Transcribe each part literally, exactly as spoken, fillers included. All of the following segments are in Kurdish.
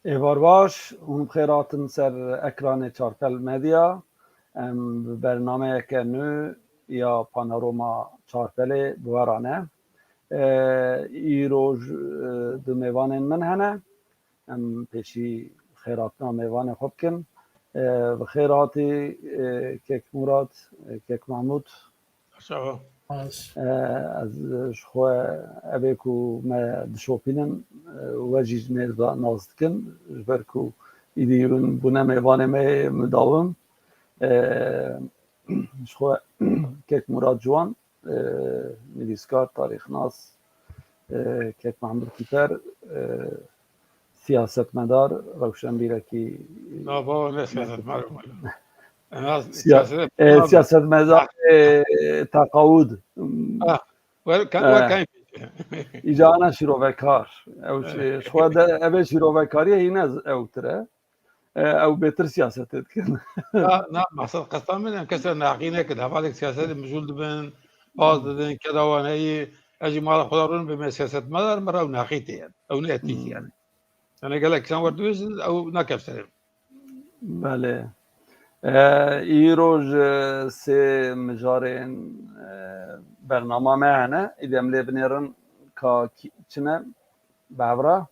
Êvar baş, hûn bi xêr hatin ser ekranê Çarpel Medya. Em bi bernameyeke nû ya Panorama Çarpelê bi we re ne. E, îroj, e, du mêvanên min hene. Em pêşî xêrhatina mêvanê xwe bikin. E, bi xêr hatî, e, kek Murat, e, kek Mahmûd. Sağ ol. E, ez ji xwe evê ku me dişopînin, e, we jî ji nêz ve nas dikin. Ji ber ku îdî hûn bûne mêvanê me yê midawim. E, ji xwe kek Murat Ciwan, e, nivîskar, tarîxnas, e, kek Mahmud Kîper, e, siyasetmedar, rewşenbîrekî. Na, baba, ne siyasetmedar. Siya-, siyaset, e, siyasetmedar, e, teqawud. Ha, wel, ka-, wel, e, kayın. Îca ana şîrovekar. Ew, e, şi-, xwe de, eve şîrovekariyê hîne z-, ewtir e. E, ew bêtir siyasetê dikin. Na, na, maqsed qesta min em kes re neheqî nekir. Hevalek siyasetê mijûl dibin, baz didin, keda wan heyî, ez jî mala xwe de rûnim, bê me siyasetmedar, me re ew neheqî tê yani. Ew ne etîk yani. Yani gelek kisan wer dibêjin, ew nakev serê. Belê. E, îro ji sê mijarên, e, bernama me hene. Îdî em lê binêrin ka kî-, çi ne? Bi hev re.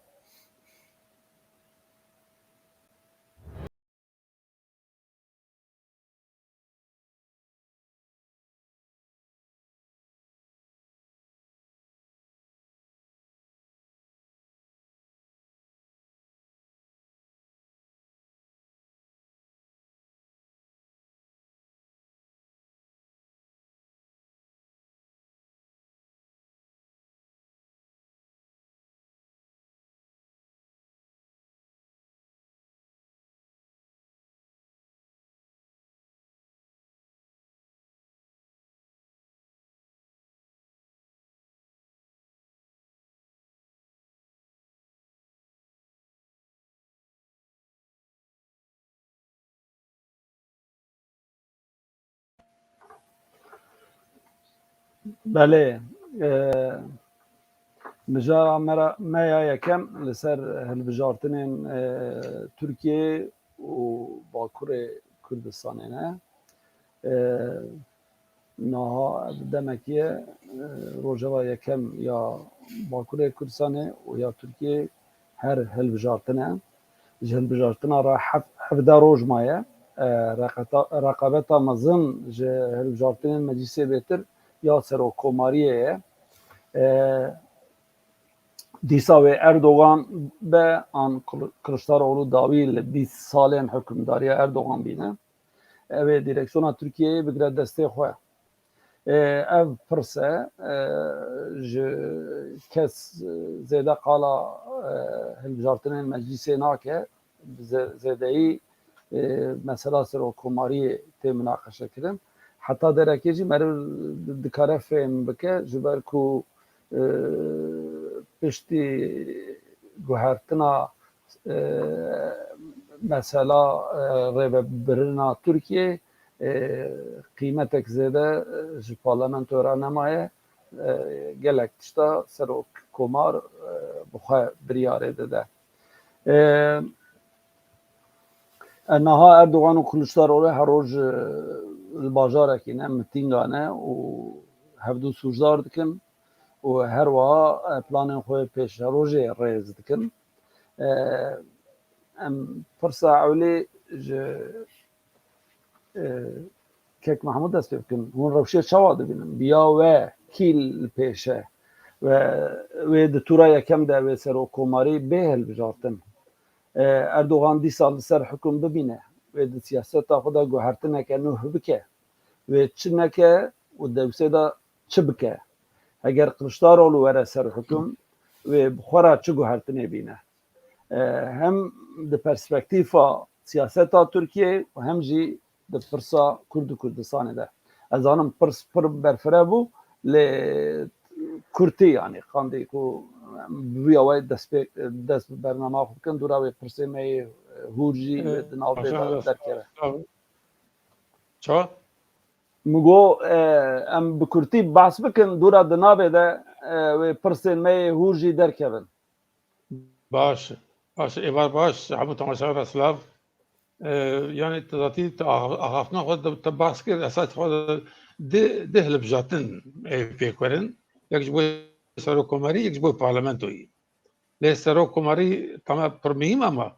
Belê, e, mijara me ra-, me ya yekem li ser hilbijartinên, e, Tirkiyê û Bakurê Kurdistanê ne. E, niha ev demekî ye, e, rojeva yekem ya Bakurê Kurdistanê û ya Tirkiyê her hilbijartin e. Ji hilbijartina re hef-, hevdeh roj maye. E, reqeta-, reqabeta mezin ji hilbijartinên meclîsê bêtir ya serokkomariyê ye. E, dîsa wê Erdogan be an Kil-, Kiliçdaroglu dawî li bîst salên hukimdariya Erdogan bîne. Ew ê dîreksiyona Tirkiyeyê bigire destê xwe. E, ev pirs e, e, ji kes zêde qala, e, hilbijartinên meclîsê nake, bi zê-, zêdeyî, e, mesela serokkomariyê tê minaqeşekirin. Heta derekê jî meriv dikare fêm bike, ji ber ku, e, piştî guhertina e, mesela, e, rêvebirina Tirkiyê, e, qîmetek zêde, e, ji parlamentoya re nemaye, e, gelek tişta serok komar, e, bi xwe biryarê dide. E, e, niha Erdogan û Kiliçdaroglu her roj, e, li bajarekî ne, mitînga ne û hevdû sûcdar dikin û her wiha, e, planên xwe pêşerojê rêz dikin. E, em pirsa ewlê ji, e, kek Mahmûd dest pê bikin. Hûn rewşê çawa dibînin? Bi ya we kî li pêş e? We, wê di tûra yekem de wê serokkomarî bê hilbijartin. E, Erdogan dîsa li ser hukum bimîne. Wê di siyaseta xwe de guhertineke nû bike. Wê çi neke û dewsê de çi bike? Heger Kiliçdaroglu were ser hukum, wê bi xwe re çi guhertinê bîne? E, hem di perspektîfa siyaseta Tirkiyeyê û hem jî di pirsa Kurd û Kurdistanê de. Ez zanim pirs pir berfireh bû, lê kurtî, yanî qandî ku em bi vî awayî dest pê, dest bi bernama xwe bikin, dûra wê pirsê me yê hûr jî, e, wê di nav vê de derkeve. Çawa? Min got, e, em bi kurtî behs bikin, dûra di navê de, e, wê pirsên me yê hûr jî derkevin. Baş e. Baş, êvar baş, hemû temaşevan re silav. Ee, yani, tu zatî, tu axa-, axaftina xwe de, tu behs kir, esas xwe de di, di hilbijartin, ê, pêk werin. Yek ji bo serokkomarî, yek ji bo parlamentoyî. Lê serokkomarî tama pir muhîm e, ama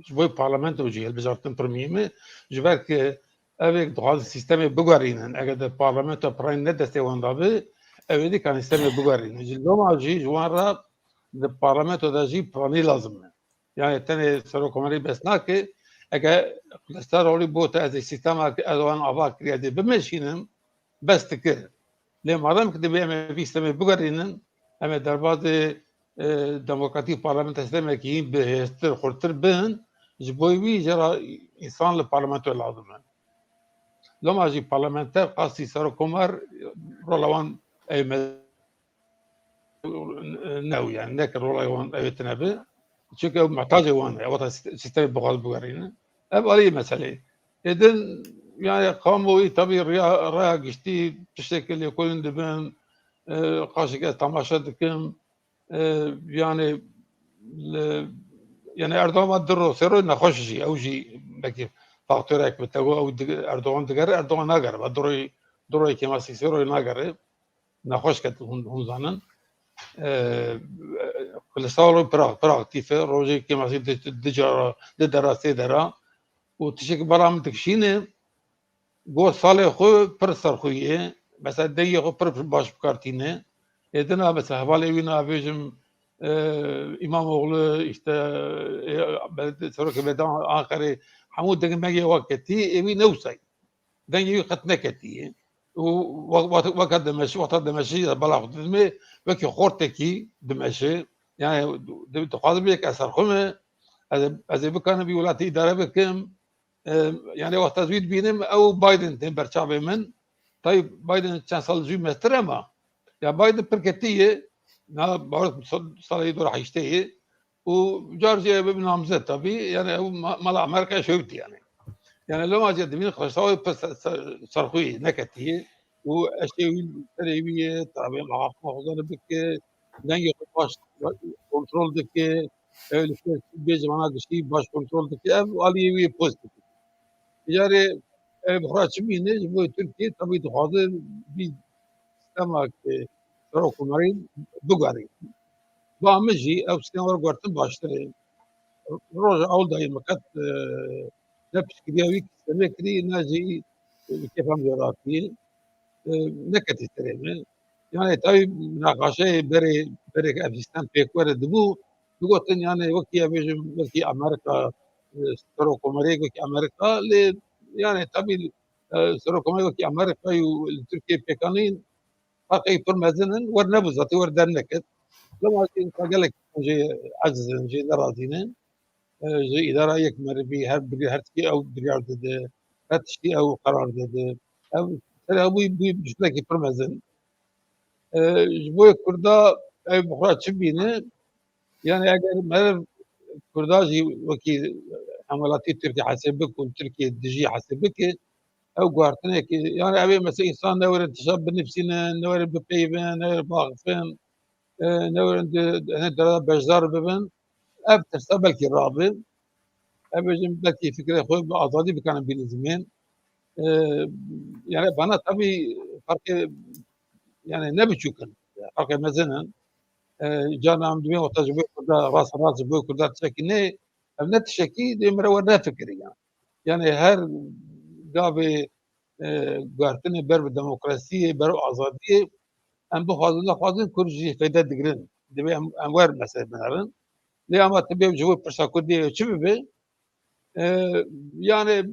ji bo parlamento jî hilbijartin pir muhîm e. Ji ber ku ev ê dixwazin sîstemê bigerînin. Eger di parlamento pirayî ne destê wan de bi, ew ê dî karin sîstemê bigerînin. Ji loma jî ji wan re di parlamento de jî piranî lazim e. Yani tenê serokkomarî bes nake. Eger Kiliçdaroglu bo te ez ê sîstema ku Erdogan ava kiriye dê bimeşînim, bes dikir. Lê madem ku divê em ê vî sîstemê bigerînin, em ê derbazê, e, demokratîk parlamenter sîstemekî bihêztir, xurtir bin, ji bo wî jê re însan li parlamentoyê lazim e. Loma jî parlamenter qasî serokkomar rola wan ê me-, ne, yani ne ki rola wan ew ê tune bi. Çünkü ew mehtacê wan e, wata sî-, sîstemê bixwaz bigerîne. Ev alî meselê. Ê din, yani kamuoyî tabii raya, raya giştî tiştekî lêkolîn dibin, e, qaşek ez temaşe dikim, e, yani li, yani Erdogan va du ro, sê ro nexweş jî, ew jî belkî faktorek bi te got, ew dig-, Erdogan digere, Erdogan nagere, va du royê, du royê kêmasî, sê royê nagere. Nexweş ket hûn, hûn zanin. Ee, Kiliçdaroglu pir, pir aktîf e. Rojê kêmasî di, di cara, di dera, sê dera. Û tiştekî bala min dikişîne, got salê xwe pir serxwe ye. Mesela dengê xwe pir, pir baş bi kar tîne. Ê dina mesela hevalê wî nabêjim, e, Îmamoğlu, işte, e, belediye, serokê belediye Ankarê, hemû dengê mengê wa ketî, ê wî ne wisa ye. Dengê wî qet neketiye. Û we-, we-, weke dimeşe, wexta dimeşe bala xwe didime, wekî xortekî dimeşe. Yani, di-, dixwazim bêje ez serxwe me, ez ê, ez ê bikarim vî welatî îdare bikim. E, yani, wexta ez wî dibînim, ew Biden tên ber çavê min. Tabii Biden çend sal ji wî mestir e, ama ya Biden pir ketiye, na, bawer sal-, salê dora heştê ye. Û car jî ew namzet tabii, yani ew ma-, mala Amerîka şewitî yani. Yani loma jî dibînin Kiliçdaroglu pir ser-, ser-, serxweyî neketiye û eşê wî serê wî ye, tabii maxafina xwe zane bike, dengê xwe baş kontrol dike, ew li ser bêje vana giştî baş kontrol dike, ev aliyê wî pozitif. Carê ev bi xwe çi bîne, ji bo Tirkiye tabii dixwaze vî sîstema ku serokkomarî bigerî. Ba min jî ew sîstem were guhertin baştir e. Roja ewil dayî min qet, e, ne piştgiriya wî sîstemê kirî, ne jî, e, kêfa min jê ratî. E, neketî serê min. Yani tabii münaqaşeyê berê, berê ev sîstem pêk were dibû, digotin yani wekî, em bêjin, wekî Amerîka, e, serokkomariyek wekî Amerîka, lê yani tabii, e, serokkomariyek wekî Amerîka û li Tirkiye pêkanîn, farqê pir mezin in, wer nebû, zatî wer derneket. Lema jî gelek jê eciz in, jê nerazî ne. E, ji îdara yek merivî her birî-, her tiştî ew biryar dide, her tiştî ew qerar dide. Ew serê ew bû, bû mushkilekî pir mezin. E, ji bo Kurda ew bi xwe çi bîne? Yani eger meriv Kurda jî wekî hemwelatî Tirkiye hesê bik û Tirkiye dijî hesê bike, ew guhertinekî, yani ew ê mesela însan ne were tişta binivîsîne, ne were bipeyivin, ne were biaxifin, e, ne were di, di, di, di, beşdar bibin, ev tirsa belkî rabe. Ev bêjin belkî fikrê xwe bi azadî bikarin bînin zimên. E, yani bana tabii farkê, yani ne biçûk in, farkê mezin in. E, carna em dibên wexta ji bo Kurda, rast rast ji bo Kurda tiştekî ne, ev ne tiştekî dê min re we nefikirî yani. Yani her gavê, e, guhertinê ber bi demokrasiyê, ber bi azadiyê, em bixwazin, nexwazin Kurd jî feyde digirin. Divê em, em wer mesele binerin. Lê ama tu bê ji bo pirsa Kurdiyê çi bibe? E, yani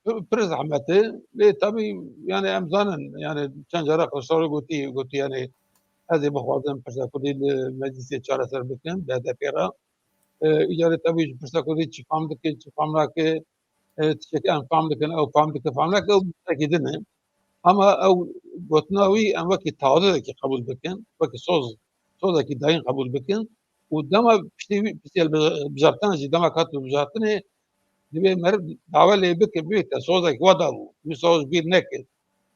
pir, pir zehmet e. Lê tabii yani em zanin, yani çend cara Kiliçdaroglu gotî, gotî yani ez ê bixwazim pirsa Kurdî li meclisê çareser bikim, B D P re. E, îcarê tabii ji pirsa Kurdî çi fam dike, çi fam nake, e, tiştekî em fam dikin, ew fam dike, fam nake, ew tiştekî din e. Ama ew gotina wî em wekî tahdidekî qebûl bikin, wekî soz, sozekî dayîn qebûl bikin û dema piştî wî, piştî hilbijartina jî, dema kat hilbijartinê, divê meriv dawe lê bike, bibê te sozek we dabû, wî soz ji bîr neke.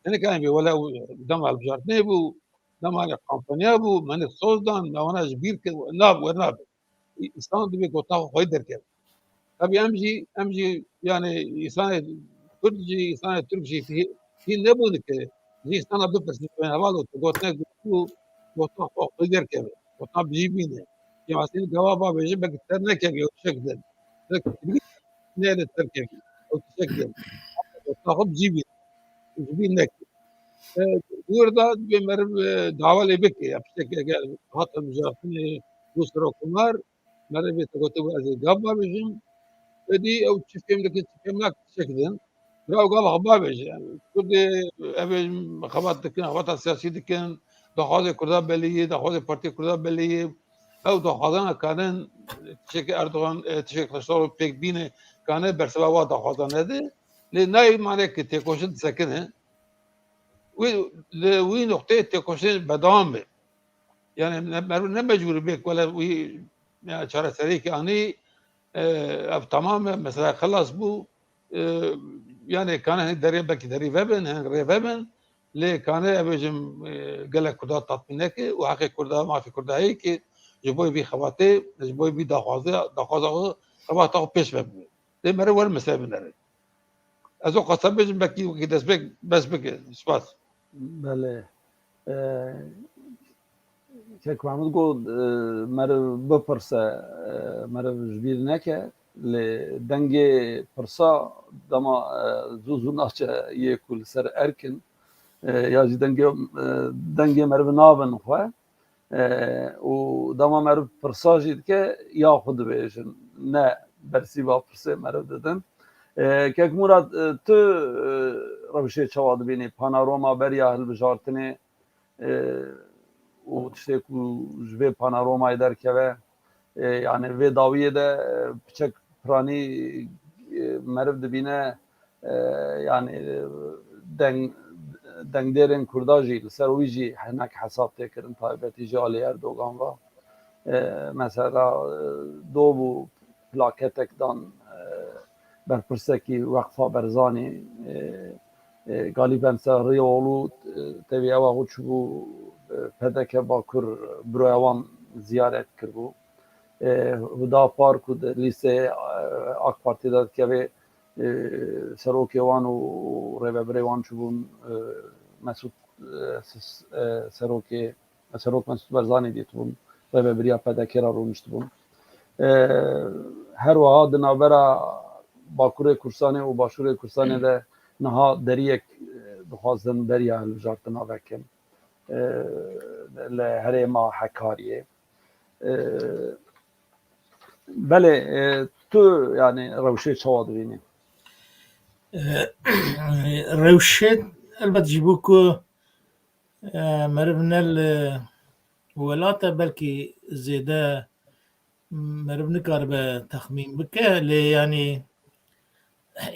Hinek em bê wele ew dema hilbijartinê bû, dema kampanya bû, me hinek soz dan, me wana ji bîr kir, nab-, we nabe. însan divê gotina xwe xwedî derkeve. Tabî em jî, em jî, yani, însanê Kurd jî, însanê Tirk jî tî, tî nebûn ki ji însana bipirsin, heval û tu gotinek gotî û gotina xwe xwedî derkeve. Gotina bi jî bîne. Ya mesela gava bavêjin belkî ser nekeve, ew tişek din. Belkî ne li ser kevî, ew tişek din. Gotina xwe bi jî bîne. Ji bîr neke. E, Dûr de divê meriv, e, dawa lê bike. Ya tiştek eger hat hilbijartinê bû serokkomar, meriv vê te gotibû ez ê gav bavêjim. Êdî ew çi fêm dikin, çi fêm nakin, tiştek din. Bira ew gav xwe bavêje. Yani, Kurdê, ev ê xebat dikin, xebata siyasî dikin, daxwazê Kurda belî ye, daxwazê Partiyê Kurda belî ye. Ew daxwazana kanin tiştekî Erdogan, e, tiştekî Kiliçdaroglu pêk bîne, kane bersiva wa daxwaza nede. Lê nayê mane ki têkoşin disekine. Wî, li wî noqteyê têkoşîn berdewam be. Yani ne, meriv ne mecbûr bê ku wele wî, yani çareseriyekê anî, e, ev tamam e, mesela xelas bû. E, yani kane hin derê belkî derî vebin, hin rê vebin. Lê kane ev bêjim, e, gelek Kurda tatmîn neke û heqê Kurda, mafê Kurda heye ki ji bo vî xebatê, ji bo vî daxwaza, daxwaza xwe, xebata xwe pêş ve bibe. Lê meriv were mesele binere. Ez o qasa bêjim, belkî wekî destpêk bes bike. Spas. Belê. E, Kek Mehmûd got, e, meriv bipirse, e, meriv ji bîr neke, lê dengê pirsa dema, e, zû zû naçe yê ku li ser erk in, e, ya jî dengê, e, dengê meriv nabin xwe. E, û dema meriv pirsa jî dike, ya xwe dibêjin, ne bersîva pirsê meriv didin. E, Kek Murad, e, tu, e, rewşê çawa dibînî? Panorama beriya hilbijartinê, e, û tiştê ku ji vê panoramayê derkeve, e, yani vê dawiyê de, e, piçek piranî, e, meriv dibîne, e, yani, e, deng-, dengdêrên Kurda jî li ser wî jî hinek hesab tê kirin, taybetî jî alî Erdogan ve. E, mesela, e, do bû plaketek dan, e, berpirsekî Weqfa Barzanî, e, e, Galîben Serrîoğlu, e, tevî ewa xwe çûbû, e, P D K Bakur, büroya wan ziyaret kiribû. E, Huda Park û di lîsteyê, e, AK Partî de dikeve, e, serokê wan û rêvebirê wan çûbûn, e, Mesûd, e, Sis-, e, serokê Serok Mesûd Barzanî dîtibûn, rêvebiriya P D K re rûniştibûn. E, her wiha di navbera Bakurê Kurdistanê û Başûrê Kurdistanê de niha deriyek, e, dixwazin beriya hilbijartina vekin, e, li herêma Hekariyê. E, belê, e, tu, yani, rewşê çawa dibînî? E, rewşê elbet ji bo ku E, meriv ne li welat e, belkî zêde meriv nikaribe texmîn bike, lê yanî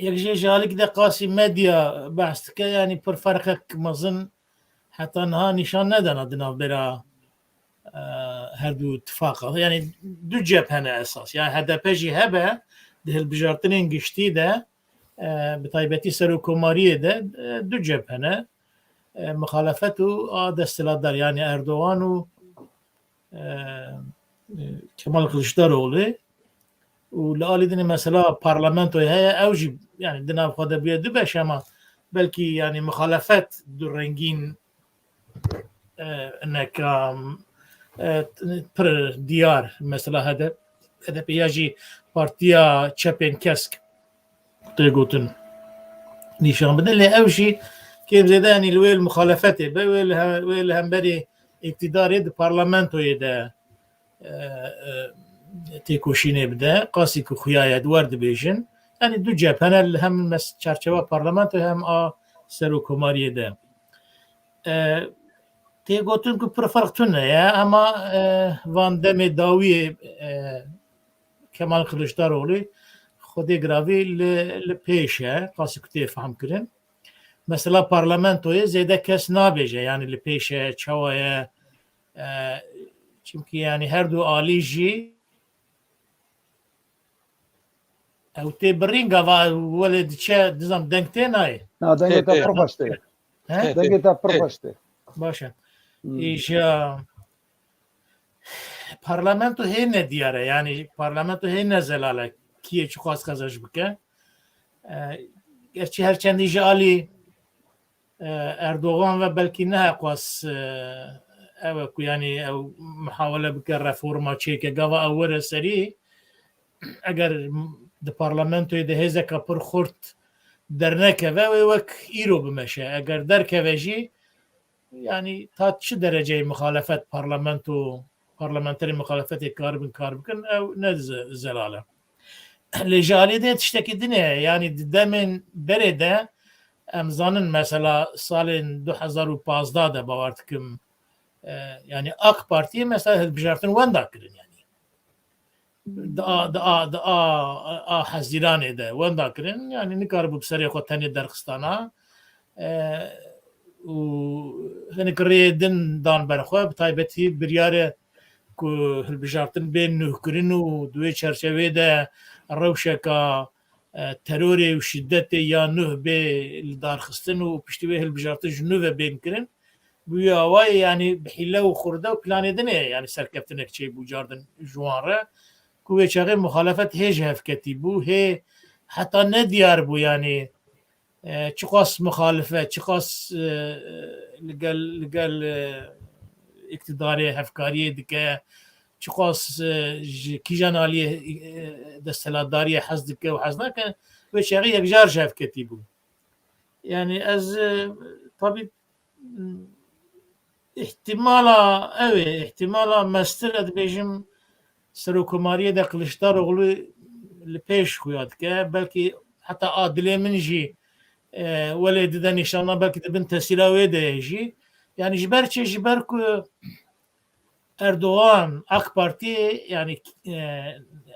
yek jê ji alîkî de qasî medya behs dike, yanî pir ferqek mezin heta niha nîşan nedana di navbera, e, her du tifaqa. Yanî du cep hene esas. Ya H D P jî hebe di hilbijartinên giştî de, e, bi taybetî serokkomariyê de, e, du cep hene. E, mixalefet û a desthilatdar, yanî Erdogan û, e, e, Kemal Kiliçdaroglu. Û li alî din mesela parlamentoyê heye, ew jî, yanî di nav xwe de bûye du beş, ama belkî, yanî mixalefet du rengîn, e, neka, e, pir diyar, mesela H D P, H D P ya jî partiya çepên kesk tê gotin nîşan bide, lê ew jî kêm zêde, yanî li wê li muxalefetê be, wê li he-, wê li hemberî îktîdarê di parlamentoyê de, e, e, têkoşînê bide, qasî ku xuya ye di wer dibêjin. Yanî du cep hene, li hem mes-, çarçewa parlamentoyê hem a serokkomariyê de. E, tê gotin ku pir ferq tune ye, ama, e, van demê dawiyê, e, Kemal Kiliçdaroglu xwedê giravî li, li pêş e, qasî ku tê fehm kirin. Mesela parlamentoyê zêde kes nabêje, yanî li pêş e, çawa ye, e, çimkî yanî her du alî jî ew tê birîn gava welê diçe, dizam deng tê nayê. Na, dengê Tê, te tê. pir xweş tê. He? Tê, tê. Dengê te pir Tê. xweş tê. Baş e. Hmm. Îja parlamento hê nediyar e, yanî parlamento hê nezelal e, kiyê çiqas xezej bike. E, gerçî her çendî ji alî, e, Erdogan ve belkî ne heqwas, e, ew e ku yanî ew muhawele bike reforma çêke, gava ew were serî, eger di parlamentoyê de hêzeka pir xurt dernekeve, wê wek îro bimeşe. Eger derkeve jî, yanî ta çi dereceyê muxalefet parlamento, parlamenterê muxalefetê karibin kar bikin, ew ne ze-, zelal e. Lê ji alî de tiştekî din e, yanî di demên berê de em zanin, mesela salên du hezar û pazdeh de bawer dikim, e, yanî AK Partiyê mesela hilbijartin wenda kirin, yanî di a, di a, di a, a Hezîranê de wenda kirin, yanî nikaribû bi serê xwe tenê derxistana, e, û hinek rêyê din dan ber xwe, bi taybetî biryare ku hilbijartin bê nuhkirin û di wê çerçevê de rewşeka, e, terorê û şidetê ya nuh bê li darxistin û piştî wê hilbijartin ji nû ve bên kirin. Bi wî awayê, yanî bi hîle û xurde û planê din e, yanî serkeftinek çêbû cardin ji wan re, ku wê çaxê muxalefet hê ji hev ketî bû, hê heta nediyar bû, yanî, e, çiqas muxalife, çiqas, e, li gel, li gel, e, îktidarê hevkariyê dike, çiqas, e, ji kîjan aliyê, e, desthilatdariyê hez dike û hez nake, wê çaxê yekcar ji hev ketî bû. Yanî ez, e, tabî, m, îhtimala ew ê, îhtimala mestir ez dibêjim, Serokkomariyê de Kiliçdaroglu li pêş xuya dike. Belkî heta a dilê min jî, e, welê dide nîşana, belkî di bin tesîra wê de ye jî. Yanî ji ber çi? Ji ber ku Erdogan, AK Partî, yanî, e,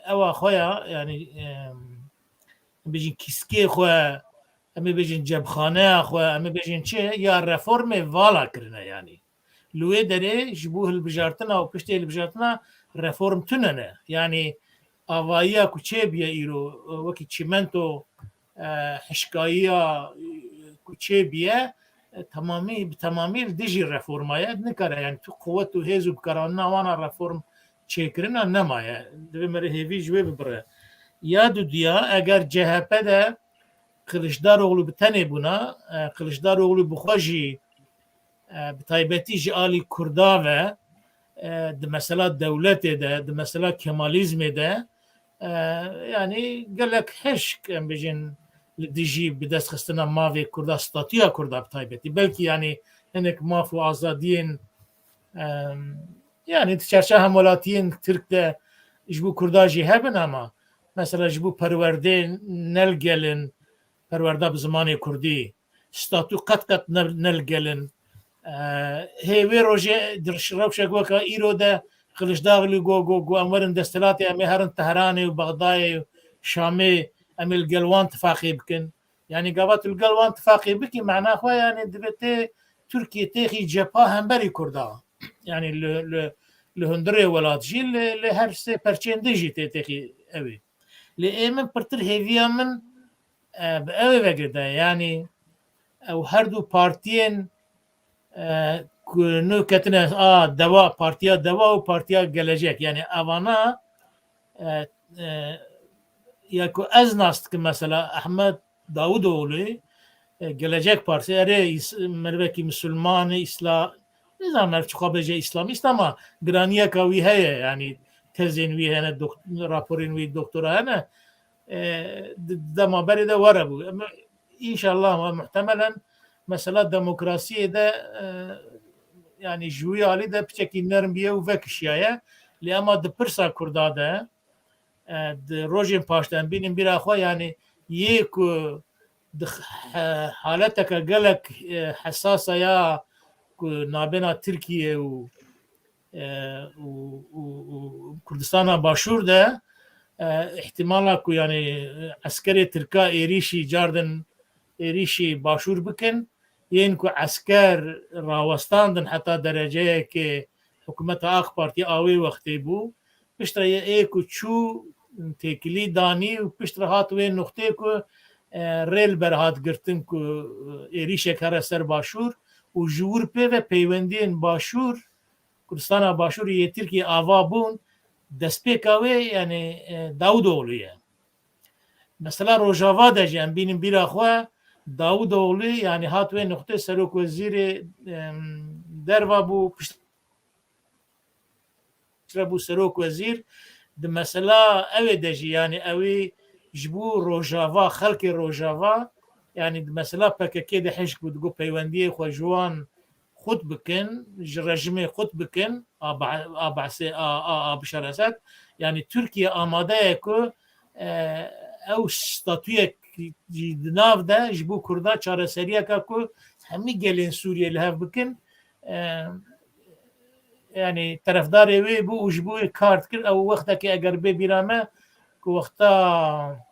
ewa xwe ya, yanî, e, bêjin kîskê xwe, em ê bêjin cebxaneya xwe, em ê bêjin çi, ya reformê vala kirine, yanî. Li wê derê ji bo hilbijartina û piştê hilbijartina reform tune ne. Yanî avayiya ku çêbiye îro, e, wekî çîmento, e, hişkayiya, e, ku çêbiye, e, temamî, bi temamî li dijî reforma ye. Nikare, yanî tu quwet û hêz û bikaranîna wan a reform çêkirina nemaye. Divê me rê hêvî ji wê bibire. Ya dudiya, eger C H P de Kiliçdaroglu bi tenê bûna, e, Kiliçdaroglu bi xwe jî, e, bi taybetî ji alî Kurda ve, e, di mesela dewletê de, di mesela Kemalîzmê de, e, yanî gelek hişk, em bêjin, li dijî bidestxistina mafê Kurda, statuya Kurda bi taybetî. Belkî yanî hinek maf û azadiyên, e, yanî di çerçeya hemwelatiyên Tirk de ji bo Kurda jî hebin, ama mesela ji bo perwerdê ne li gel in, perwerda bi zimanê Kurdî, statu qet qet ne, ne li gel in. E, hê wê rojê di rewşek weke îro de Kiliçdaroglu got, got, got, em werin desthilatê, em ê herin Tehranê û Bexdayê û Şamê, em ê li gel wan tifaqê bikin. Yanî gava tu li gel wan tifaqê bikî, mena xwe, yanî divê tê Tirkiye têxî cepha hemberî Kurda. Yanî li, li, li hundirê welat jî, li, li her sê perçên din jî tê têxî ew ê. Lê ê min pirtir hêviya min, e, bi ew ê vegirde, yanî ew her du partiyên, e, ku nû ketine a Deva, Partiya Deva û Partiya Gelecek, yanî evana, e, e, ya ku ez nas dikim, mesela Ehmed Davutoğlu, e, Gelecek Partisi, erê îs-, mervekî misilman e, îsla-, nizanim merv çiqa bêje îslamîst, ama giraniyeka wî heye, yanî tezên wî hene, dok-, raporên wî doktora hene. E, di, di dema berê de were bû. Em, înşallah, muhtemelen mesela demokrasiyê de, e, yanî ji wî alî de piçekî nerm biye û vekişiyaye. Lê ema di pirsa Kurda de, e, di rojên paşde em bînin bîra xwe, yanî yê ku di he-, haleteke gelek, e, hesasa ya ku nabêna Tirkiye û, e, û, û, û Kurdistana Başûr de, e, îhtimala ku, yanî, eskerê Tirka êrîşî cardin êrîşî Başûr bikin, yên ku esker rawestandin heta dereceyekê hikûmeta AK Partî a wê wextê bû, piştre ye ê ku çû têkilî danî û piştre hat wê nuqtê ku, e, rê li ber hat girtin ku, e, êrîşek here ser Başûr û ji wir pê ve peywendiyên Başûr, Kurdistana Başûrî yê Tirkiyê ava bûn, destpêka wê, yani, e, Davutoğlu ye. Mesela Rojava de jî em bînin bîra xwe, Davutoğlu, yani, hat wê nuqtê serokwezîrê, em, derva bû, piştre bû serokwezîr. Di mesela ewê de jî, yani, ewî ji bo Rojava, xelkê Rojava, yani, di mesela P K K de hişk bû, digot peywendiyê xwe ji wan xurt bikin, ji rejimê xurt bikin, a Ba-, a Behsê, a, a, a Bişar Esed. Yani Tirkiye amade ye ku, e, ew statuyek jî di nav de ji bo Kurda çareseriyeke ku hemî gelên Sûriyê li hev bikin, e, yani terefdarê wê bû û ji bo wê kar dikir. Ew wextekê eger bê bîra me ku wexta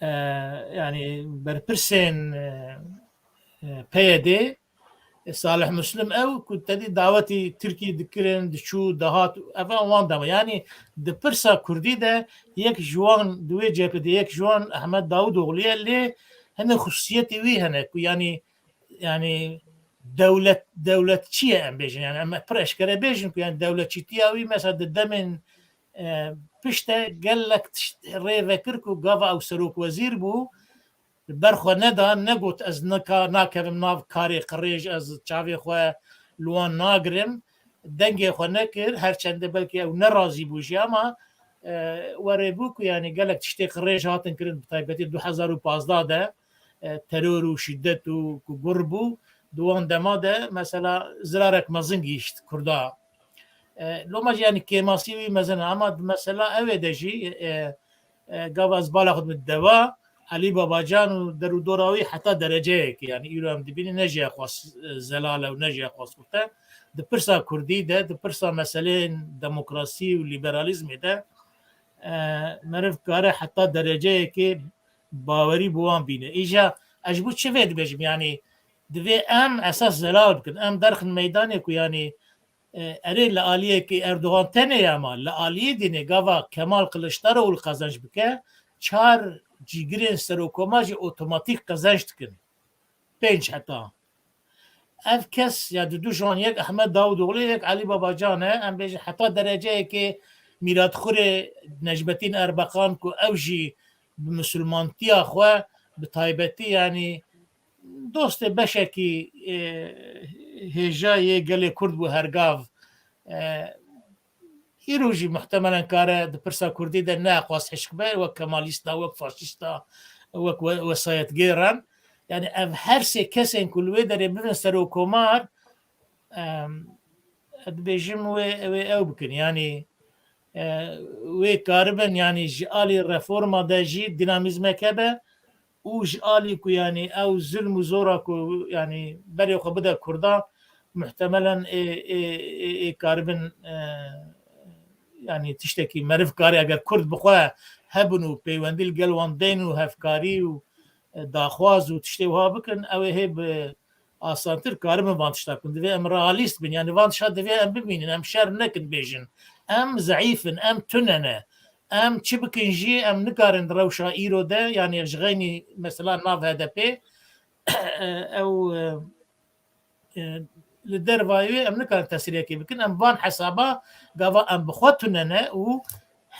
e, yani berpirsên, e, e, P Y D, e, Salih Muslim ew ku tedî dawetî Tirkiyê dikirin, diçû, dihat, ev wan dema. Yani di pirsa Kurdî de yek ji wan, di wê cephe de yek ji wan Ehmed Davutoğlu ye, lê hene xusûsiyetê wî hene ku yani yani dewlet, dewletçî ye em bêjin. Yani em pir eşkere bêjin ku yani dewletçîtiya wî mesela di demên, e, pişt de gelek tişt rê vekir ku gava ew serokwezîr bû, ber xwe neda, negot ez nika, nakevim nav karê qirêj, ez çavê xwe li wan nagirim. Dengê xwe nekir, her çende belkî ew nerazî bû jî, ama, e, werê bû ku yani gelek tiştê qirêj hatin kirin, bi taybetî du hezar û pazdeh de, e, teror û şîdet û ku gur bû, di wan dema de mesela zirarek mezin gihîşt Kurda. E, loma jî yani kêmasî wî mezin e, ama di mesela ewê de jî, e, e, gava ez bala xwe dime dewa, Elî Babacan û derûdora wî heta dereceyekê, yani îro em dibînin ne jê xwest, e, zelal e û ne jê xwest kurte. Di pirsa Kurdî de, di pirsa meseleyên demokrasî û liberalîzmê de, e, meriv kare heta dereceyekê bawerî bi wan bîne. Îja ez ji bo çi vê dibêjim? Yanî divê em esas zelal bikin. Em derxin meydanê ku yanî, e, erê li aliyekî Erdogan tenê ye, ama li aliyê dînê gava Kemal Kiliçdaroglu qezenc bike, çar cîgirên serokkomar jî otomatîk qezenc dikin. Pênc heta. Ev kes ya di du jan, yek Ehmed Davutoğlu, yek Elî Babacan e. Em bêjin heta dereceyekê Mîratxurê Necmetîn Erbeqan ku ew jî bi misilmantiya xwe bi taybetî, yanî dostê beşekî, e, hêja yê gelê Kurd bû hergav. E, Îro jî muhtemelen kare di pirsa Kurdî de neqas hişk be, wek Kemalîsta, wek faşîsta, wek we-, wesayetgêran. Yani ev her sê kesên ku li wê derê bibin serokkomar, em, dibêjim wê, wê ew bikin. Yani, e, wê karibin, yani ji alî reforma de jî dînamîzmek hebe, û ji alî ku, yanî, ew zilm û zora ku, yanî, berê xwe bide Kurda, muhtemelen ê, ê, ê, ê karibin, e, yanî, tiştekî meriv karî, eger Kurd bi xwe hebin û peywendî li gel wan deyn û hevkarî û, e, daxwaz û tiştê wiha bikin, ew ê hê bi asantir karibin van tişta bikin. Divê em realîst bin. Yanî van tişta divê em bibînin. Em şer nekin bêjin. Em zeîf in, em tune ne. Em çi bikin jî em nikarin di rewşa îro de, yanî ji xeynî mesela nav H D P, ew, e, e, li dervayê wê em nikarin tesîrekê bikin. Em van hesaba gava em bi xwe tune ne û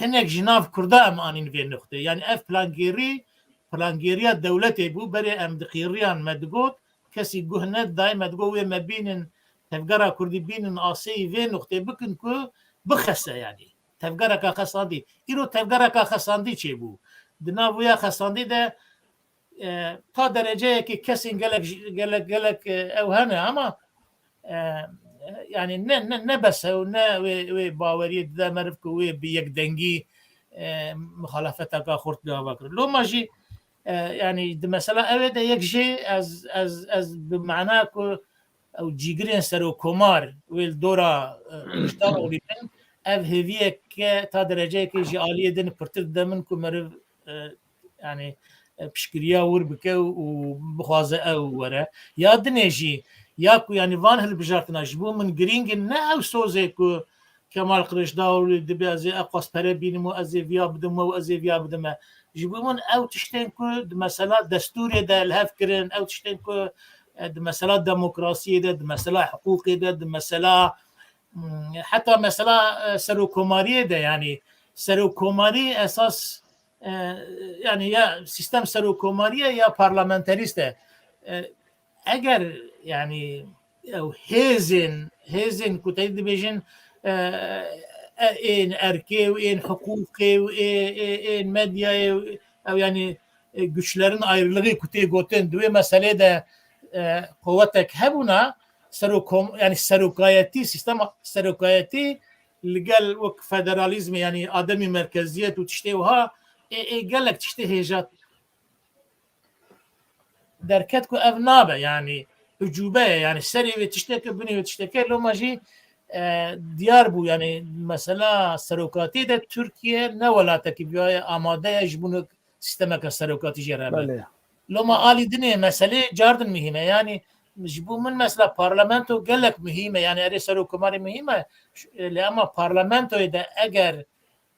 hinek ji nav Kurda em anîn vê nuqtê. Yanî ev plangêrî, plangêriya dewletê bû. Berê em diqîriyan, me digot, kesî guh nedayê, me digot wê me bînin, tevgera Kurdî bînin, aseyî vê nuqtê bikin ku bixese, yanî tevgereka xesandî. Îro tevgereka xesandî çêbû. Di nav wê ya xesandî de, e, ta dereceyekê kesên gelek, gelek, gelek, e, ew hene, ama, e, yanî ne, ne, ne bes e û ne wê, wê baweriyê dide meriv ku wê bi yekdengî, e, mixalefeteka xurt li ava kirin. Loma jî, e, yanî di mesela ew ê de yek jê ez, ez, ez bi mana ku ew cîgirên serokkomar wê li dora, e, Kiliçdaroglu bin, ev hêviyeke ta dereceyekê ji aliyê din pirtir dide min ku meriv, e, yanî, e, piştgiriya wir bike û bixwaze ew were. Ya dinê jî, ya ku, yanî, van hilbijartina ji bo min girîng in, ne ew sozê ku Kemal Kiliçdaroglu dibe ez ê eqas pere bînim û ez ê viya bidim we û ez ê viya bidim me. Ji bo min ew tiştên ku di mesela destûrê de li hev kirin, ew tiştên ku e, di mesela demokrasiyê de, di mesela hiqûqê de, di mesela, hmm, heta mesela, e, serokkomariyê de, yanî serokkomarî esas, e, yanî ya sîstem serokkomarî ye ya parlamenterîst e. E, eger, yanî, ew hêzên, hêzên ku te dibêjin, e, e, ên erkê û ên hiqûqê û ê, ê, ên medyayê û ew, yanî, e, güçlerin ayrılığı ku tê gotin, di wê meselê de, e, quwetek hebûna, serokom-, yanî serokayetî, sîstema serokayetî li gel wek federalîzmê, yanî ademî merkeziyet û tiştê wiha, ê, ê gelek tiştê hêja derket ku ev nabe, yanî ucube ye, yanî serê wê tişteke, binê wê tişteke, loma jî, e, diyar bû, yanî mesela serokatiyê de Tirkiye ne welatekî bûye amade ye ji bo sîstemeke serokatî jê re be. Belê. Loma alî dinê meselê cardin muhîm e, yanî ji bo min mesela parlamento gelek muhîm e, yanî erê serokkomarî muhîm e, ş-, lê ema parlamentoyê de eger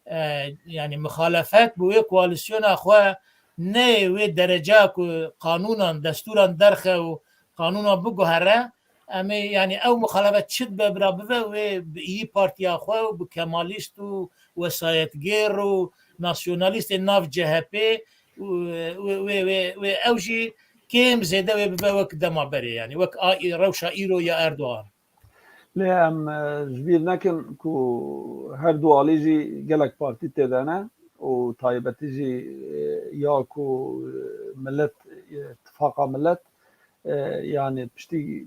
e, yanî mixalefet bi wê koalîsyona xwe neyê wê dereca ku qanûnan, destûran derxe û qanûnan biguhere, em ê, yanî ew mixalefet çi dibe bira bibe, wê bi Îyî Partiya xwe û bi kemalîst û wesayetgêr û nasyonalîstên nav C H P û wê, wê, wê, wê ew jî kêm zêde wê bibe wek dema berê, yanî wek a, rewşa îro ya Erdogan. Lê em, e, ji bîr nekin ku her du alî jî gelek partî tê de ne û taybetî jî, e, ya ku, e, millet, e, tifaqa millet, e, yanî piştî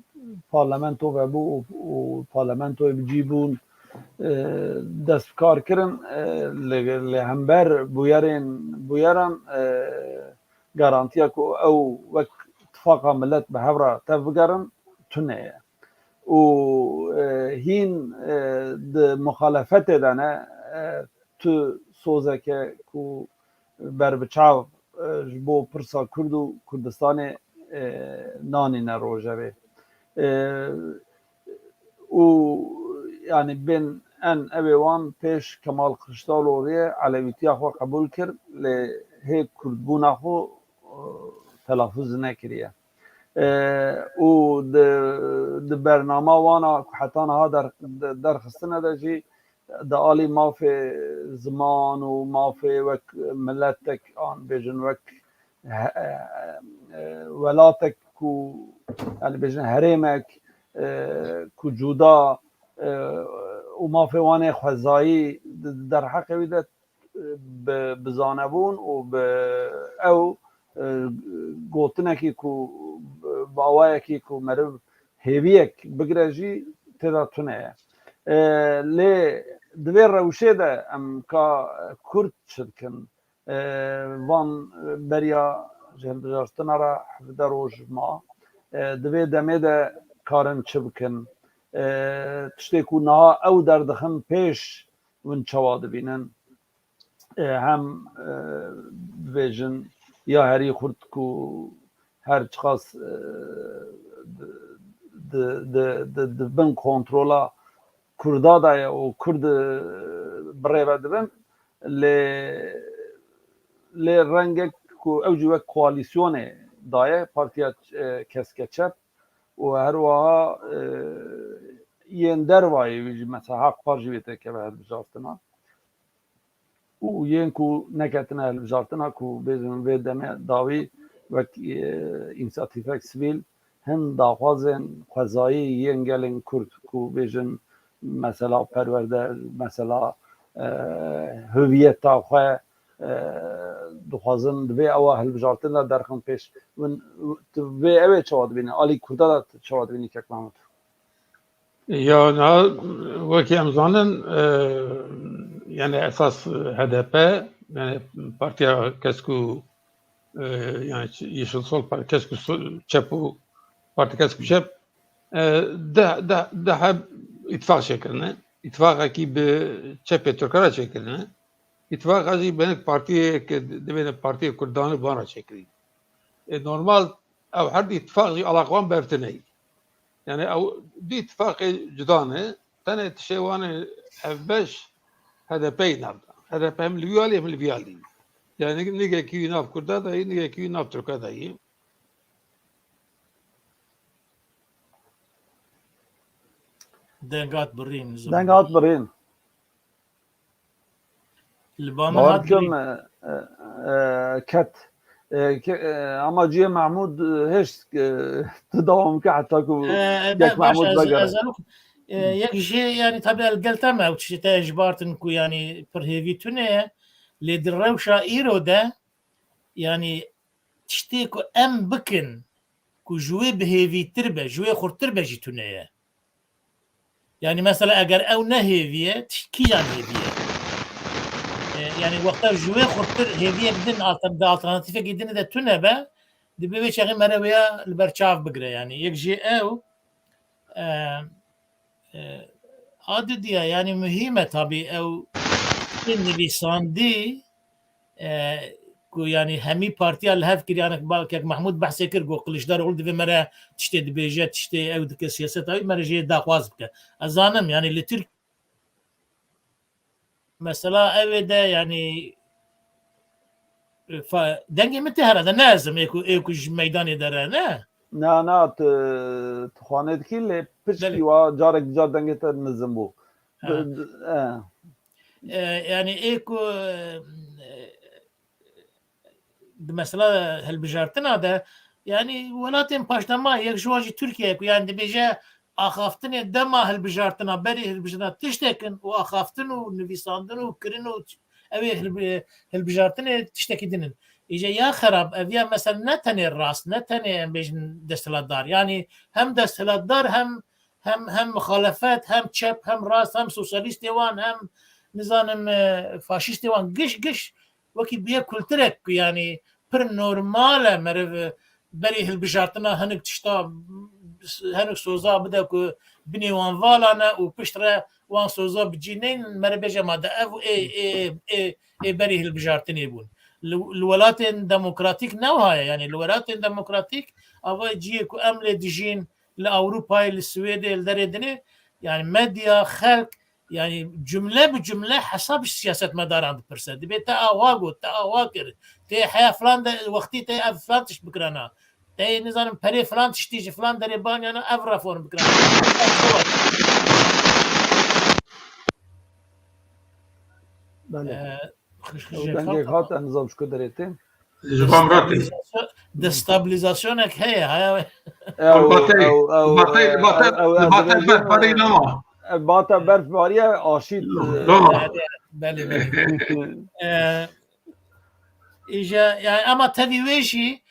parlamento vebû û, û parlamentoyê bi cî bûn, e, dest bi kar kirin, e, li, li hember bûyerên, bûyeran, e, garantiya ku ew wek tifaqa millet bi hev re tev bigerin, tune ye. Û, e, hîn, e, di muxalefetê de ne, e, tu sozeke ku berbiçav, e, ji bo pirsa Kurd û Kurdistanê, e, nanîne rojevê. E, û, yanî bên en evê wan pêş Kemal Kiliçdaroglu'yê elewîtiya xwe qebûl kir, lê hê kurdbûna xwe, e, telafuz nekiriye. E, û di, di bernama wana ku heta niha der-, de-, derxistine de jî di alî mafê ziman û mafê wek miletek an bêjin wek he-, e, e, welatek ku, yanî bêjin herêmek, e, ku cuda, e, û mafê wan ê xwezayî di, di derheqê wî de bi, bi zanebûn û bi ew, e, gotinekî ku bi awayekî ku meriv hêviyek bigire jî tê de tune ye. E, lê di vê rewşê de em ka Kurd çi dikin? E, van beriya ji hilbijartina re hevdeh roj ma. E, di vê demê de karin çi bikin? E, tiştê ku niha ew derdixin pêş, hûn çawa dibînin? E, hem, e, bibêjin ya herî xurt ku her çiqas, e, di, di, di, di, di bin kontrola Kurda de ye û Kurd, e, bi rê ve dibin, lê, lê rengek ku ew jî wek koalîsyonê daye, Partiya, e, Keske Çep û her wiha, e, yên dervayê wî jî, mesela Hak Par jî wê têkeve hilbijartina. Û yên ku neketine hilbijartina, ku bêjin vê demê dawî wek, e, însiyatîfek sivîl hin daxwazên xwezayî yên gelên Kurd, ku bêjin mesela perwerde, mesela, e, huviyeta xwe, e, dixwazin di vê ewa hilbijartin de derxin pêş. Win, tu vê ewê çawa dibînî? Alî Kurda de tu çawa dibînî, kek Mehmûd? Ya niha wekî em zanin, e, yani esas H D P, yani Partiya Kesk û, e, yani Yeşil Sol, Par-, Kesk û Sol, Çep û Partiya Kesk û Çep, e, deh, deh, deh heb îtifaq çêkirine. Îtifaqekî bi çepê Tirkan re çêkirine. Îtifaqa jî bi hinek partiyê ku divê partiyê Kurdan û van re çêkirî. E, normal ew her du îtifaq jî alaqa wan bi hev tune ye. Yani ew du îtifaqê cuda ne, tenê tişê wan ê hevbeş H D P yê nav de. H D P hem li vî alî hem li vî alî. Yani nigekî wî nav Kurda de ye, nigekî wî nav Tirka de ye. Dengat birîn. Dengat birîn. Li ba min hat birîn. E, e, ket. E, ke, e, ama cihê Mahmûd, e, hêşt, e, tu dewam ke heta ku e, e, kek Mahmûd vegere. E, yek jê, yanî, tabi el gel te me ew tiştê te ji bartin ku, yanî, pir hêvî tune ye. Lê di rewşa îro de, yanî, tiştê ku em bikin ku ji wê bi hêvîtir be, ji wê xurtir be jî tune ye. Yanî mesela eger ew ne hêvî ye, tişt kîjan hêvî ye? E, yanî wexta ji wê xurtir hêviyek din, altern-, di alternatîfekî din de tune be, dibe wê çaxê mere wê ya li ber çav bigire. Yanî yek jê ew, e, e, a dudiya, yanî muhîm e tabî ew tiştên nivîsandî, e, ku, yanî, hemî partiya li hev kiriyanek, ba-, kek Mahmûd behsê kir, ku Kiliçdaroglu divê mere tiştê dibêje, tiştê ew dike, siyaseta wî mere jê daxwaz bike. Ez zanim, yanî, li Tirk-, mesela ew ê de, yanî, fa-, dengê min tê herhalde, ne ez im, ê ku, ê ku ji meydanê dere, ne? Na, na, tu, tu xanê dikî, lê piştî Belê. wa carek car dengê te nizim bû. Ha. D-, d-, e. E, yanî ê ku, e, di mesela hilbijartina de, yanî welatên paşdema, yek ji wan jî Tirkiye, ku, yanî, dibêje axaftinê dema hilbijartina, berî hilbijartina tiştek in û axaftin û nivîsandin û kirin û ç-, ew ê hilbi-, hilbijartinê tiştekî din in. Îje ya xerab, ev ya mesela ne tenê rast, ne tenê, em bêjin, desthilatdar. Yanî hem desthilatdar, hem, hem, hem muxalefet, hem çep, hem rast, hem sosyalîstê wan, hem, nizanim, e, faşîstê wan, giş, giş wekî bûye kulturek ku, yanî, pir normal e meriv, e, berî hilbijartina hinek tişta, hinek soza bide ku binê wan vala ne û pişt re wan soza bi cî neynin, meriv bêje ma de ev ê, ê, ê, ê berî hilbijartinê bûn. Li, li welatên demokratîk ne wiha ye, yanî li welatên demokratîk ava cihê ku em lê dijîn, li Ewropayê, li Swêdê, li derê dinê, yanî medya, xelk, yanî cumle bi cumle hesab ji siyasetmedaran dipirse. Dibê te awa got, te awa kir, tê heya filan de wextî tê ev filan tişt bikirana. Tê, nizanim, perê filan tiştî ji filan derê baniyana, ev reform bikirana. Belê. Ee, Ew dengek hat, em nizam ji ku derê tê. Ji van re tê. Destabilizasyon-, destabilizasyonek heye, haya. Ew, Batey, ew, ew, batey, ew, batey, ew, ew, batey ew, berf barî nama. Ev bata berf bariye aşît. Loma. Belê, belê, belê. Ee, îja, yani, ama tevî wê jî,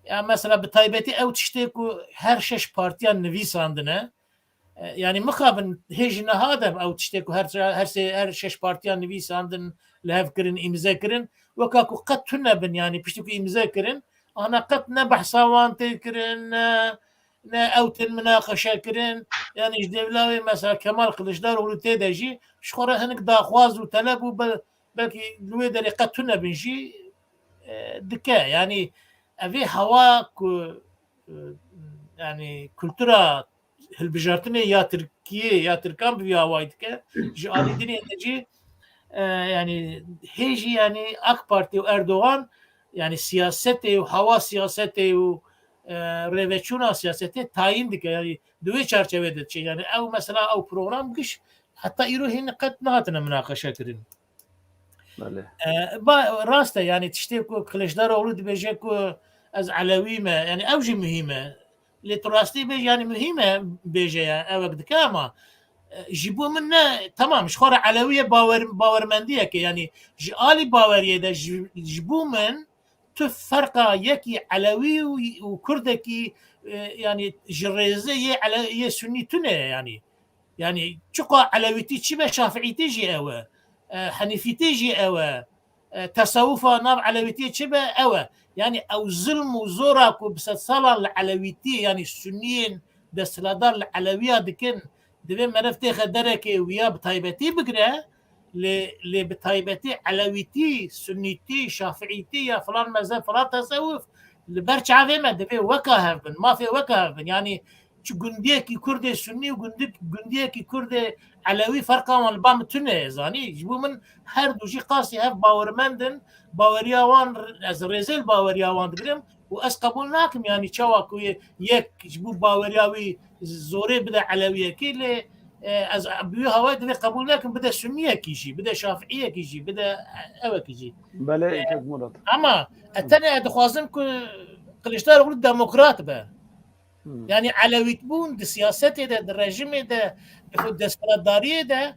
ya mesela bi taybetî ew tiştê ku her şeş partiyan nivîsandine, e, yani mixabin hê ji niha de ew tiştê ku her, her sê, her şeş partiyan nivîsandin, li hev kirin, îmze kirin, weka ku qet tune bin, yani piştî ku îmze kirin, ana qet ne behsa wan tê kirin, ne, ne ew tên minaqeşe kirin. Yani ji dêvla wê mesela Kemal Kılıçdaroğlu tê de jî ji xwe re hinek daxwaz û teleb û bel-, belkî li wê derê qet tune bin jî, e, dike. Yani evê hewa ku, e, yani kultura hilbijartinê ya Tirkiyê, ya Tirkan bi vî awayî dike. Ji alî dinê de jî, e, yani hê jî yani AK Parti û Erdogan yani siyasetê û hewa siyasetê û, e, rêveçûna siyasetê tayîn dike. Yani di wê çarçevê de diçe. Yani ew mesela ew program giş heta îro hîn qet nehatine minaqeşe kirin. Belê. E, ba, rast e, yani tiştê ku Kiliçdaroğlu dibêje ku ez Elewî me, yani ew jî muhîm e. Lê tu rastî bêj, yani muhîm e bêje ya, ewek dike ama, e, ji bo min ne, tamam, ji xwe re Elewî ye, bawer-, bawermendiyeke, yani ji alî baweriyê de ji, ji bo min tu ferqa yekî Elewî û, û Kurdekî, e, yani ji rêzê yê Ele-, yê Sunnî tune ye yani. Yani çiqa Elewîtî çi be, Şafiîtî jî ew e. E, Henîfîtî jî ew e. E, tesewufa nav Elewîtiyê çi be, ew e. Yani ew zilm û zora ku bi sedsalan li Elewîtiyê, yani Sunniyên desthilatdar li Elewiya dikin, divê meriv têxe derekê wiya bi taybetî bigire, lê, lê bi taybetî Elewîtî, Sunnîtî, Şafiîtî ya filan mezheb, filan tesewuf li ber çavê me divê weka hev bin, mafê weka hev bin. Yani çi gundiyekî Kurdê Sunnî û gundi-, gundiyekî Kurdê Elewî ferqa wan li ba min tune ye, zanî? Ji bo min her du jî qasî hev bawermend in, baweriya wan, ez rêzê li baweriya wan digirim û ez qebûl nakim, yanî çawa ku yê yek ji bo baweriya wî zorê bide Elewiyekî, lê e, ez bi wî hawayê divê qebûl nekim, bide Sunniyekî jî, bide Şafiiyekî jî, bide ewekî jî. Belê, Kek Murat. Ama e, tenê ez dixwazim ku Kiliçdaroglu demokrat be. Hmm. Yani elewîtbûn di siyasetê de, di rejimê de, di xwe desthilatdariyê de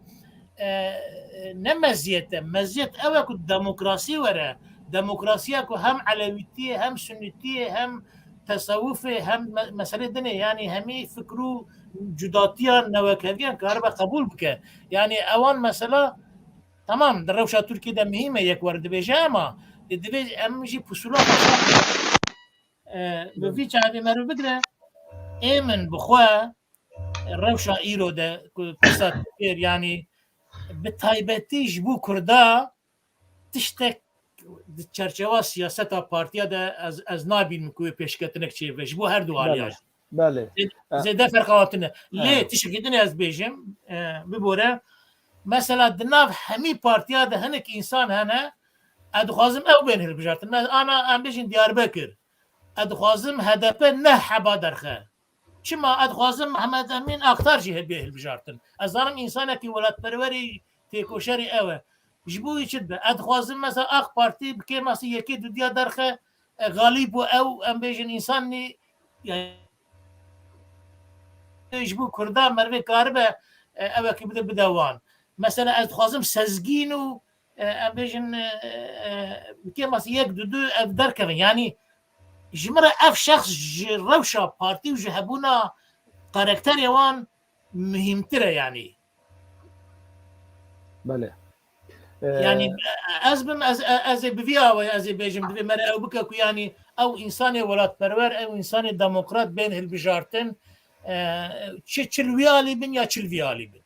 e, e, ne meziyet e. Meziyet ew e ku demokrasî were. Demokrasiya ku hem elewîtiyê, hem sunnîtiyê, hem tesewufê, hem me- meselê dinê, yani hemî fikr û cudatiyan, newekeviyan karibe qebûl bike. Yani ewan mesela tamam di rewşa Tirkiyê de muhîm e, yek were dibêje, ama e, divê em jî pusula xwe e, bi vî çavê meriv bigire. Ê min bi xwe rewşa îro de ku pirsa Tirkiyê, yani bi taybetî ji bo Kurda tiştek di çerçewa siyaseta partiya de ez, ez nabînim ku wê pêşketinek çêbe ji bo her du aliya. Belê. Belê. Zêde ferqa tune. Lê Evet. tiştekî din ez bêjim, e, bibore. Mesela di nav hemî partiya de hinek însan hene, ez dixwazim ew bên hilbijartin. Me-, ana em bêjin Diyarbekir. Ez dixwazim H D P neh heba derxe. Çima ez dixwazim Mehmet Emîn Aktar jî hebe hilbijartin. Ez zanim însanekî welatperwerî têkoşerî ew e. Ji bo wî çi dibe? Ez dixwazim mesela AK Partî bi kêmasî yekê dudiya derxe, e, xalîb û ew, em bêjin, însanî, yani, ji bo Kurda merivê karibe, e, ewekî bide, bide wan. Mesela ez dixwazim Sezgîn û, e, em bêjin, e, e, bi kêmasî yek du du ev derkevin. Yani ji min re ev şexs ji rewşa partî û ji hebûna karakterê wan muhîmtir e yani. Belê. Ee, Yani ez bim, ez, ez ê bi vî awayî ez ê bêjim, divê mere ew bike ku yani ew însanê welatperwer, ew însanê demokrat bên hilbijartin, e, çi, çi li wî alî bin ya çi li vî alî bin.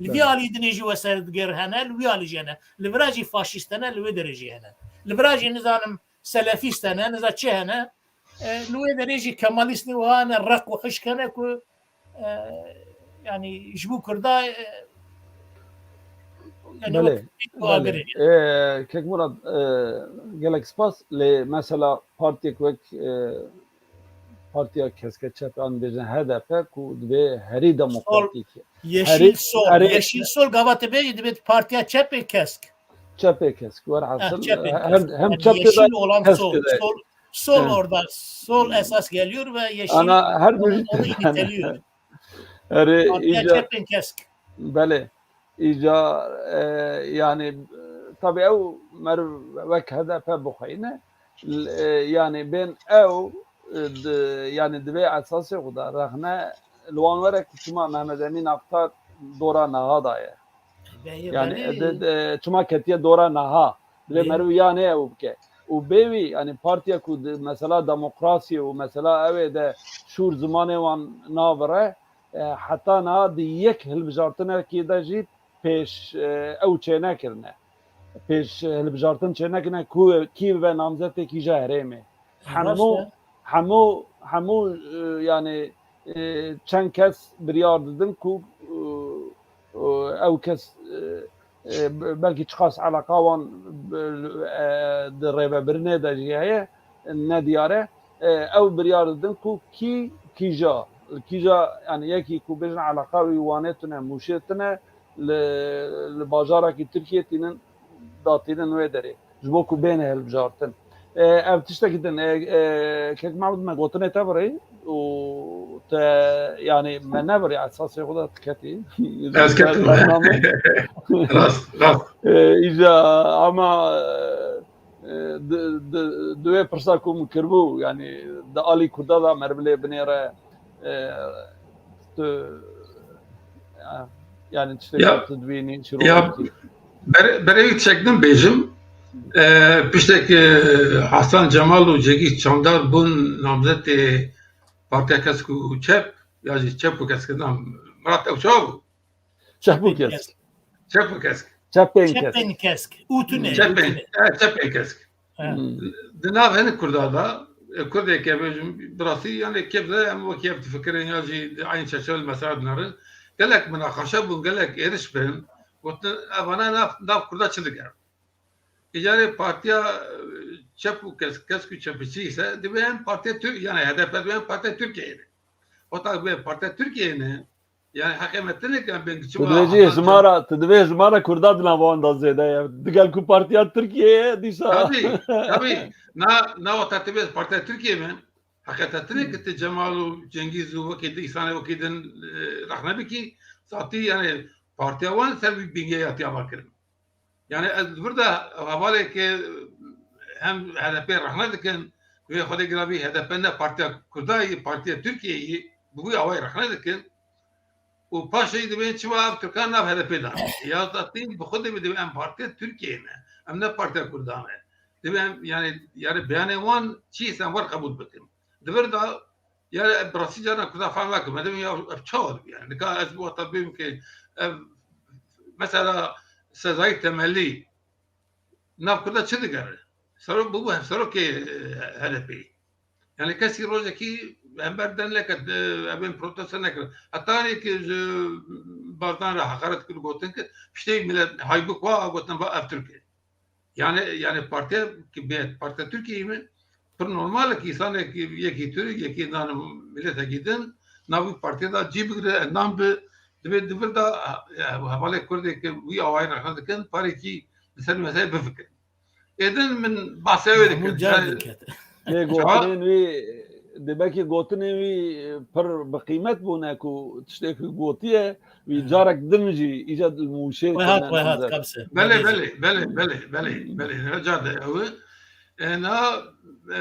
Li vî Belê. alî dinê jî weserdigir hene, li wî alî jî hene. Li vira jî faşîst hene, li wê derê jî hene. Li vira jî nizanim selefîst hene, niza çi hene. E, li wê derê jî kemalîst ne, wiha ne req û hişk hene ku, e, yani ji bo Kurda, e, yani Belê, wek belê. agirê. Ee, Kek Murat, e, gelek spas. Lê mesela partiyek wek, e, Partiya Keske Çep, an bêjin H D P ku divê herî demokratîk e. Yeşil Herî- sol, herî- Yeşil sol gava te bêjî divê partiya çepê kesk. Çepê kesk. Ha, Werhasil çepê hem, kesk. hem Yani çep yeşil tê de olan kesk sol, tê de. sol, sol Evet. orada, sol esas geliyor ve yeşil Ana her onu, bir onu niteliyor. Herî Partiya iyice çepên kesk. Belê. Îca, e, yani, e, tabii ew meriv wek H D P bixweyne. L-, e, yani bên ew, e, di, yani divê esasê xwe de rexne li wan were ku çima Mehmet Emîn Aktar dora niha daye. Yani, e, di, di, çima ketiye dora niha. Divê meriv yanê ew bike. Û bê wî, yani partiya ku di, mesela demokrasiyê û mesela ew ê de şûr zimanê wan navire, e, heta niha di yek hilbijartinekê de jî pêş, e, ew çênekirine. Pêş hilbijartin çênekirine ku kî bibe namzetê kîja herêmê. Hemû, hemû, hemû, e, yani, e, çend kes biryar didin ku, e, e, ew kes, e, e, belkî çiqas eleqa wan, e, di rêvebirinê de jî heye, nediyar e. E, ew biryar didin ku kî, kîja, kîja, yani yekî ku bêjin eleqa wî Wanê tune, Mûşê tune, li, li bajarekî Tirkiyê tînin, datînin wê derê. Ji bo ku bêne hilbijartin. E, ev tiştekî din, e, e, Kek Mehmûd, me gotinê te birî û te, yani me nebirî esasê xwe de diketî. Ez ketim. Rast, rast. E, îca ama, e, di, di, di wê pirsa ku min kiribû, yani di alî Kurda de meriv lê binêre, e, tu, e, yani tiştek Ya, tu dibînî, ya, bere-, berê wî tiştek din bêjim. E, piştek, e, Hasan Cemal û Cegîz Çandar bûn namzetê Partiya Kesk û Çep, ya jî Çep û Kesk, nam, Murat, ew çawa bû? Çep û Kesk. Çep û Kesk. Çepên Kesk. Çepên kesk. Û tune, û Çepên, tune. e, Çepên Kesk. Ha. Di nav hin Kurda da, e, Kurdeke bêjim, bi rastî, yani kêf de em wekî ev difikirin ya jî di aynî çerçeve li mesela dinarin. Gelek minaqeşe bûn, gelek êriş bin, gotin, evana nav, nav Kurda çi dikin? Îcarê partiya, e, çep û kes-, kesk û çepiçî ise divê em partiya Türk, yani H D P divê em partiya Türkiye'yê ne. Wexta divê partiya Türkiye'yê ne, Yani heqê me tine ki em bên çima Tu dibê jî hatan hejmara, tu dibê hejmara Kurda di nava wan de zêde ye. Digel ku Partiya Tirkiyê ye, dîsa. Tabii, tabii. Na, na wexta tu bê Partiya Tirkiyê me, heqeta tine ki tu Cemal û Cengiz û wekî di, îsanê wekî din, e, rexne bikî, zatî yani partiya wan ser wî bingê ya tiya va kirin. Yani ez li vir de hevalê ki hem H D P rexne dikin, wê Xwedê giravî H D P ne partiya Kurda yî, partiya Tirkiyeyê yî, bi wî awayî rexne dikin. Û paşê yî dibên çima ev Tirkan nav H D P dan. Ya zatî bi xwe dibê, dibê em partiya Tirkiyeyê ne. Em ne partiya Kurdan e. Dibê em, yani, yani beyanê wan çi sen wer qebûl bikin. Di vir de, yani, bi rastî carna Kurda fehm nakim. Me dibê ya ev çawa dibe yani. Nika ez bi wexta bêm ki ev, mesela Sezai Temelî nav Kurda çi digere? Serok bûbû hevserokê, e, H D P. Yani kesî rojekî hember den neket, e, evên protesto nekirin. Heta anê ki ji Barzan re heqaret kir, gotin ki piştê millet haybik wa gotin va ev Tirk e. Yani, yani partiya ki bê partiya Tirkiyeyê mi pir normal e ki îsanek yekî Tirk, yekî nan miletekî din navî partiya da cî bigire, endam bi, dibê di vir de, e, hevalê Kurdê ki wî awayî rexne dikin, parekî li ser mesele bifikirin. Êdin min bahsê wê dikin. Mahmûd car Yani, diket. Lê Çawa? gotinên wî, dibekî gotinên wî pir bi qîmet bûne ku tiştê ku gotiye, wî Evet. carek din jî îca di mûşê Wê hat, tune wê hat, namzet. Kabse. Belê, Belê. belê, belê, belê, belê, belê. Ne car de ew. E, na, e,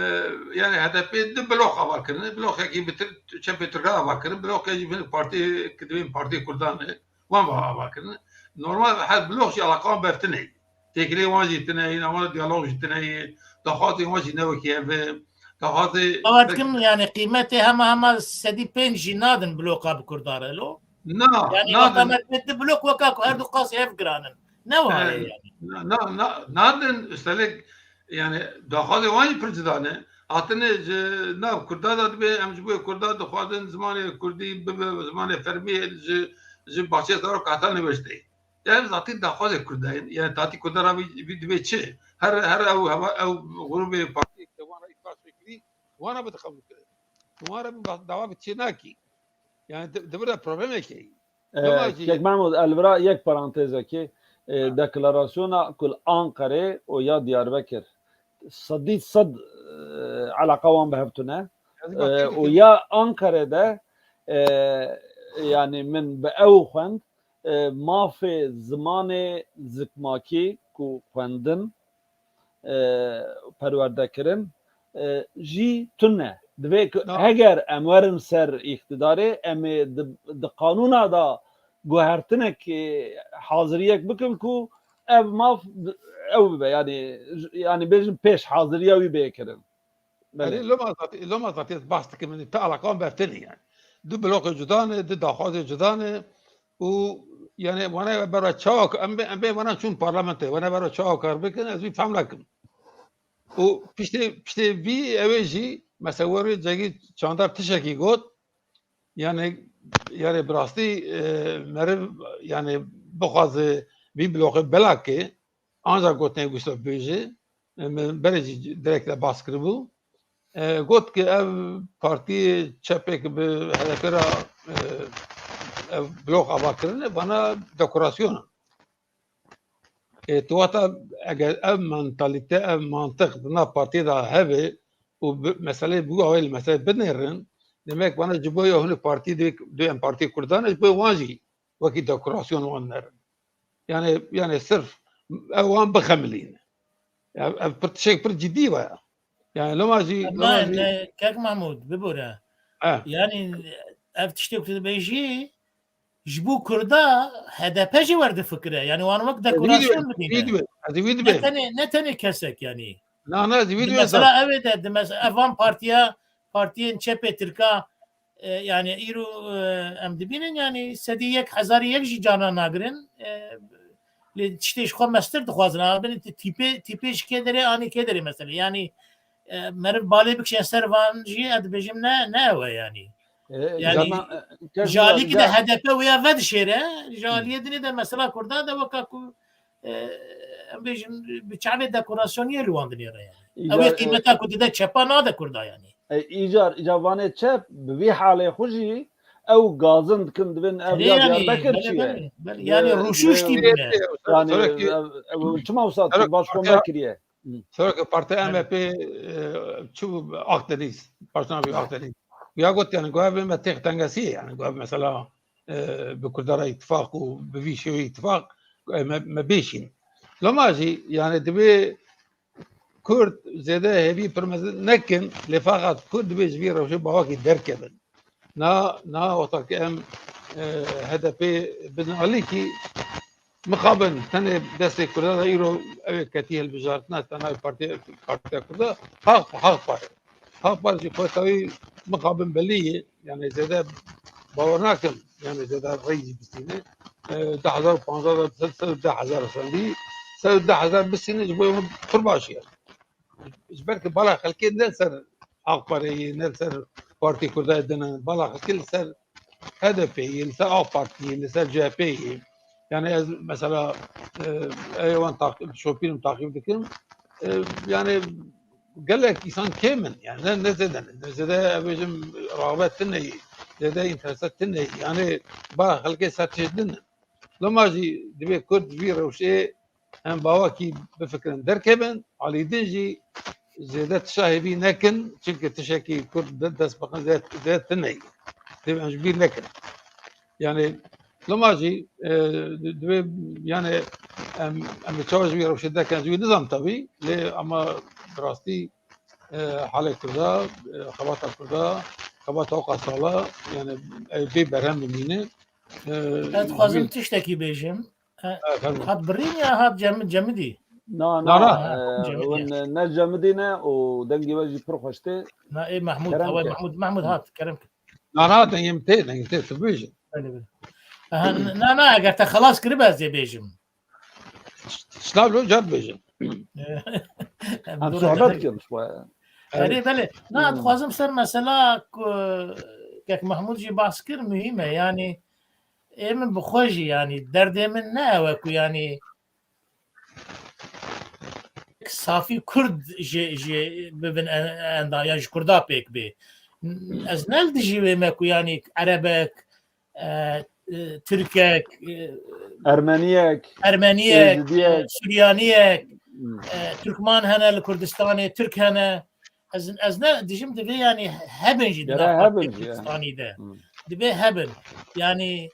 yani H D P di bloka ava kirin. Blokekî bi Tir-, çepê Tirkan ava kirin. Blokekî bin partî, ki dibên partî Kurdan e. Wan va ava kirin. Normal her blok jî alaqa wan bevtine. Têkilê wan jî tine, navana diyalog jî tine, daxwazên wan jî ne wekî ev e. Daxwazê Ava dikim yani qîmetê hema hema sedî pênc jî nadin bloka bi Kurdan re lo. Na, Yani nadin. wexta me dibê di blok weka ku her du qasî hev giran in. Ne wiha ye Evet. yani. Na, na, na, nadin, üstelik yani daxwazê wan jî pir cida ne. Hatine ji nav Kurda de dibê, em ji bo Kurda dixwazin zimanê Kurdî bibe zimanê fermî ji, ji baxçeyê zarok heta niviştê. Ev zatî daxwazê Kurda ye. Yani tatî Kurda re vî, vî dibê çi? Her, her ew heva, ew grûbê partiyê ke wan re îtiraz kir, wan re bi dixebû kirin. Wan re bi dawa bi çê nakî. Yani di, di vir de problemekê ye. E, Loma jî Kek Mahmud, elvira yek parantezekê, e, Ha. deklarasyona ku li Anqerê û ya Diyarbekir sedî sed, e, eleqa wan bi hev tune. Ez E, bak çi û dikim? ya Anqerê de, e, yani min bi ew xwend, e, mafê zimanê zikmakî ku xwendin, e, perwerdekirin, e, jî tune. Divê ku Na. heger em werin ser îqtidarê, em ê di, di qanûna da guhertinek, e, haziriyek bikin ku ev maf di, ew bibe. Yani, yani bêjin pêş haziriya wî bê kirin. Belê. Erê, loma zatî, loma zatî ez behs dikim, yani, te alakan bertinê yani. Du bloqê cuda ne, du daxwazê cuda ne û yani wana berwa çawa, em bê, em bê wana çûn parlamentê, wana berwa çawa kar bikin, ez wî fehm nakim. Û piştê, piştê vî ew ê jî, mesela, werê Cegî Çandar tişekî got, yani, yani bi rastî, e, meriv, yani bixwaze vî bloqê belakê, anca gotinê Gustav bêje, e, min berê jî direkt de bas kiribû. E, got ki ev partiyê çepê ki bi H D P re, e, ev blok ava kirine, bana dekorasyon e. E, tu wata eger ev mentalite, ev mantiq di nav partiyê de hebe û bi, meseleyê bi wî awayî li meseleyê binêrin, demek bana ji bo ya hûn partî dê, dê em partiyê Kurdan e, ji bo wan jî wekî dekorasyon wan nerin. Yani, yani sirf ew wan bixemilîne. Ev, ev pir tişek pir cidî ve ya. Yani loma jî, Ama loma jî ne, Kek Mahmud, bibore. He. Yani ev tiştê ku tu dibêjî, ji bo Kurda H D P jî werdifikire. Yani wan wek Ez wî dekorasyon dibê, dibîne. Wî dibê, ez wî dibê. Ne tenê, ne tenê kesek yani. Na, na, ez wî Di dibê mesela zaf. Ev ê de, di mes-, ev van partiya, partiyên çepê Tirka, e, yani îro, e, em dibînin yani sedî yek, hezarî yek jî cana nagirin. E, lê tiştê ji xwe mestir dixwazin. Ama binê ti-, tîpê, tîpê ji kê derê, anî kê derê mesela. Yani, e, meriv balê bikişe ser van jî, ez dibêjim ne, ne ew e yani. E, Yani, cana, e, kes ji alîkî de ca- H D P wê ya vedişêre, ji aliyê dinê de mesela Kurda de weka ku, e, em bêjin bi çavê dekorasyoniyê li wan dinêre yani. Ew ê Îcar, e, qîmeta ku dide çepa nade Kurda yani. E, îcar, îcar vanê çep bi vî halê xwe jî, ew gazin dikin, dibên ev Erê ya yanî, Diyarbekir belê, çi ye? Belê, belê. Yanî Ee, rûşûş e, tî bûne. Yanî, Serokê, ev, ev, çima wisa Serok baş xwe Partiya, nekiriye? Hı. Serokê Partiya Belê. M H P, e, çi bû Akdeniz, başkan bû Akdeniz. Ya got yani, got ev me têx tengesiyê yani, got ev mesela, e, bi Kurda re îtifaq û bi vî şêwê îtifaq, got me, me bêşîn. Loma jî yani divê Kurd zêde hêvî pir mezin nekin, lê feqat Kurd divê ji vî rewşê bawakî derkevin. Na, na wexta ke em, e, H D P bin alîkî mixabin, tenê destê Kurda de îro ew ê ketî hilbijartina, te navê partiya, partiya Kurda, Haq, Haq Parê. Haq Parê jî xwesta wî mixabin belî ye, yani zêde bawer nakim, yani zêde rey jî bistîne. E, deh hezar û panzdeh de ser, ser deh hezar sendî, ser deh hezar bistîne ji bo min pir baş e. Ji ber ku bala xelkê ne li ser Ak Pareyê, ne li ser Partî Kurda din e, bala xelkê li ser H D P yê, li ser Ak Partî yê, li ser C H P yê. Yani ez mesela, e, ê wan taq-, şopînim, taqîb dikim. E, yani gelek însan kêm in. Yani ne, ne zêde ne. Ne zêde, ez bêjim, rağbet tune ye. Zêde înterese tune ye. Yani bala xelkê ser tişt din in. Loma jî divê Kurd vî rewşê em bawakî bifikirin derkevin, alî din jî zêde tişa hêvî nekin, çimkî tişekî Kurd de-, dest bixin zêde, zêde tune ye. Divê em ji bîr nekin. Yani loma jî, e, di-, divê yani em, em ê çawa ji vî rewşê derkevin, ez wî nizam tabî, lê ama bi rastî, e, halê Kurda, e, xebata Kurda, xebata oqa sala, yani ew bê berhem bimîne. E, Ez dixwazim wî- tiştekî bêjim. E, E, fermo. Hat birîn ya hat cem-, cemidî? Na, Na, na, na. e, Cemidî hûn ya. Ne cemidî ne û dengê we jî pir xweş tê. Na, ê Mahmud, Kerem away ke. Mahmud, Mahmud hat, kerem ke. Na, na, dengê min tê, dengê tê, tu bêjî. Belê, belê. Aha, n-, na, na, eger te xelas kiribe ez ê bêjim. Şlav lo cat bêjin. Em Em dur sohbet edin. Kirin ji xwe. Erê, belê. Na, Hmm. Dixwazim ser mesela ku Kek Mahmud jî bahs kir, muhîm e. Yani, ê min bi xwe jî, yani, derdê min ne ew e ku, yani, safî Kurd ji, ji bibin en-, enda, ya ji Kurda pêk bê. Ez ne li dijî wê me ku, yani, Erebek, e, e, Tirkek, e, Ermeniyek, Ermeniyek, Êzidiyek. E, Suryaniyek, Hmm. e, Türkman hene li Kurdistanê, Türk hene. Ez, ez ne dijim, divê yani hebin jî di Gere nav hebin Partiya jî, ya. Kurdistanî de. Hmm. Divê hebin. Yani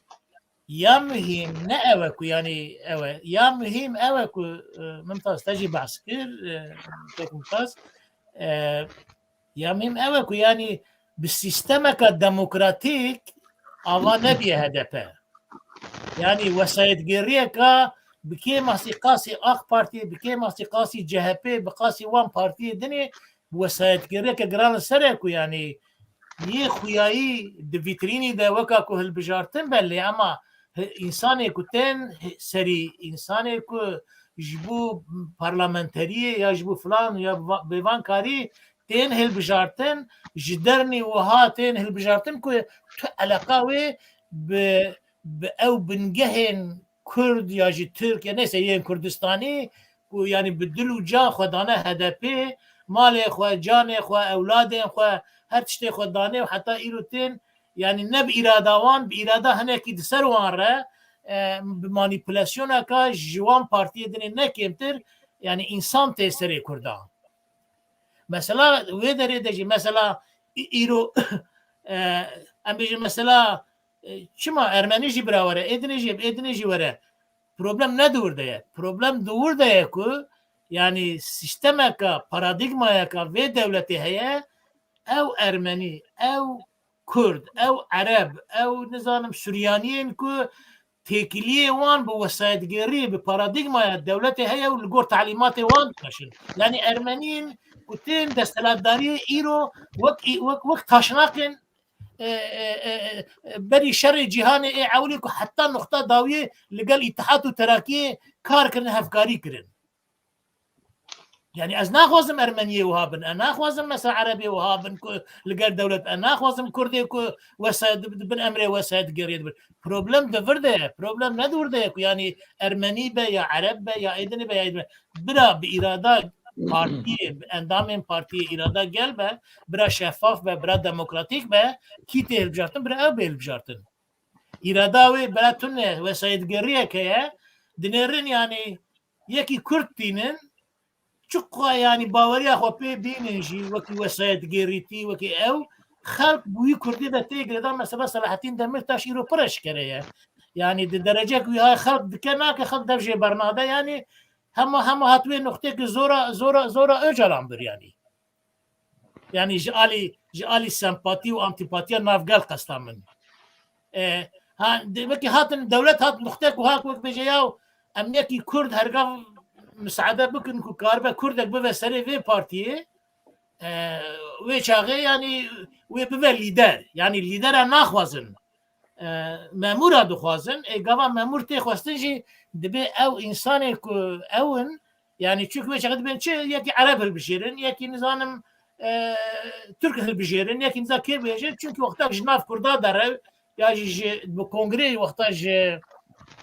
ya muhîm ne ew e ku yani ew e. Ya muhîm ew e ku, e, Mimtaz te jî behs kir, e, Kek Mimtaz, e, Ya muhîm ew e ku, yanî, bi sîstemeka demokratîk ava nebiye H D P. Yanî, wesayetgêriyeka bi kêmasî qasî AK Partî, bi kêmasî qasî C H P, bi qasî wan partiyê dinê, bi wesayetgêriyeke giran li ser e ku, yanî, yê xuyayî di vîtrînî de weka ku hilbijartin be, lê ema hi-, însanê ku tên hi-, serî, însanê ku ji bo parlamenteriyê ya ji bo filan ya va-, bêvankarî tên hilbijartin, ji dernê wiha tên hilbijartin ku tu eleqa wê bi, bi ew bingehên Kurd ya jî Tirk ya neyse yên Kurdistanî ku, yanî, bi dil û ca xwe dane H D P, malê xwe, canê xwe, ewladên xwe, her tiştê xwe dane û heta îro tên, yanî, ne bi îrada wan, bi îrada hinekî di ser wan re, e, bi manîpulasyoneka ji wan partiyê dinê ne kêmtir, yanî, însan tê serê Kurdan. Mesela wê derê de jî, mesela î-, îro, e, em bêjin, mesela, e, çima Ermenî jî bira were, ê dinê jî, ê dinê jî were. Problem ne di wir de ye. Problem di wir de ye ku, yanî, sîstemeka, paradîgmayeka vê dewletê heye, ew Ermenî, ew Kurd, ew Ereb, ew, nizanim, Suryaniyên ku têkiliyê wan bi wesayetgêrî, bi paradîgmaya dewletê heye û li gor talîmatê wan dikaşin. Yanî Ermeniyên ku tên desthilatdariyê îro wek, wek, wek taşnaqên, e, e, e, e, berî şerê cîhanê ê ewilî ku heta noqta dawiyê li gel Îtihat û Terakiyê kar kirin, hevkarî kirin. Yanî ez naxwazim Ermeniyê wiha bin, ez naxwazim mesela Erebê wiha bin ku li gel dewlet, ez naxwazim Kurdê ku wesayet, di bin emrê wesayetgêriyê dibin. Problem di vir de ye, problem ne di wir de ye ku yanî Ermenî be ya Ereb be ya êdinê be ya êdinê be. Bira bi îrada partiyê, bi endamên partiyê îrada gel be, bira şeffaf be, bira demokratîk be, kî tê hilbijartin, bira ew bê hilbijartin. Îrada wê bira tune, wesayetgeriyek heye, dinêrin, yanî yekî Kurd tînin, çiqa, yanî, baweriya xwe pê bînin jî, wekî wesayetgerîtî, wekî ew, xelk bi wî Kurdî de tê girêdan, mesela Selahattin Demirtaş îro pir eşkere ye. Yanî, di derecek wî hay xelk dike nake, xelk dev jê bernade, yanî, hema, hema hat wê noqtê ki zora, zora, zora Ocalan bir, yanî. Yanî, ji alî, ji alî sempatî û antîpatiya navgel qesta min. E, ha, de, wekî hatin, dewlet hat noqtek û hat wek bêje, yaw, em yekî Kurd hergav misaade bikin ku karibe Kurdek bive serê vê partiyê, e, wê çaxê, yanî, wê bive lîder. Yanî, lîdera naxwazin. E, memûra dixwazin. Ê, gava memûr tê xwestin jî, dibê ew însanê ku ew in, yanî, çunku wê çaxê dibên çi, yekî Ereb hilbijêrin, yekî, nizanim, e, Tirk hilbijêrin, yekî niza kê bêjin, çunku wexta ji nav Kurda dere, ya jî ji, bi kongreyê wexta ji,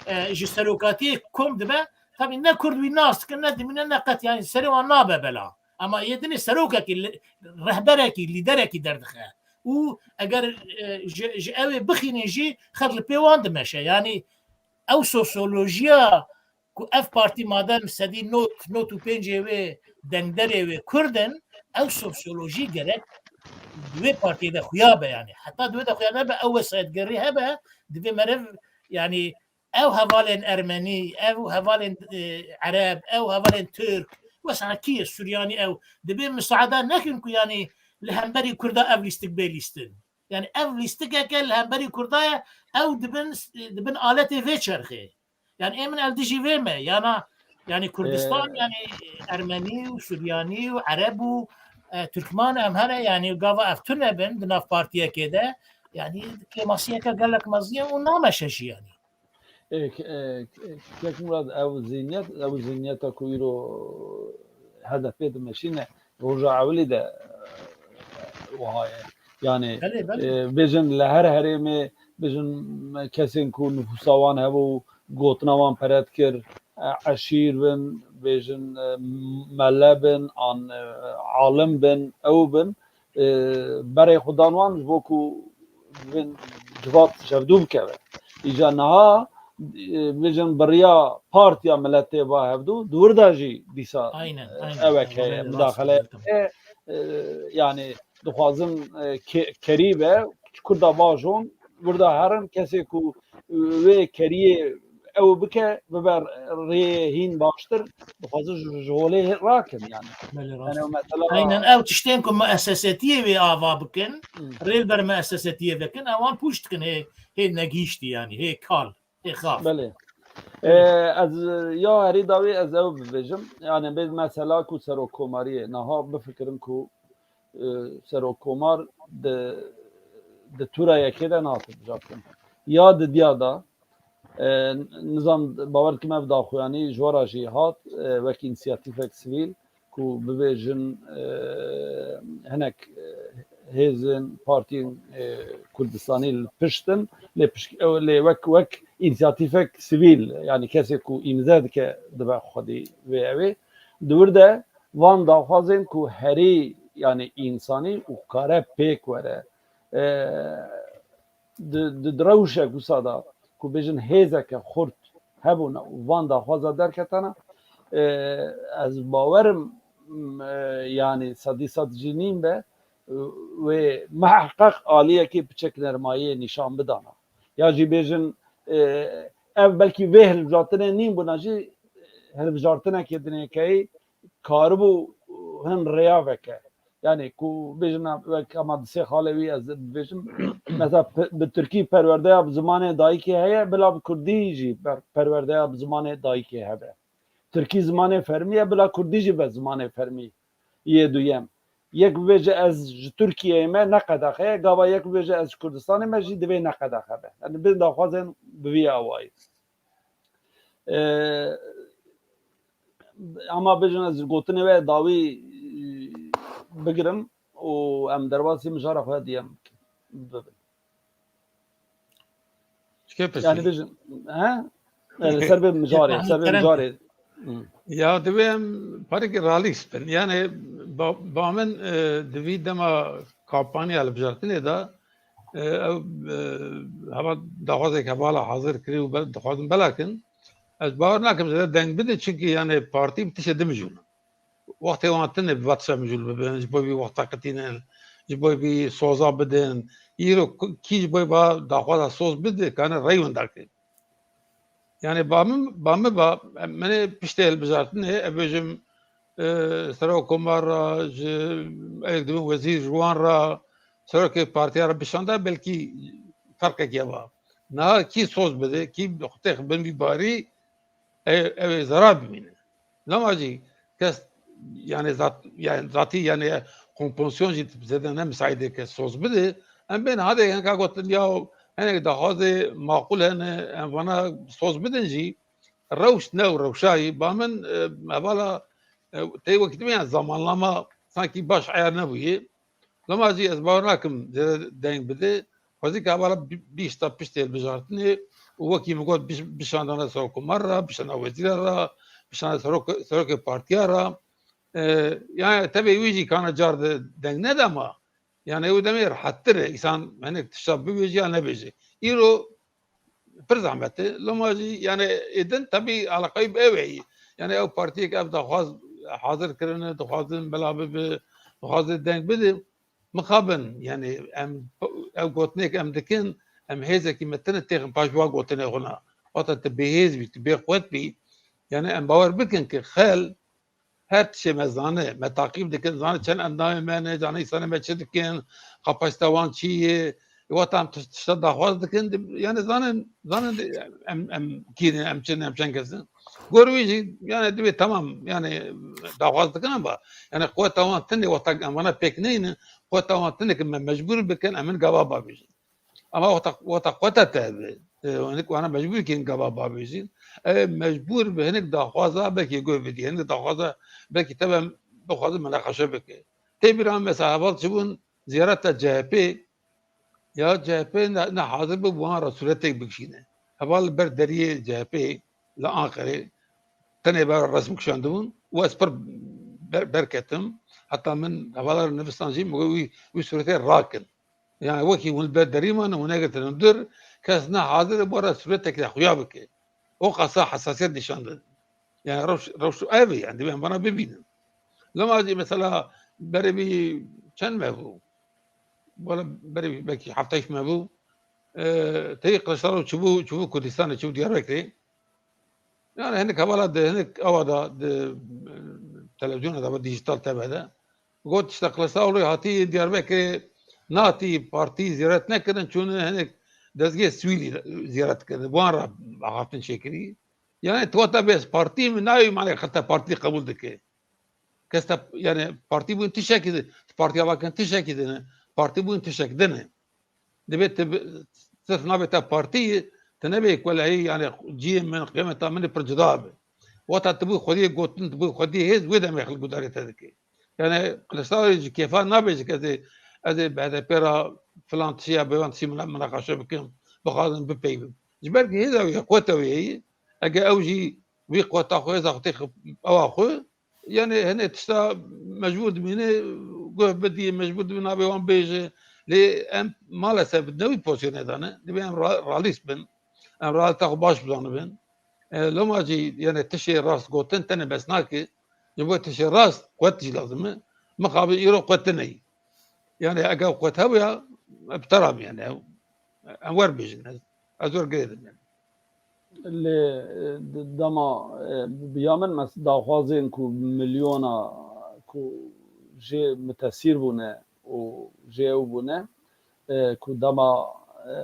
e, ji serokatiyê kom dibe, tabî ne Kurd wî nas dikin, ne dimîne, ne qet, yanî, serê wan nabe bela. Ama yê dinê serokekî, li, rehberekî, lîderekî derdixe. Û eger, e, ji, ji ew ê bixînin jî, xelk li pê wan dimeşe. Yanî, ew sosyolojiya ku ev partî madem sedî nod, nod û pêncê wê dengderê wê Kurd in, ew sosyolojî gerek di wê partiyê de xuya be, yanî. Heta di wê de xuya nebe, ew wesayetgerî hebe, divê meriv, yanî, ew hevalên Ermenî, ew hevalên, e, Ereb, ew hevalên Tirk, wesa kî ye, Suryanî, ew, divê misaade nekin ku, yanî, li hemberî Kurda ev lîstik bê lîstin. Yanî, ev lîstikeke li hemberî Kurda ye, ew dibin, dibin aletê vê çerxê. Yanî, ê min el dijî vê me, yana, yanî, Kurdistan, Ee, yanî, Ermenî û Suryanî û Ereb û, e, Tirkman em hene, yanî, gava ev tune bin di nav partiyekê de, yanî, kêmasiyeke gelek mezin ye û nameşe jî, yanî. Ê, k-, ê, k-, Kek Murad, ew zihniyet, ew zihniyeta ku îro H D P dimeşîne, roja ewilî de, e, wiha ye. Yanî, Belê, belê. e, bêjin li her herêmê, bêjin kesên ku nifûsa wan hebû, gotina wan pere dikir, e, eşîr bin, bêjin, e, mele bin, an, e, alim bin, ew bin, e, berê xwe dan wan ji bo ku bin civat çavdû bikeve. Îca niha, e, bêjin bi riya partiya miletê ba hevdû, di wir de jî dîsa, Aynen, e, aynen. ewek Aynen, heye, aynen, midaxele rast, heye, e, yanî dixwazin, e, ke-, kerî be, Kurda bajon, wir de herin, kesê ku, e, wê keriyê ew bike, bibe rêyê hîn baştir, dixwazin ji, ji holê rakin, yanî. Belê, rast. Yanî, mesela Aynen, ew tiştên ku muesesetiyê wê ava bikin, Hmm. rê li ber muesesetiyê vekin, ewan pûç dikin, hê, hê negihîştî, yanî, hê kal, hê xaf. Belê. Ee, ez, ya herî dawî ez ew bibêjim. Yanî, bê mesela ku serokkomariyê, niha bifikirin ku, e, serokkomar di, di tûra yekê de nate bijartin. Ya di diya de, e, nizam, bawer dikim ev daxuyanî ji we re jî hat, e, wek însiyatîfek sivîl, ku bibêjin, e, hinek, e, hêzên partiyên, e, Kurdistanî li pişt in, lê pişt, ew, lê wek, wek însiyatîfek sivîl, yanî kesê ku îmze dike dibe xwedî vê ewê. Di wir de van daxwazên ku herî, yanî însanî û kare pêk were, e, di, di, di rewşek wisa de ku bêjin hêzeke xurt hebûna û van daxwaza derketana, e, ez bawerim, m, e, yanî sedî sed jî nîn be, e, wê miheqeq aliyekê piçek nermayiyê nîşan bidana. Ya jî bêjin, e, ev belkî vê hilbijartinê nîn bûna jî, hilbijartinekê dinêkeyî karibû hin rêya veke. Yanî ku bêjin, wek hema di sê xalê wî ez bibêjim, mesela, pe-, bi tirkî perwerdeya bi zimanê dayikê heye, bila bi kurdî jî per-, perwerdeya bi zimanê dayikê hebe. Tirkî zimanê fermî ye, bila kurdî jî be zimanê fermî yê duyem. Yek bibêje ez ji Tirkiyeyê me ne qedexe ye, gava yek bibêje ez ji Kurdistanê me jî divê ne qedexe be. Yanî bin daxwazên bi vî awayî. Ee, Ama bêjin ez gotinê we dawî, e, bigirim û em derbasî mijara xwe diyem bibin. Çi kê pirsî? Yani bêjin, he? E, li ser vê mijarê, ser vê mijarê. Ya divê em parekî realîst bin. Yani ba, ba min, e, di vî dema kampanya hilbijartinê de, e, ew, e, heva daxwazek hevala hazir kirî û be, dixwazin belakin. Ez bawer nakim zêde deng bidin, çunkî yani partî bi tiştê din mijûl in. Wextê wan tune bi va tişta mijûl bibin, ji bo vî wexta qitînin, ji bo vî soza bidin. Îro ku, kî ji bo va daxwaza soz bide, kane rey winda ke. Yani ba min, ba min ba, em, menê piştê hilbijartinê, ev bêjim, e, serok komar ra, ji, ew dibin wezîr ji wan ra, serokê partiya ra bişanda, belkî ferqek heba. Niha kî soz bide, kî xwe têx bin vî barî, ew, ew ê zerar bimîne. Lema jî kes, yani zat, yani zatî yani kompozisyon jî zêde ne misaîdê ke soz bide. Em bên hadê hinka gotin ya hinek daxwazê maqûl hene, em vana soz bidin jî, rewş ne û rewşayî. Ba min, e, hevala, e, tê wekî dibê yani zamanlama sankî baş eyer nebûye. Lema jî ez bawer nakim zêde deng bide. Xwezî ke hevala bi, bîşta piştê hilbijartinê û wekî min got biş, bişandana serokkomar ra, bişandana wezîra ra, bişandana serok, serokê partiya ra. E, yani tevê wî jî kana car de deng nede ama yani ew demê rehettir e. Însan hinek tişta bibêje ya nebêje. Îro pir zehmet e. Loma jî yani êdin tebî eleqeyî bi ew heye. Yani ew partiyek ev daxwaz hazir kirine, dixwazin bila bibe, dixwazin deng bide. Mixabin, yani em ew gotinêk em dikin, em hêzekî me tine têxin paş va gotinê xwe na. Wata tu bêhêz bî, tu bêqwet bî. Yani em bawer bikin ki xel her tiştê me zane, me taqîb dikin, zane çend endamê me ne, zane însanê me çi dikin, kapasîta wan çi ye, wata em tiş-, tişta daxwaz dikin, di-, yani zanin, zanin di-, em, em kî ne, em çi ne, em çend kes in. Gor wî jî, yani divê temam, yani daxwaz dikin ama, yani quweta wan tune, wexta em vana pêk neynin, quweta wan tune ki me mecbûr bikin, em hin gava bavêjin. Ama wexta, wexta quweta te hebe, e, hinek wana mecbûr kî gava bavêjin. Ew mecbûr bi hinek daxwaza belkî guh bidî. Hinek daxwaza belkî tebe bixwaze mineqeşe bike. Tê bîra mesela heval çi bûn ziyareta C H P, ya C H P ne, ne hazir bû wan re sûretek bikişîne. Heval li ber deriyê C H P li Anqerê tenê ber resm kişandibûn û ez pir ber, berketim. Heta min hevala re nivistan jî, min got wî, wî sûretê rakin. Yani wekî hûn li ber derî mane, hûn negirtin dûr, kes ne hazir e bo re sûretek de xuya bike. O qasa hesasiyet nîşan dide. Yani rewş, rewş ev e, yani divê em vana bibînin. Lema jî mesela berê vî çend me bû? Wala berê vî belkî heft heşt me bû. E, teyî Kiliçdaroglu çûbû, çûbû Kurdistanê, çûbû Diyarbekirê. Yani hinek hevala de, hinek awa da di, e, televizyona da, dijîtal T V de. Got işte Kiliçdaroglu hatî Diyarbekirê, nehatî partî ziyaret nekirin, çûne hinek dezgehê sivîlî ziyaret kirin. Wan re axaftin çêkirî. Yani tu wata bê partî min nayê, mane xelta partî qebûl dike. Kes te, yani partî bûn tiştekî di, partiya vakin tiştekî dine. Partî bûn tiştek dine. Divê tu bi, sirf navê te partî, tu nebê ku lehî, yani ciyê min, qiyameta min ê pir cuda be. Wata tu bû xwediyê gotin, tu bû xwediyê hêz, wê demê xelk gudarê te dike. Yani Kiliçdaroglu ji kêfa nabêje ke ez ê, ez ê bi H D P ra filan tişiya, bi van tişî mina, minaqeşe bikim, bixwazin bipeyvim. Ji ber ku hêza wê ye, quweta wê ye, ege ew jî wî quweta xwe, hêza xwe têxe ewa xwe, yani hinek tişta mecbûr dimîne guh bidî, mecbûr dimîne navê wan bêje. Lê em maalesef ne wî pozisyonê de ne. Divê em ra-, realîst bin. Em realîta xwe baş bizanibin. E, loma jî yani tiştê rast gotin tenê bes nake. Ji bo tiştê rast quwet jî lazim e. Mixabin îro quwet tune ye. Yani eger quwet hebûya, bi te re bû yani. Em wer bêjin. Ez, ez wer girêdim yani. Lê, e, d-, dema, e, bi ya min mes-, daxwazên ku milyona ku jê mitesîr bûne û jê ew bûne, e, ku dema, e,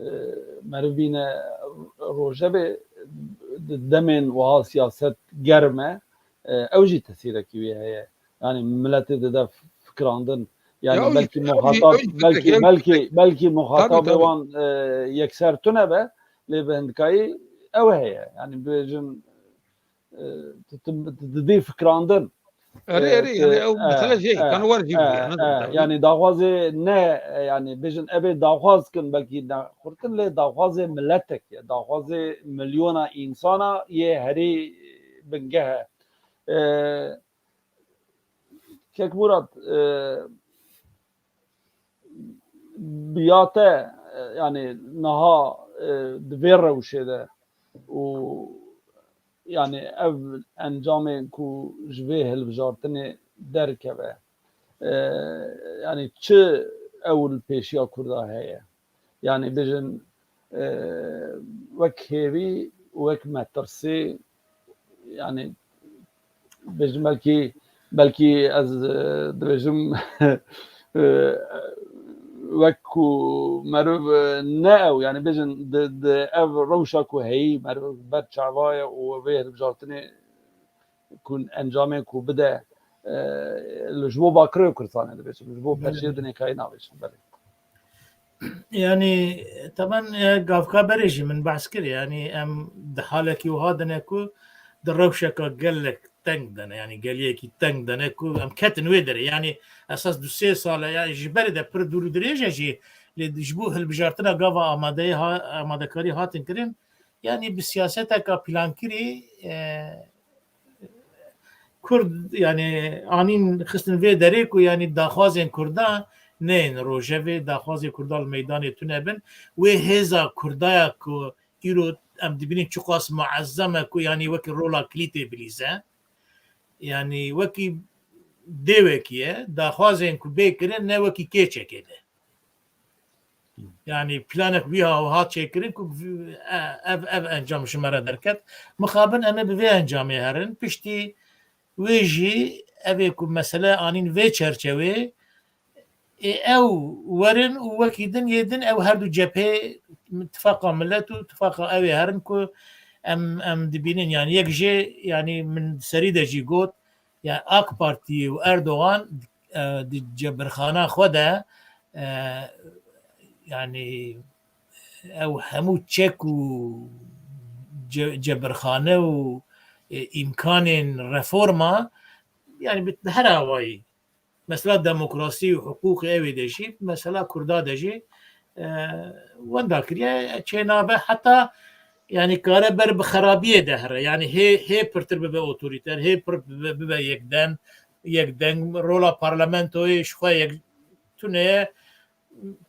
e, meriv bîne rojevê, d-, demên wiha siyaset germ e, e, ew jî tesîrekî wê heye. Yani miletê dide f-, fikirandin. Yani Ya, ew jî, belkî ew jî, muhatab, ew jî belkî, fikirek, ew jî belkî, belkî Tabii, muhatabê tabii. wan, e, yekser tune be, lê bi hindikayî ew heye. Yani bêjin, e, tu, tu, tu didî fikirandin. Erê, E, erê, yani tu, ew mesele e, jê, e, kan wer jî e, bûye, yani e, tabii. Yani daxwazê ne, e, yani bêjin ebê daxwaz kin belkî ne xurtin lê daxwazê miletek ye. Daxwazê milyona însana yê herî bingeh e. E, Kek Murat, e, bi ya te, e, yani niha, e, di vê rewşê de û yani ev encamên ku ji vê hilbijartinê derkeve, e, yani çi ew li pêşiya Kurda heye? Yani bêjin, e, wek hêvî, wek metirsî, yani bêjin belkî, belkî ez, e, dibêjim, e, wek ku meriv, e, ne ew, yani bêjin di, di ev rewşa ku heyî meriv ber çava ye û vê hilbijartinê ku encamê ku bide, e, li ji bo Bakirê Kurdistanê dibêjim, ji bo Belê. Perşiyê Dinêkayê nabêjim, belê. Yani, taban, e, gavka berê jî min behs kir, yani em di halekî wiha dine ku di rewşeka gelek teng dene, yani geliyekî teng dene ku em ketin wê derê. Yani esas du sê sal e, yani ji berê de pir dûr û dirêj e jî, lê ji bo hilbijartina gava amadeyê ha-, amadekarî hatin kirin, yani bi siyaseteka plankirî, e, Kurd, yani anîn xistin vê derê ku yani daxwazên Kurda neyên rojevê, daxwazê Kurda li meydanê tune bin. Wê hêza Kurdaya ku îro em dibînin çiqas muezzem e ku yani wekî rola kilîtê bilîze. Yani wekî dêwekî ye, daxwazên ku bê kirin ne wekî kêçekê ne. Yani planek wî ha hat çêkirin ku ev, ev encam ji me re derket. Mixabin em ê bi vê encamê herin. Piştî wê jî ev ê ku mesele anîn vê çerçewê, ê ew werin û wekî din yê din ew her du cephê tifaqa millet û tifaqa ew ê herin ku em, em dibînin. Yani yek jê, yani min serî de jî got, yani AK Partî û Erdogan, e, di cebirxana xwe de, e, yani ew hemû çek û ce-, cebirxane û, e, îmkanên reforma, yani bi her awayî, mesela demokrasî û hiqûqê ew ê de jî, mesela Kurda de jî, e, wenda kiriye, çênabe, heta yani kare ber bi xerabiyê de here. Yani hê, hê pirtir bibe otorîter, hê pir bibe, bibe yekden, yekdeng, rola parlamentoyê ji xwe yek tune ye.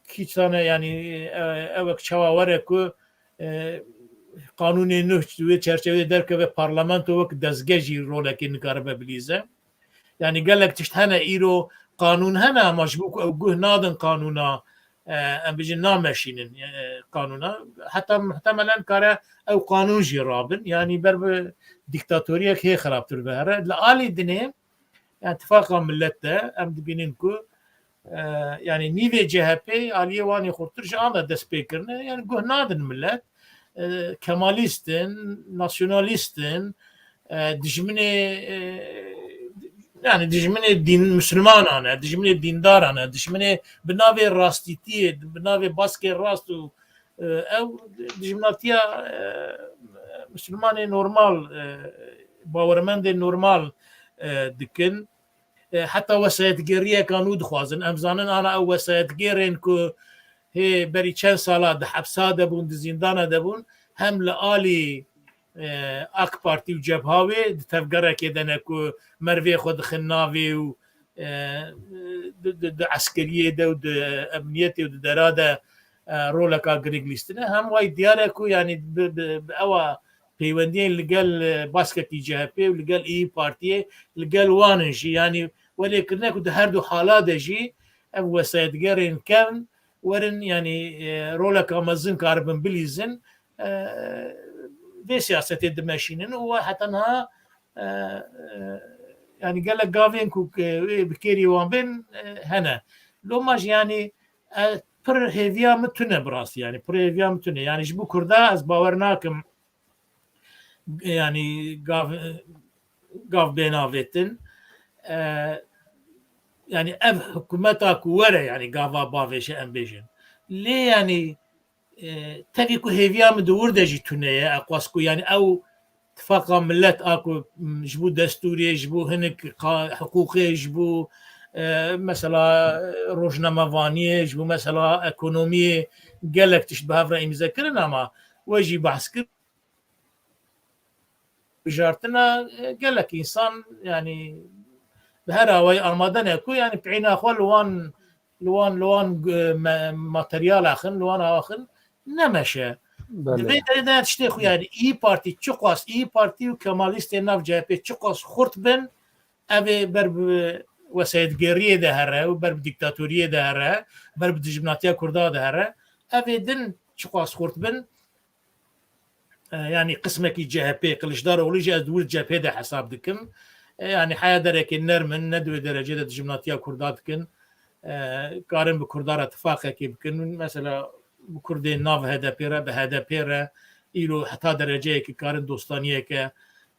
Kî zane, yani, e, ew wek çawa were ku, e, qanûnê nû wê çerçeveyê derkeve, parlamento wek dezge jî rolekê nikaribe bilîze. Yani gelek tişt hene, îro qanûn hene, ama ji bo ku ew guh nadin qanûna, e, em bijin nameşînin, e, qanûna. Heta muhtemelen kare ew qanûn jî rabin. Yani ber bi dîktatoriyek hê xirabtir ve here. Li alî dinê, yani tifaqa millet de em dibînin ku, e, yani nîvê C H P aliyê wan ê xurtir ji an de dest pê kirine, yani guh nadin millet. E, Kemalîst in, nasyonalîst in, e, dijminê, e, yani dijminê dîn, Mislimanan e, dijminê dîndaran e, dijminê bi navê rastîtiyê, bi navê baskê rast û, e, ew dijminatiya, e, Mislimanê normal, e, bawermendê normal, e, dikin. E, heta wesayetgêriyeka nû dixwazin. Em zanin ana ew wesayetgêrên ku hê berî çend sala di hepsa de bûn, di zîndana de bûn, hem li alî, e, AK Partî û Cebha wê di tevgerekê de ne ku merivê xwe dixin navê û, e, di, di, di eskeriyê de û di emniyetê û di dera de, e, roleka girîng lîstine. Hem way diyar e ku, yanî bi, bi, bi ewa peywendiyên li gel, e, baskekî C H P û li gel İYİ Partiyê, li gel wan in jî. Yanî welêkirine ku di her du hala de jî ev wesayetgerên kevn werin, yanî, e, roleka mezin karibin bilîzin, e, vê siyasetê dimeşînin û we heta niha, e, e, yanî gelek gavên ku, e, wê bi kêrî wan bên, e, hene. Loma jî, yanî, e, pir hêviya min tune bi rastî, yanî pir hêviya min tune. Yanî ji bo Kurda ez bawer nakim, yanî gav, gav bêne avêtin. E, yanî ev hikûmeta ku were, yanî gava bavêje em bêjin. Lê yanî, e, tevî ku hêviya min di wir de jî tune ye, eqwas ku yanî ew tifaqa millet a ku, m, ji bo destûrê, ji bo hinek qa-, hiqûqê, ji bo, e, mesela, e, rojnamevaniyê, ji bo mesela ekonomiyê gelek tişt bi hev re îmze kirin, ama we jî behs kir. bijartina, e, gelek însan, yanî, bi her awayî amade ne ku, yanî, peyîna xwe li wan, li wan, li wan, e, me-, materyal axin, li wan axin nemeşe. Belê. Di vê derê de tiştê xwe, yanî, İYİ Partî çiqas, İYİ Partî û Kemalîstên nav C H P çiqas xurt bin, ev ê ber bi wesayetgeriyê de here û ber bi dîktatoriyê de here, ber bi dijminatiya Kurda de here. Ev ê din çiqas xurt bin, e, yanî qismekî C H P, Kiliçdaroglî jî ez di wir cephê de hesab dikim. E, yanî heya derekê nerm in, ne di wê derecê de dijminatiya Kurda dikin. E, karin bi Kurda re tifaqekê bikin. Mesela bi Kurdên nav H D P re, bi H D P re îro heta dereceyekî karin dostaniyeke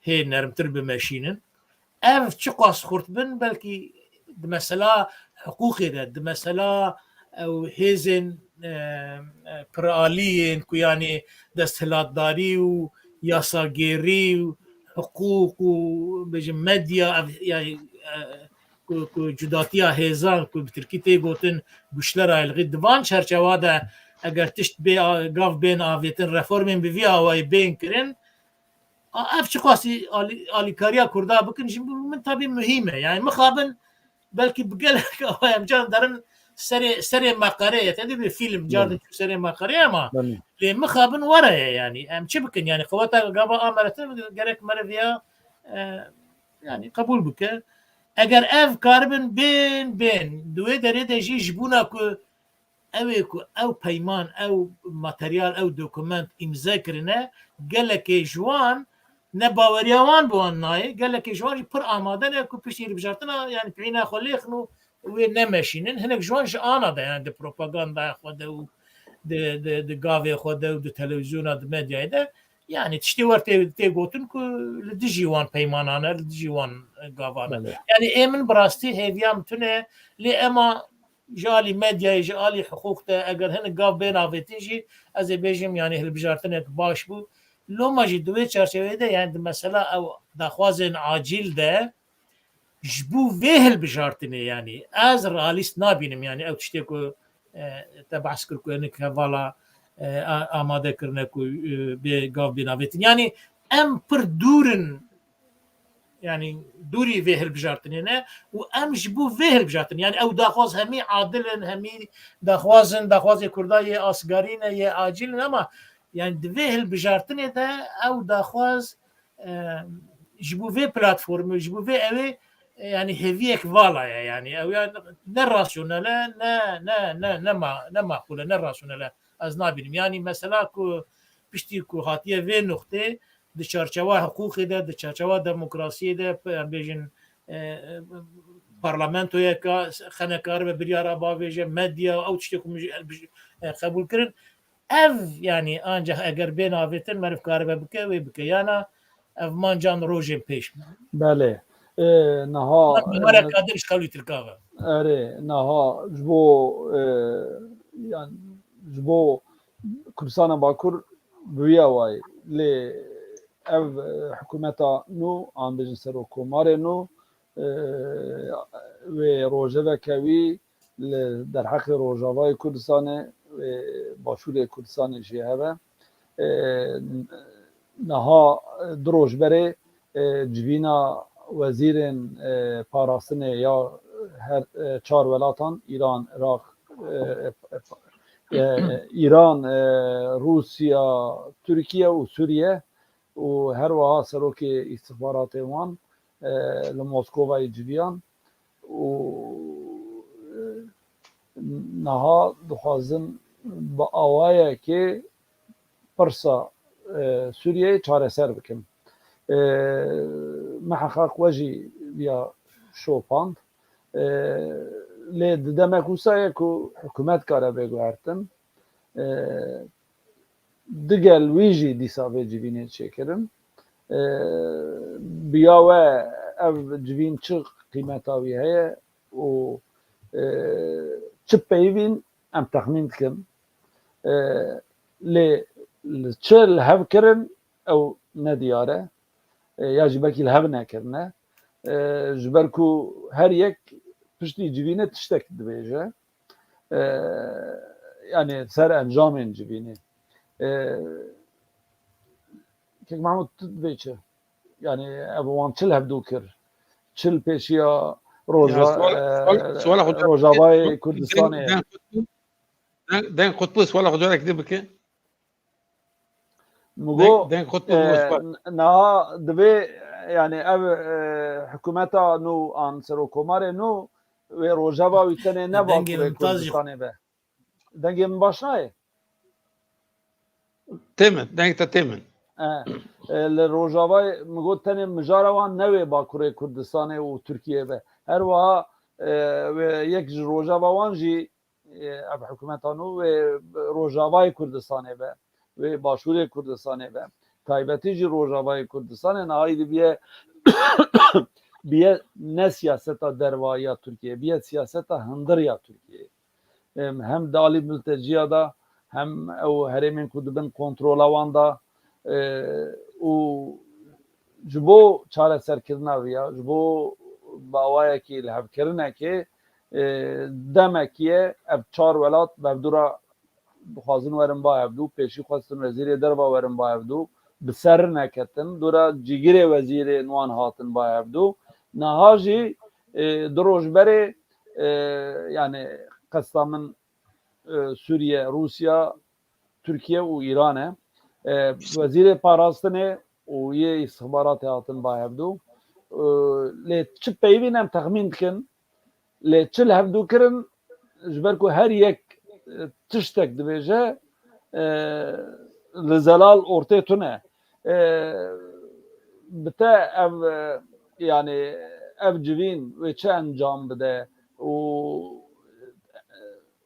hê nermtir bimeşînin. Ev çiqas xurt bin, belkî di mesela hiqûqê de, di mesela ew hêzên, e, e, piralî yên ku, yanî, desthilatdarî û yasagêrî û hiqûq û, bêjin, medya, ev, yanî, e, ku, ku cudatiya hêzan ku bi tirkî tê gotin güçler ayrılığı, di van çerçewa de eger tişt bê a-, gav bên avêtin, reformên bi vî awayî bên kirin, a, ev çiqasî alî-, alîkariya Kurda bikin, ji min tabî muhîm e. Yanî mixabin belkî bi gelek awa em car derin serê, serê meqerê ye. Te dibê fîlm car Belê. diçû serê meqerê ama Belê. lê mixabin were ye yanî. Em çi bikin? Yanî qeweta gava a mere te gerek meriv ya, e, yanî qebûl bike. Eger ev karibin bên, bên, di wê derê de jî ji bona ku ew ê ku ew peyman, ew materyal, ew dokument îmze kirine, gelekê ji wan ne baweriya wan bi wan nayê, gelekê ji wan jî pir amade ne ku piştî hilbijartina, yanî peyîna xwe lêxin û wê nemeşînin. Hinek ji wan ji ana de, yanî di propagandaya xwe de û di, di, di gavê xwe de û di televîzyona, di medyayê de, yanî tiştê wer tê, tê gotin ku li dijî wan peymanan e, li dijî wan, e, gavan e. Belê. Yanî ê min bi rastî hêviya min tune, lê ema ji alî medyayê, ji alî hiqûq de eger hinek gav bên avêtin jî, ez ê bêjim, yanî hilbijartinek baş bû. Loma jî di wê çarçeveyê de, yanî di mesela ew daxwazên acîl de ji bo vê hilbijartinê, yanî ez realîst nabînim, yanî ew tiştê ku, e, te behs kir ku hinek hevala, e, a-, amade kirine ku, e, bê gav bên avêtin. Yanî em pir dûr in, yanî dûrî vê hilbijartinê ne û em ji bo vê hilbijartinê, yanî ew daxwaz hemî adil in, hemî daxwaz in, daxwazê Kurda yê asgarî ne, yê acîl in, ama yanî di vê hilbijartinê de ew daxwaz, e, ji bo vê platformê, ji bo vê ew ê, e, yanî hêviyek vala ye, yanî ew ya ne rasyonel e, ne, ne, ne, ne ma-, ne maqûl e, ne rasyonel e. Ez nabînim. Yanî mesela ku piştî ku hatiye vê nuqtê, di çarçewa hiqûqê de, di çarçewa demokrasiyê de, pe-, em bêjin, e, parlamentoyeka xenekaribe biryara bavêje, medya, ew tiştê ku min jî, e, qebûl kirin. Ev, yanî, ancak eger bên avêtin, meriv karibe bike, wê bike. Yana ev mancan rojên pêş. Belê. E, niha, Were e, kadir ji xewlî Tirka ve. Erê, niha ji bo, e, yan, ji bo Kurdistana Bakur bi wî awayî. Lê ev, e, hikûmeta nû, an bêjin serokkomarê nû, e, wê rojeveke wî li derheqê Rojavayê Kurdistanê, wê Başûrê Kurdistanê jî hebe. E, niha du roj berê, e, civîna wezîrên, e, parastinê ya her, e, çar welatan, Îran, Iraq, e, e, e, Îran, e, Rûsya, Tirkiye û Sûriye û her wiha serokê îstixbaratê wan, e, li Moskovayê civiyan û, e, niha dixwazin bi awayekê pirsa, e, Sûriyeyê çareser bikin. E, miheqeq we jî viya şopand. E, lê di demek wisa ye ku hikûmet kare bê guhertin. E, digel wî jî dîsa vê civînê çêkirin. E, biya we ev civîn çi qîmeta wî heye û, e, çi peyivîn em texmîn dikin. E, lê li çi li hev kirin ew nediyar e. E, ya jî belkî li hev nekirine. E, ji ber ku her yek piştî civînê tiştek dibêje. E, yanî ser encamên civînê. E, Kek Mahmud, tu dibê çi? Yani ev wan çil hevdû kir. Çil pêşiya Roja-, Ya, sual, sual, e, suala xwe Rojavayê Kurdistanê. Deng, deng Qutbû, deng, deng Qutbû, suala xwe carekî din bike. Min got, Deng, deng Qutbû, e, sual. N-, niha divê, yani ev, e, hikûmeta nû an serokkomarê nû wê Rojava wî tenê ne Dengê Bakurê Mumtaz jî Kurdistanê be. Dengê min baş nayê? Tê min, dengê te tê min. E, e, li Rojavayê min got tenê mijara wan newê Bakurê Kurdistanê û Tirkiyeyê be. Her wiha, e, wê yek ji Rojava wan jî, e, ev hikûmeta nû wê Rojavayê Kurdistanê be, wê Başûrê Kurdistanê be. Taybetî jî Rojavayê Kurdistanê niha êdî biye, biye ne siyaseta derva ya Tirkiyeyê, biye siyaseta hundir ya Tirkiyeyê. Em, hem di alî milteciya de, hem ew herêmên ku di bin kontrola wan de, e, û ji bo çareserkirina vê ya, ji bo bi awayekî lihevkirinekê, e, demekî ye ev çar welat bi hevdû re dixwazin werin ba hevdû, pêşî xwestin wezîrê derva werin ba hevdû, bi ser neketin, dora cîgirê wezîrên wan hatin ba hevdû. Niha jî, e, du roj berê, e, yani qesta min, e, Sûriye, Rûsya, Tirkiye û Îran e. E, wezîrê parastinê û yê îstixbaratê hatin ba hevdû. E, lê çi peyvîn em texmîn dikin, lê çi li hevdû kirin, ji ber ku her yek, e, tiştek dibêje, e, li zelal ortê tune. E, bi te ev, e, yani ev civîn wê çi encam bide û,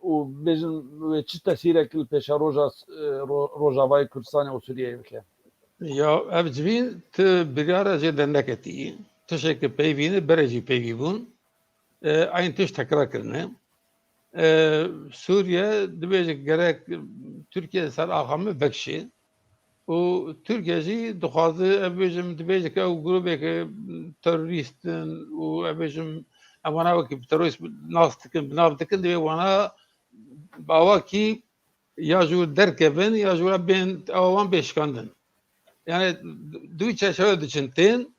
û bêjin wê çi tesîrek li pêşeroja, e, ro-, Rojavayê Kurdistanê û Sûriyeyê bike? Ya, ev civîn tu biryara jê derneketî. Tiştekî peyvî ne, berê jî peyvî bûn. E, eyn tişt tekrar kirine. E, Sûriye dibêje gerek Tirkiye ser axa me vekişê. Û Tirkiye jî dixwaze, ev bêjim, dibêje ke ew grûbeke terorîst in û ev bêjim, em wana wekî terorîst nas dikin, bi nav dikin, divê wana bi awakî ya ji wir derkevin, ya ji wir bên, ewa wan bê şikandin. Yani di wî çerçeveyê diçin tên.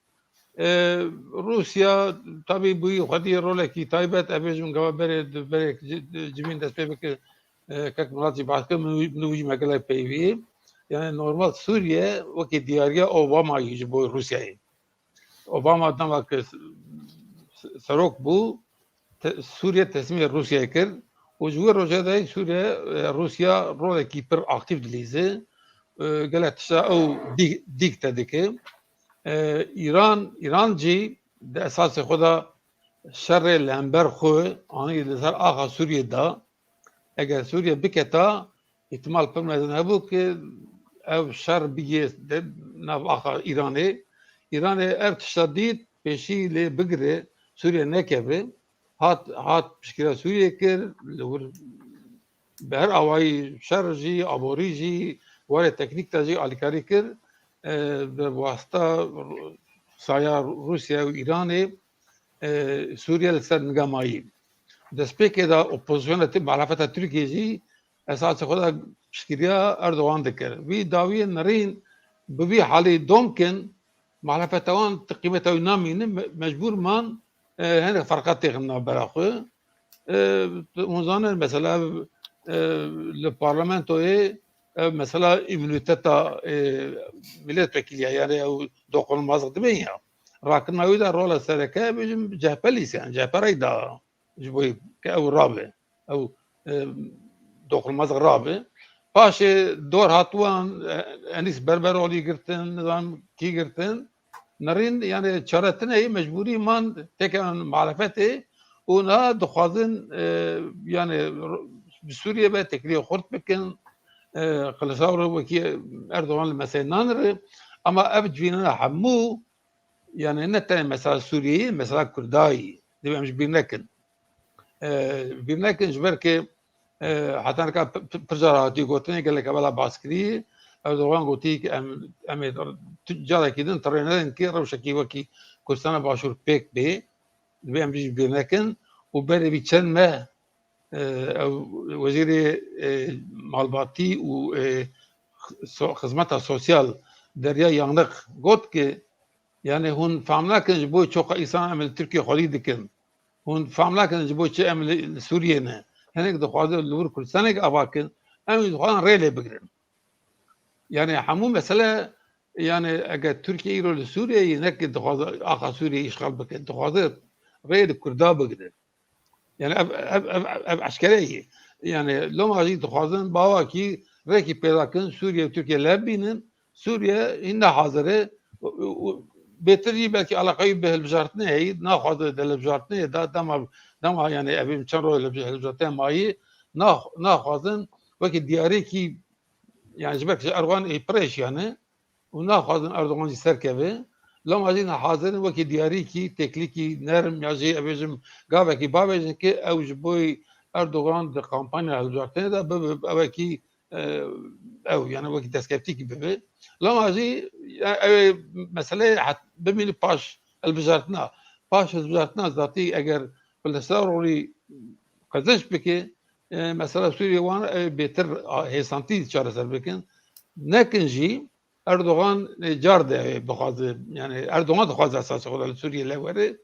E, Rûsya tabî bûyî xwedî rolekî taybet, ev bêjim gava berê, berê ci-, civîn dest pê bike, e, kek Murat jî behs kir, min wî, min wî jî me gelek peyvî. Yani normal Sûriye wekî diyariya Obamayî ji bo Rûsyayê. Obama dema ke s-, s-, serok bû, te-, Sûriye teslîmê Rûsyayê kir û ji wê rojê de Sûriye, e, Rûsya rolekî pir aktîf dilîze. E, gelek tişta ew dî-, dîkte dike. E, Îran, Îran jî di esasê xwe de şerê li hember xwe anî li ser axa Sûriyê da. Eger Sûriye biketa, îhtimal pir mezin hebû ku ev şer bigihê nav axa Îranê. Îranê ev tişta dît, pêşî lê bigire, Sûriye nekeve. Hat, hat piştgiriya Sûriye kir, li wir bi her awayî şer jî, aborî jî, warê teknîk de jî alîkarî kir. E, bi wasta saya Rûsya û Îranê, e, Sûriye li ser niga mayî. Destpêkê de opozisyona Tir-, muhalefeta Tirkiyê jî esasê xwe de piştgiriya Erdogan dikir. Vî dawiyê nerîn bi vî halî dom kin, muhalefeta wan ti qîmeta wî namînin, me-, mecbûr man, e, hinek ferqa têxin navbera xwe. E, hûn zanin mesela, e, li parlamentoyê, e, mesela îmûnîteta, e, milletvekiliya, yani ew dokunulmazlık dibên ya. Rakirina wî de rola sereke, bêjim, C H P lîs, yani C H P rey da ji bo ke ew rabe, ew, e, dokunulmazlık rabe. Paşê dor hat wan, e, Enîs Berberolî girtin, nizam kî girtin. Nerîn, yani çare tune ye, mecbûrî man têkevin muhalefetê û niha dixwazin, e, yani ro-, bi Sûriye ve têkiliyê xurt bikin. E, Kiliçdaroglu wekî Erdogan li meseyê nanire. Ama ev civînana hemû, yani ne tenê mesela Sûriyeyê, mesela Kurdayî. Divê em ji bîr nekin. E, bîr nekin, ji ber ke, e, heta nika p-, p-, pir cara hatiye gotinê, gelek hevala baskirî, Erdogan gotî ke em, em ê tu-, carekî din tirê nedin ke rewşekî wekî Kurdistana Başûr pêk bê, divê em jî ji bîr nekin û berê vî çend meh, e, ew wezîrê, e, malbatî û, e, so-, xizmeta sosyal Derya Yanık got ke Yani hûn fam nakin ji bo çi qe îsan em li Tirkiye xwedî dikin. Hûn fam nakin ji bo çi em li, li Sûriyê ne. Hinek dixwazin li wir Kurdistanê ava kin. Em jî dixwazin rê lê bigirin. Yani hemû mesele, yani eger Tirkiye îro li Sûriyeyê ye, ne ki dixwaze axa Sûriyeyê îşxal bike, dixwaze rê li Kurda bigire. Yani ev, ev, ev, ev eşkere ye. Yani loma jî dixwazin bawakî rêkî pêda kin, Sûriye û Tirkiye lev bînin. Sûriye hîn ne hazir e. Û, û, û bêtir jî belkî eleqeyî bi hilbijartinê heyî, naxwaze di hilbijartinê de dema, dema yani evê çend roj hilbij-, hilbijartinê mayî, nax-, naxwazin wekî diyarîkî, yani ji ber ji Erdogan ê pirêşiyane û naxwazin Erdogan jî serkeve. Loma jî hazir in wekî diyarîkî, teklîkî nerm ya jî evêjim gavekî bavêjin ki ew ji bo Erdogan di kampanya hilbijartinê de bibe ewekî, e, ew, yani wekî destkeftîkî bibe. Loma jî, ya, ew ê meseleyê het-, bimîne paş hilbijartina. Paş hilbijartina zatî eger Kiliçdaroglu qezenç bike, e, mesela Sûriye wan, e, bêtir, a, hêsantî çareser bikin. Nekin jî Erdogan, e, car de, e, bixwaze, yani Erdogan dixwaze esasê xwe de li Sûriye lê were,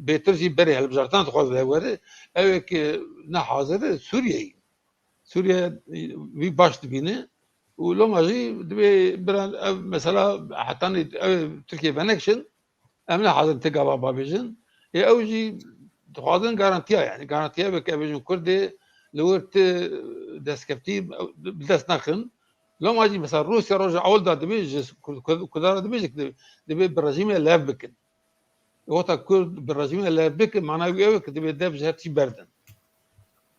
bêtir jî berê hilbijartina dixwaze lê were. Ew ê ki ne hazir e, Sûriye ye. Sûriye, e, wî baş dibîne û loma jî divê biran ev mesela hetanî ew Tirkiye venekşin, em ne hazir ti gava bavêjin. Ê ew jî dixwazin garantiya, yani garantiya weke bêjin Kurdê li wir ti destkeftî bi dest nexin. Loma jî mesela Rûsya roja ewil da dibê ji Kurd-, Kurd-, Kurdan re dibê jî dibê bi rejîmê lev bikin. Wexta Kurd bi rejîmê lev bikin, mana wî ew e ki dibê dev ji her tiştî berdin.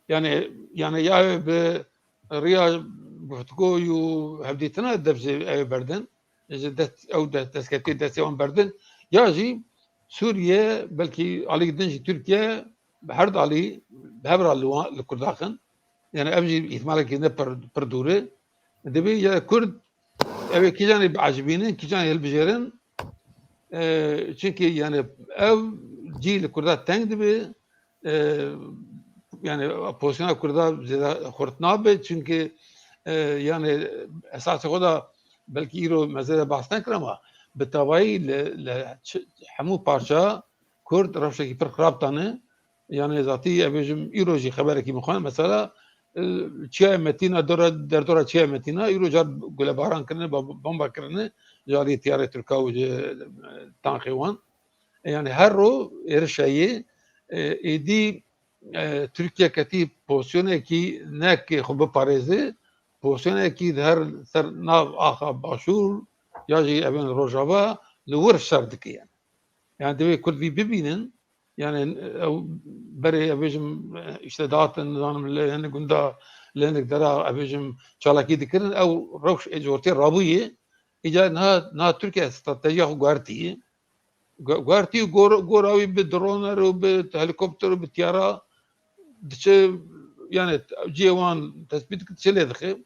Yani, yani ya ew bi riya guftgo û hevdîtina dev ji ew berdin, ji dest, ew de-, destkeftî destê wan berdin, ya jî Sûriye, belkî alî din jî Tirkiye, bi her alî bi hev re li wan, li Kurda xin. Yani ev jî îhtimalekî ne pir, pir dûr e. Divê ya Kurd ew ê kîjanê biecibînin, kîjanê hilbijêrin. E, çunkî yani ev cî li Kurda teng dibe. E, yani pozisyona Kurda zêde xurt nabe. Çunkî, e, yani esasê xwe de belkî îro me zêde behs nekir ama bi tevayî li, li çi-, hemû parça Kurd rewşekî pir xirab tane. Yani zatî ev bêjim îro jî xeberekî min xwend. Mesela, e, Çiyayê Metîna, dora, derdora Çiyayê Metîna îro car gulebaran kirine, ba-, bomba kirine ji alî tiyarê Tirka û ji, e, tankê wan. E, yani her ro êriş heye, e, êdî, e, Tirkiye ketî pozisyonekî ne ki xwe biparêze, pozisyonekî di her ser nav axa Başûr ya jî evên Rojava li wir şer dike yani. Yani divê Kurd vî bibînin, yani ew berê ev bêjim, işte datin, nizanim li hinek gunda, li hinek dera ev bêjim çalakî dikirin, ew rewş ê ji ortê rabûyê, îca niha, niha Tirkiye stratejiya xwe guhertî. Gu-, guhertî û gor-, gora wî bi droner û bi helikopter û bi tiyara diçe, yani cihê wan tespît dike, diçe lê dixe.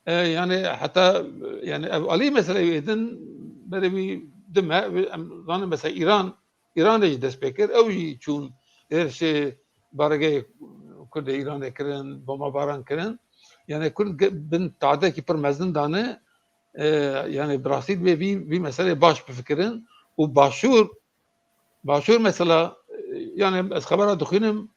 E, yani heta, yani ev alî meseleyê wê din berê wî dime, em zanin mesela Îran, Îranê jî dest pê kir, ew jî çûn êrişê baregehê Kurdê Îranê kirin, bombabaran kirin. Yani Kurd ge-, bin tadekî pir mezin dane, e, yani bi rastî divê vî, vî meselê baş bifikirin û Başûr, Başûr mesela, e, yani ez xebera dixwînim,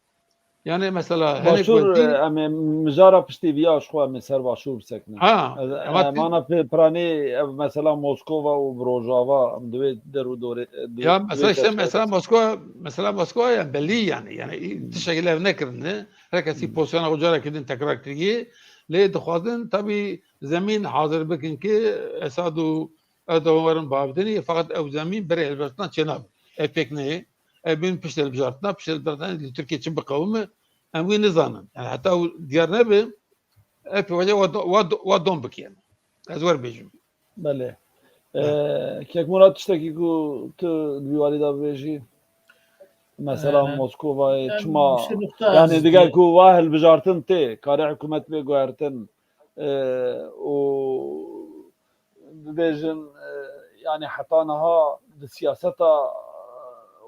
yani mesela hinek Başûr, wekî, e, em ê mijara piştî viya ji xwe em ê ser Başûr bisekinin. Ha, Ez, ama e, ti- mana pê-, piranî ev mesela Moskova û bi Rojava em di wê der û dorê, e, di Ya wê mesela işte çerçeveyê mesela bisekinin. Moskova, mesela Moskova ya belî yani, yani Hmm. tiştekî lev nekirine. Her kesî Hmm. pozisyona xwe carekî din tekrar kiriye. Lê dixwazin tabî zemîn hazir bikin ki Esad û Erdogan werin bavdinê, feqet ew zemîn berê hilbijartina çênabe. Ev pêk neyê. Ev bên pişt hilbijartina, pişt hilbijartina li Tirkiye çi biqewime, em wî nizanin. Yani heta ew diyar nebe, ev pêvajoya wa do-, wa do-, wa dom bikin. Ez wer bêjim. Belê. He. Ee, Kek Murat, tiştekî ku tu di vî warî de bibêjî? Mesela Ee, Moskovayê yani çima, işte nokta yani aziz diger diye. Ku wa hilbijartin tê, kare hikûmet bê guhertin, e, û bibêjin, e, yani heta niha di siyaseta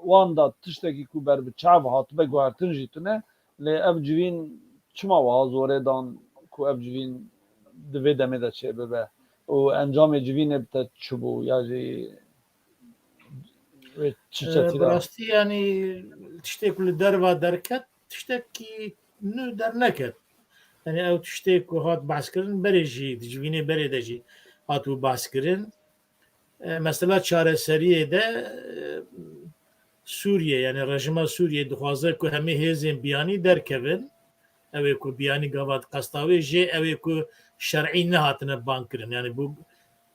wan de tiştekî ku ber bi çav hatibe guhertin jî tune, lê ev civîn çima wiha zorê dan ku ev civîn di vê demê de çêbibe û encamê civînê bi te çi bû ya jî Bi rastî, yanî tiştê ku li derva derket, tiştekî nû derneket. Yanî ew tiştê ku hat behskirin berê jî, di civînê berê de jî hatibû behskirin. E, mesela çareseriyê de, e, Sûriye, yanî rejîma Sûriye dixwaze ku hemî hêzên biyanî derkevin. Ew ê ku biyanî gava qesta wê jê, ew ê ku şer'î nehatine bankirin. Yanî bu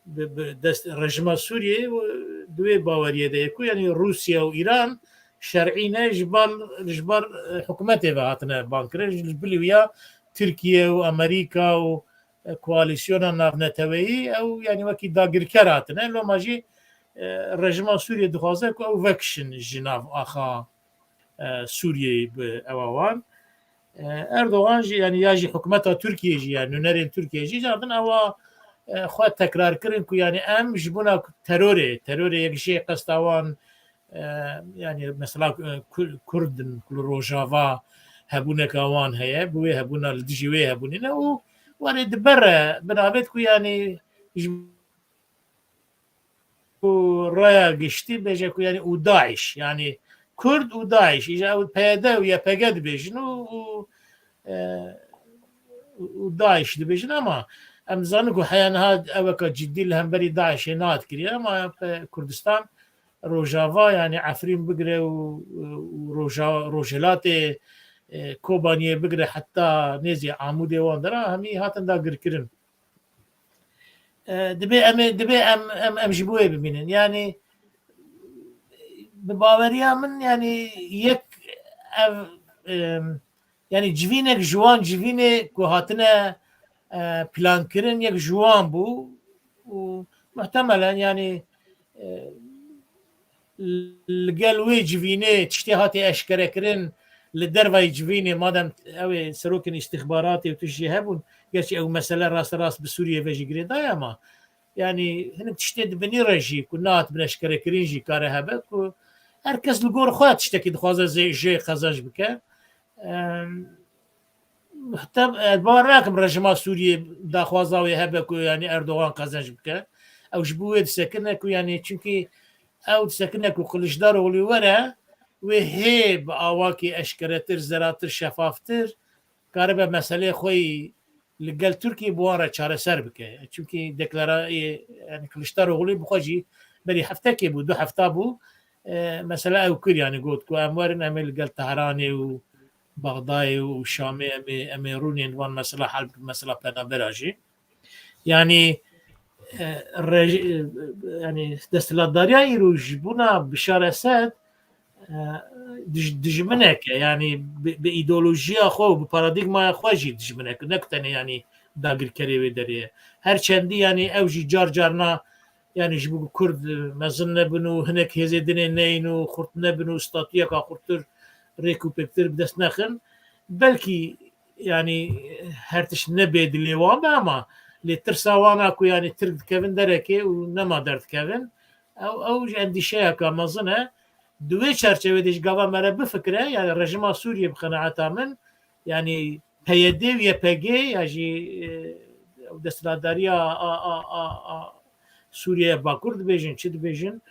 bi, bi dest rejîma Sûriyeyê û di wê baweriyê de ye ku, yanî Rûsya û Îran şer'î ne, ji bar, ji bar, e, hikûmetê ve hatine bankirin. Ji bilî wî ya Tirkiye û Amerîka û, e, koalîsyona navneteweyî ew, yanî wekî dagirker hatine. Loma jî, e, rejîma Sûriyê dixwaze ku ew vekişin ji nav axa, e, Sûriyeyê bi ewa wan. E, Erdogan jî, yanî ya jî hikûmeta Tirkiyê jî, yanî nûnerên Tirkiyê jî cardin ewa, e, xwe tekrar kirin ku, yanî em ji bona terorê, terorê yek jê qesta wan, e, yanî mesela, e, Kur-, Kurd in ku li Rojava hebûneka wan heye, bi wê hebûna li dijî wê hebûnê ne û warê dibere binavêt ku, yanî ji û raya giştî bêje ku, yanî û DAIŞ, yanî Kurd û DAIŞ, îja ew PYD û YPG dibêjin û, û, e, û DAIŞ dibêjin, ama em dizanin ku heya niha eweka cidî li hemberî DAIŞê nehat kiriye, ama pe-, Kurdistan, Rojava, yanî Efrîn bigire û, û Roja-, Rojhilatê, e, Kobaniyê bigire heta nêzî Amûdê wan dera hemî hatin dagirkirin. E, dibê em ê, dibê em, em, em ji bo wê bimînin. Yanî bi baweriya min, yanî yek ev, em, yanî civînek ji wan civînê ku hatine, e, plankirin, yek ji wan bû û muhtemelen, yanî, e, li gel wê civînê tiştê hate eşkerekirin, li dervayî civînê, madem ew ê serokên îstîxbaratê û tişt jî hebûn, gerçî ew mesele rasterast bi Sûriyê ve jî girêdayî, ama yanî hinek tiştê di binî re jî ku nehatibin eşkerekirin jî kare hebe ku her kes li gor xwe tiştekî dixwaze zê-, jê qezenc bike. Em, Heta, e, bawer nakim rejîma Sûriyê daxwaza wê hebe ku, yanî, Erdogan qezenc bike. Ew ji bo wê disekine ku, yanî, çimkî ew disekine ku Kiliçdaroglu were, wê hê bi awakî eşkeretir, zeratir, şefaftir karibe meseleyê xwe yî li gel Tirkiyê bi wan re çareser bike. Çimkî deklarayê, yanî, Kiliçdaroglu bi xwe jî berî heftekê bû, du hefta bû, e, mesela ew kir, yanî, got ku em werin, em ê li gel Tehranê û Bexdayê û Şamê em ê, em ê rûnên van mesela hel bikin, mesela penabera jî. Yanî, e, rej-, e, yanî desthilatdariya îro ji bona Bişar Esed, e, dij-, dijminek e. Yanî bi, bi îdeolojiya xwe û bi paradîgmaya xwe jî dijminek e. Ne ku tenê yanî dagirkerê wê derê ye. Her çendî yanî ew jî car carna yanî ji bo ku Kurd mezin nebin û hinek hêzê dinê neyin û xurt nebin û statuyeka xurttir, rêk û pêktir bi dest nexin. Belkî yanî her tişt nebê dilê wan be, ama lê tirsa wan a ku yanî Tirk dikevin derekê û nema derdikevin. Ew, ew ji endîşeyeka mezin e. Di wê çerçevê de ji gava me re bifikire, yanî rejîma Sûriyê bi qenaeta min, yanî P Y D û Y P G ya jî, e, desthilatdariya a, a, a, a Sûriye Bakur dibêjin, çi dibêjin?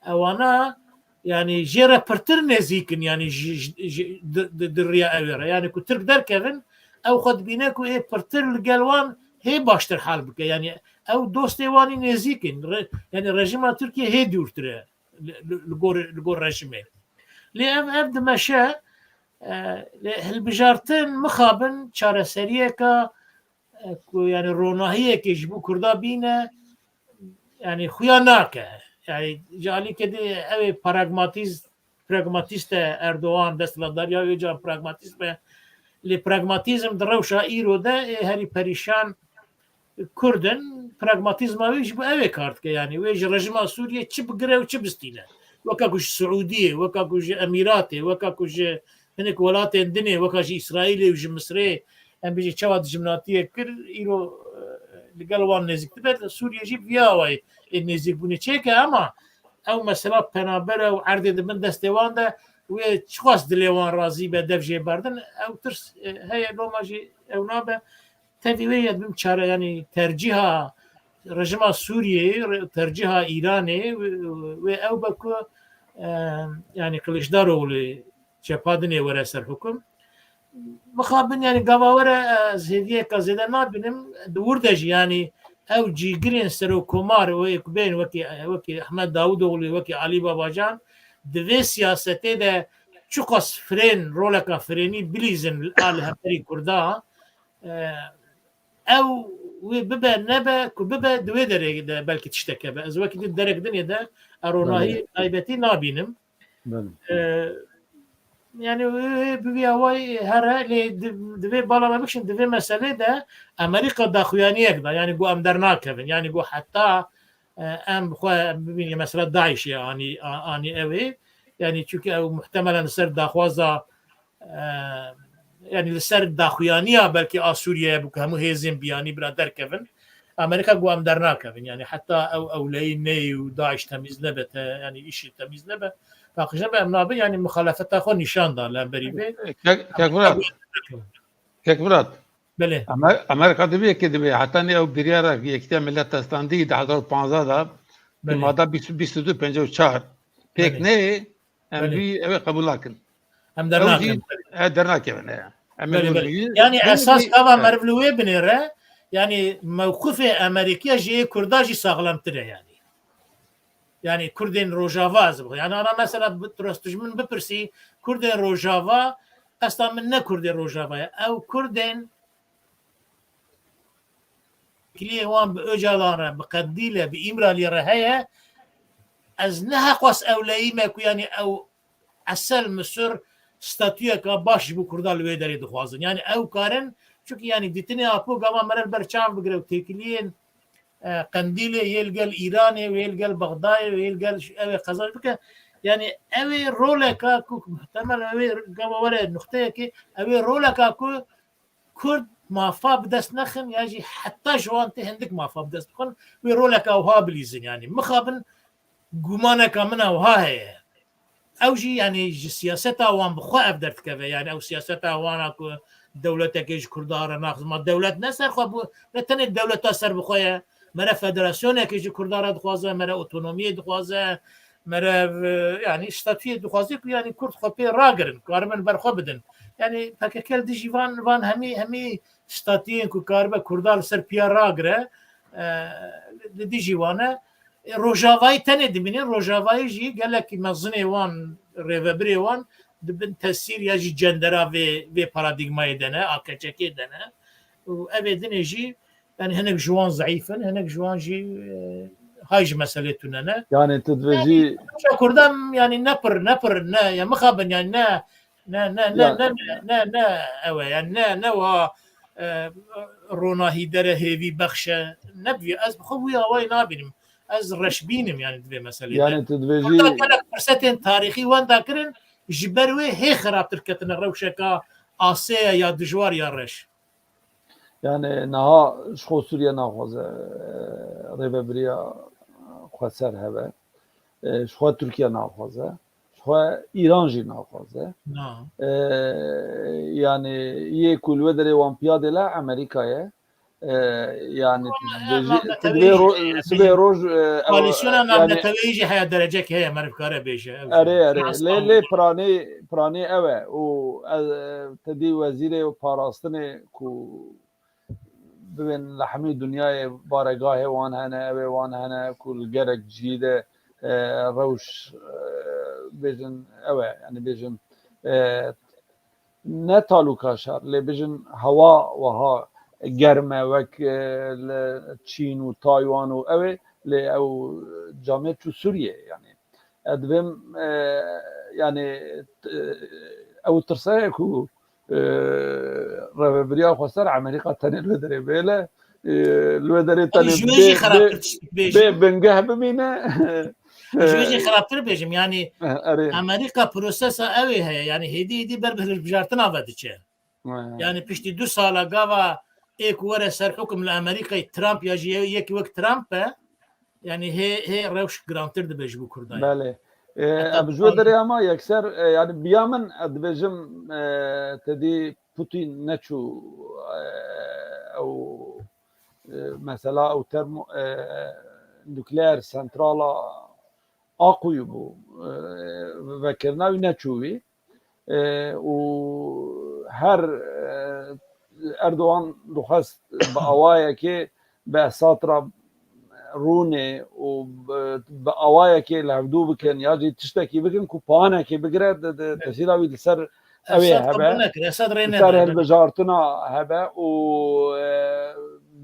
Ewana, yanî, jê re pirtir nêzîk in, yanî, ji, ji, ji, di, di, di riya ew re. Yanî, ku Tirk derkevin, ew xwe dibîne ku ê pirtir li gel wan hê baştir hal bike. Yanî, ew dostê wan î nêzîk in. Re-, yanî, rejîma Tirkiye hê dûrtir e li, li, li gor, li gor rejîmê. Lê ev, ev dimeşe, e, lê hilbijartin mixabin çareseriyeka, e, ku, yanî, ronahiyekê ji bo Kurda bîne, yanî, xuya nake. Yanî, ji alîkê de ew ê pragmatîz-, pragmatîst e Erdogan, desthilatdariya wê ca pragmatîst be. Lê pragmatîzm di rewşa îro de ê herî perîşan Kurd in, pragmatîzma wî ji bo ew ê kar dike. Yanî wê ji rejîma Sûriyê çi bigire û çi bistîne. Weka ku ji Siûdiyê, weka ku ji Emîratê, weka ku ji hinek welatên dinê, weka ji Îsraîlê û ji Misirê, em bêjin çawa dijminatiyê kir, îro, e, li gel wan nêzîk dibe. Sûriye jî bi vî awayî ê nêzîkbûnê çêke, ema ew mesela penabere û erdê di bin destê wan de, wê çiqas dilê wan razî be, dev jê berdin, ew tirs, e, heye, loma jî ew nabe. Tevî wê ye dibim çare, yanî tercîha rejîma Sûriyeyê, re-, tercîha Îranê wê, wê ew be ku, e, yanî Kiliçdaroglu cepha dinê were ser hukum. Mixabin, yanî gava were, e, ez hêviyeka zêde nabînim. Di wir de jî, yanî ew cîgirên serokkomar û ê ku bên wekî, wekî Ehmed Dawudoglu, wekî Alî Babacan, di vê siyasetê de çiqas firên, roleka firênî bilîzin a li hemberî Kurda, e, ew wê bibe nebe, ku bibe di wê derê de belkî tiştek hebe. Ez wekî di derek dinê de, e, ronahî taybetî nabînim. Belê. E, yanî wê, wê bi vî awayî here, lê di, di vê bala me bikişin, di vê meselê de Amerîka daxuyaniyek da, yanî got em dernakevin, yanî got heta, e, em bi xwe bibînin, mesela DAIŞê anî, a-, anî ew ê, yanî çunke ew muhtemelen li ser daxwaza, e, yanî li ser daxuyaniya belkî a Sûriyeyê bû ku hemû hêzên biyanî bira derkevin. Amerîka got em dernakevin. Yanî heta ew ewleyî neyê û DAIŞ temîz nebe, te, yanî îşî temîz nebe. Paqij nebe, em nabin, yanî muxalefeta xwe nîşan da li hemberî vê. Kek, Kek Murat. Kek Murat. Belê. Amer-, Amerîka divê ki divê. Heta nê ew biryara Yekîtiya Millet Standî di hezar û panzdeh de, Belê. mada bîst, bîst û du pêncî û çar pêk Belê. neyê, em Belê. vî ew ê qebûl nakin. Em Ew dernakevin. jî, e, dernakevin, e. Em ê Belê, belê. bibînin. Yanî Hemî esas jî, gava e. meriv li wê binêre, yanî mewqifê Amerîkiya ji yê Kurda jî saxlemtir e yanî. Yanî Kurdên Rojava ez bixwe. Yanî ana mesela bi-, tu rastijmin bipirsî, Kurdên Rojava, qesta min ne Kurdên Rojava ye. Ew Kurdên Kiliyê wan bi Ocalan re, bi Qendîl e, bi Îmraliyê re heye. Ez ne heqwas ewleyî me ku yanî ew esel misur statuyeka baş ji bo Kurda li wê derê dixwazin. Yanî ew karin, çunkî yanî dîtinê Apo gava mere li ber çav bigire û têkiliyên, e, Qendîlê, yê li gel Îranê, wê li gel Bexdayê, wê li gel ew ê qezenc bike. Yanî ew ê roleka ku muhtemel ew ê gava were nuqteyekê, ew ê roleka ku Kurd mafa bi dest nexin ya jî heta ji wan tê hindik mafa bi dest bixin, wê roleka wiha bilîzin. Yanî mixabin gumaneka min a wiha heye. Ew jî, yanî ji siyaseta wan bi xwe ev derdikeve. Yanî ew siyaseta wan a ku dewletekê ji Kurda re naxizin. Ma dewlet ne ser xwe bû, ne tenê dewleta ser bi xwe ye. Mere federasyonekê ji Kurda re dixwaze, mere otonomiyê dixwaze, mere, e, yanî statuyê dixwaze ku yanî Kurd xwe pê ragirin, karibin ber xwe bidin. Yanî P K K li dijî van, van hemî, hemî statuyên ku karibe Kurda li ser piya ragire, e, li dijî wan e. E, Rojavayî tenê dimînin, Rojavayî jî gelekî mezinê wan, rêvebirê wan di bin tesîr ya jî cendera vê, vê paradîgmayê de ne, a keçekê de ne. Û ev ê dinê jî, yanî hinek ji wan zeîf in, hinek ji wan jî, e, hay ji meselê tune ne. Yanî tu dibêjî Rewşa Kurdan, yanî ne pir, ne pir, ne, ya mixabin, yanî ne, ne, ne, ne, Ya ne, ne, ne, ne, ew e, yanî ne, ne wa, e, ronahî dere hêvî bexşe, ne bi vî, ez bi xwe wî awayî nabînim. Ez reşbîn im, yanî di vê meselê de. Yanî tu dibêjî Kurda gelek firsetên tarîxî wenda kirin, ji ber wê hê xirabtir ketine rewşeka asê ye ya dijwar ya reş. Yanî niha ji xwe Sûriye naxwaze, e, rêvebiriya xweser hebe. E, ji xwe Tirkiye naxwaze. Ji xwe Îran jî naxwaze. Na. E, yanî yê ku li wê derê wan piya dêle Amerîka ye. E, yanî Ama, tu e, dibêjî, navneteweyî tu dibê jî, ro-, e, tu dibê ro-, e, koalîsyona e, yanî navneteweyî jî heye derecek heye meriv kare bêje. Ew Erê, erê. Lê, lê piranî, piranî ew e û, e, te dî wezîrê parastinê ku bibên li hemî dinyayê baregahê wan hene, ew ê wan hene ku li gelek cihî de, e, rewş, e, bêjin ew e, yanî bêjin, e, ne talûka şer, lê bêjin hewa wiha germ e wek, e, li Çîn û Taywan û ew ê, lê ew camêr çû Sûriyeyê, yanî. Ez dibêm, e, yanî, e, ew tirse ye ku, e, rêvebiriya xweser Amerîka tenê li wê derê bêle, e, li wê derê Ew tenê ji wê jî bê, xerabtir bê, tişt bêjim. bê bingeh bimîne. Ji wê jî xerabtir bêjim, yanî Erê. Amerîka prosesa ew ê heye, yanî hêdî hêdî ber bi hilbijartina ve diçe. He. Yanî piştî du sala gava ê ku were ser hukum li Amerîkayê Trump ya jî yekî wek Trump be, yanî hê, hê rewş girantir dibe ji bo Kurdan. Belê. E, Heta em ji wê derê hema yekser, e, yanî biya min, e, dibêjim, e, te dî Putin neçû, e, ew, e, mesela ew termo-, e, nukleer sentrala Aqûyî bû. E, vekirina wî neçû wî. E, û her, e, Erdogan dixwest bi awayekê bi Esad re rûnê û bi, bi awayekê li hevdû bikin ya jî tiştekî bikin ku panekê bigire di, di tesîra wî li ser ew ê Esad hebe. Qebûl nekir, Esad rê Li ser neda. Hilbijartina hebe û, e,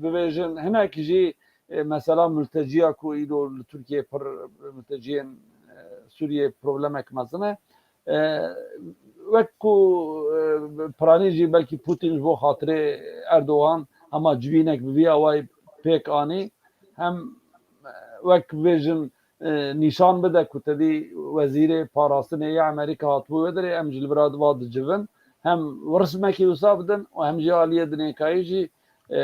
bibêjin hinek jî, e, mesela mülteciya ku îro li Tirkiyê pir mülteciyên, e, Sûriyê problemek mezin e. E, wek ku, e, piranî jî belkî Putin ji bo xatirê Erdogan hema civînek bi vî awayî pêk anî, hem, e, wek bibêjin, e, nîşan bide ku tevî wezîrê parastinê ya Amerîka hatibû wê derê, em ji li vira va dicivin, hem rismekî wisa bidin û hem jî aliyê dinêkayî jî, e,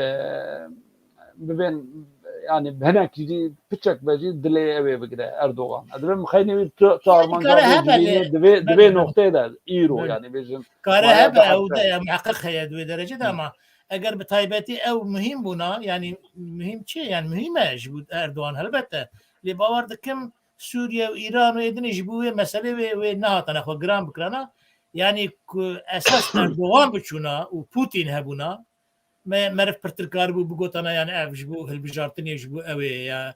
bibên, yani hinek jî piçek be jî dilê ew ê bigire Erdogan. Ez dibêm xeynî wî tu, tu Yani armanca kare wê hebe civînê lê, divê, divê belê, belê. Noqtê de îro Belê. Yani bêjin. Kare maya hebe da ew de herde. Ya muheqeq heye di wê derecê de Hı. ama eger bi taybetî ew muhîm bûna, yani muhîm çi ye? Yani muhîm e ji bo Erdogan helbete. Lê bawer dikim Sûriye û Îran û êdinê ji bo wê meselê wê, wê nehatine xwe giran bikirana. Yani ku esas Erdogan biçûna û Putin hebûna, me, meriv pirtir karibû bigotana, yani ev ji bo hilbijartinê, ji bo ew ê ya.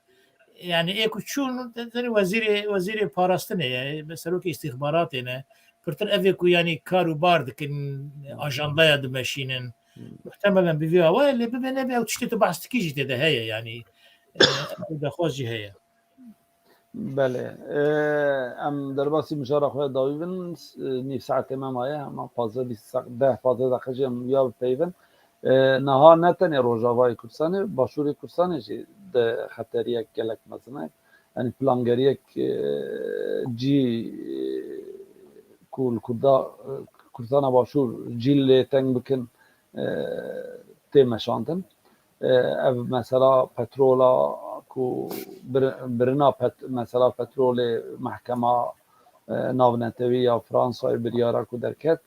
Yani ê ku çûn, te-, tenê wezîrê, wezîrê parastinê ye, serokê îstîxbaratê ne. Pirtir ev ê ku yani kar û bar dikin, ajandaya dimeşînin. Hmm. Muhtemelen bi vî awayê, lê bibe nebe ew tiştê tu behs dikî jî tê de heye yani. E, ew daxwaz jî heye. Belê. E, em derbasî mijara xwe dawî bin, e, nîv saetê me maye, hema pazdeh bîst, deh pazdeh deqe jî em ya bipeyvin. E, niha ne tenê Rojavayê Kurdistanê, Başûrê Kurdistanê jî di xeteriyek gelek mezin e. Yani plangeriyek, e, cî, e, ku li Kurda, e, Kurdistana Başûr cî lê teng bikin, e, tê meşandin. E, ev mesela petrola ku bir-, birina pet-, mesela petrolê mehkema, e, navnetewî ya Fransayê biryara ku derket,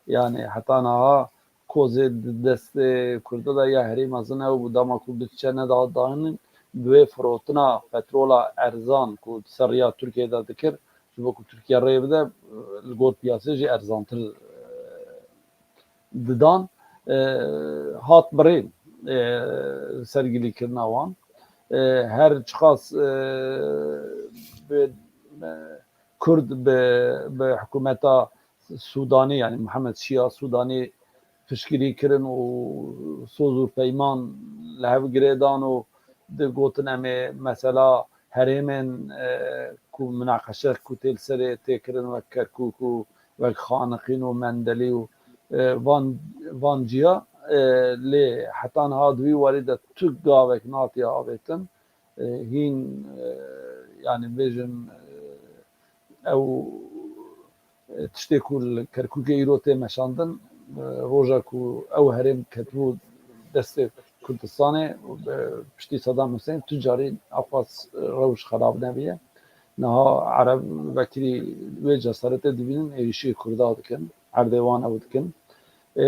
yani heta niha kozê di destê Kurda de ya herî mezin e û dema ku biçe neda dayînin, bi wê firotina petrola erzan ku di ser riya Tirkiyê de dikir, ji bo ku Tirkiye rê bide, li gor piyasê jî erzantir, e, didan, e, hat birîn, e, sergilîkirina wan. E, her çiqas, e, bi, e, Kurd bi, bi hikûmeta Sûdanî, yani Mihemed Şiya Sûdanî piştgirî kirin û soz û peyman li hev girêdan û digotin, em ê mesela herêmên, e, ku minaqeşe ku tê li serê tê kirin wek Kerkûk û wek Xaniqîn û Mendelî û, e, van, van ciya, e, lê heta niha di wî warî de tu gavek natiye avêtin. E, hîn, e, yani bêjin, e, ew, e, tiştê ku li Kerkûkê îro tê meşandin, e, roja ku ew herêm ketibû destê Kurdistanê, e, piştî Sedam Husên tu carî ewqas, e, rewş xerab nebûye. Niha Ereb vekirî wê cesaretê dibînin, êrîşî Kurda dikin, erdê wan ew dikin. E,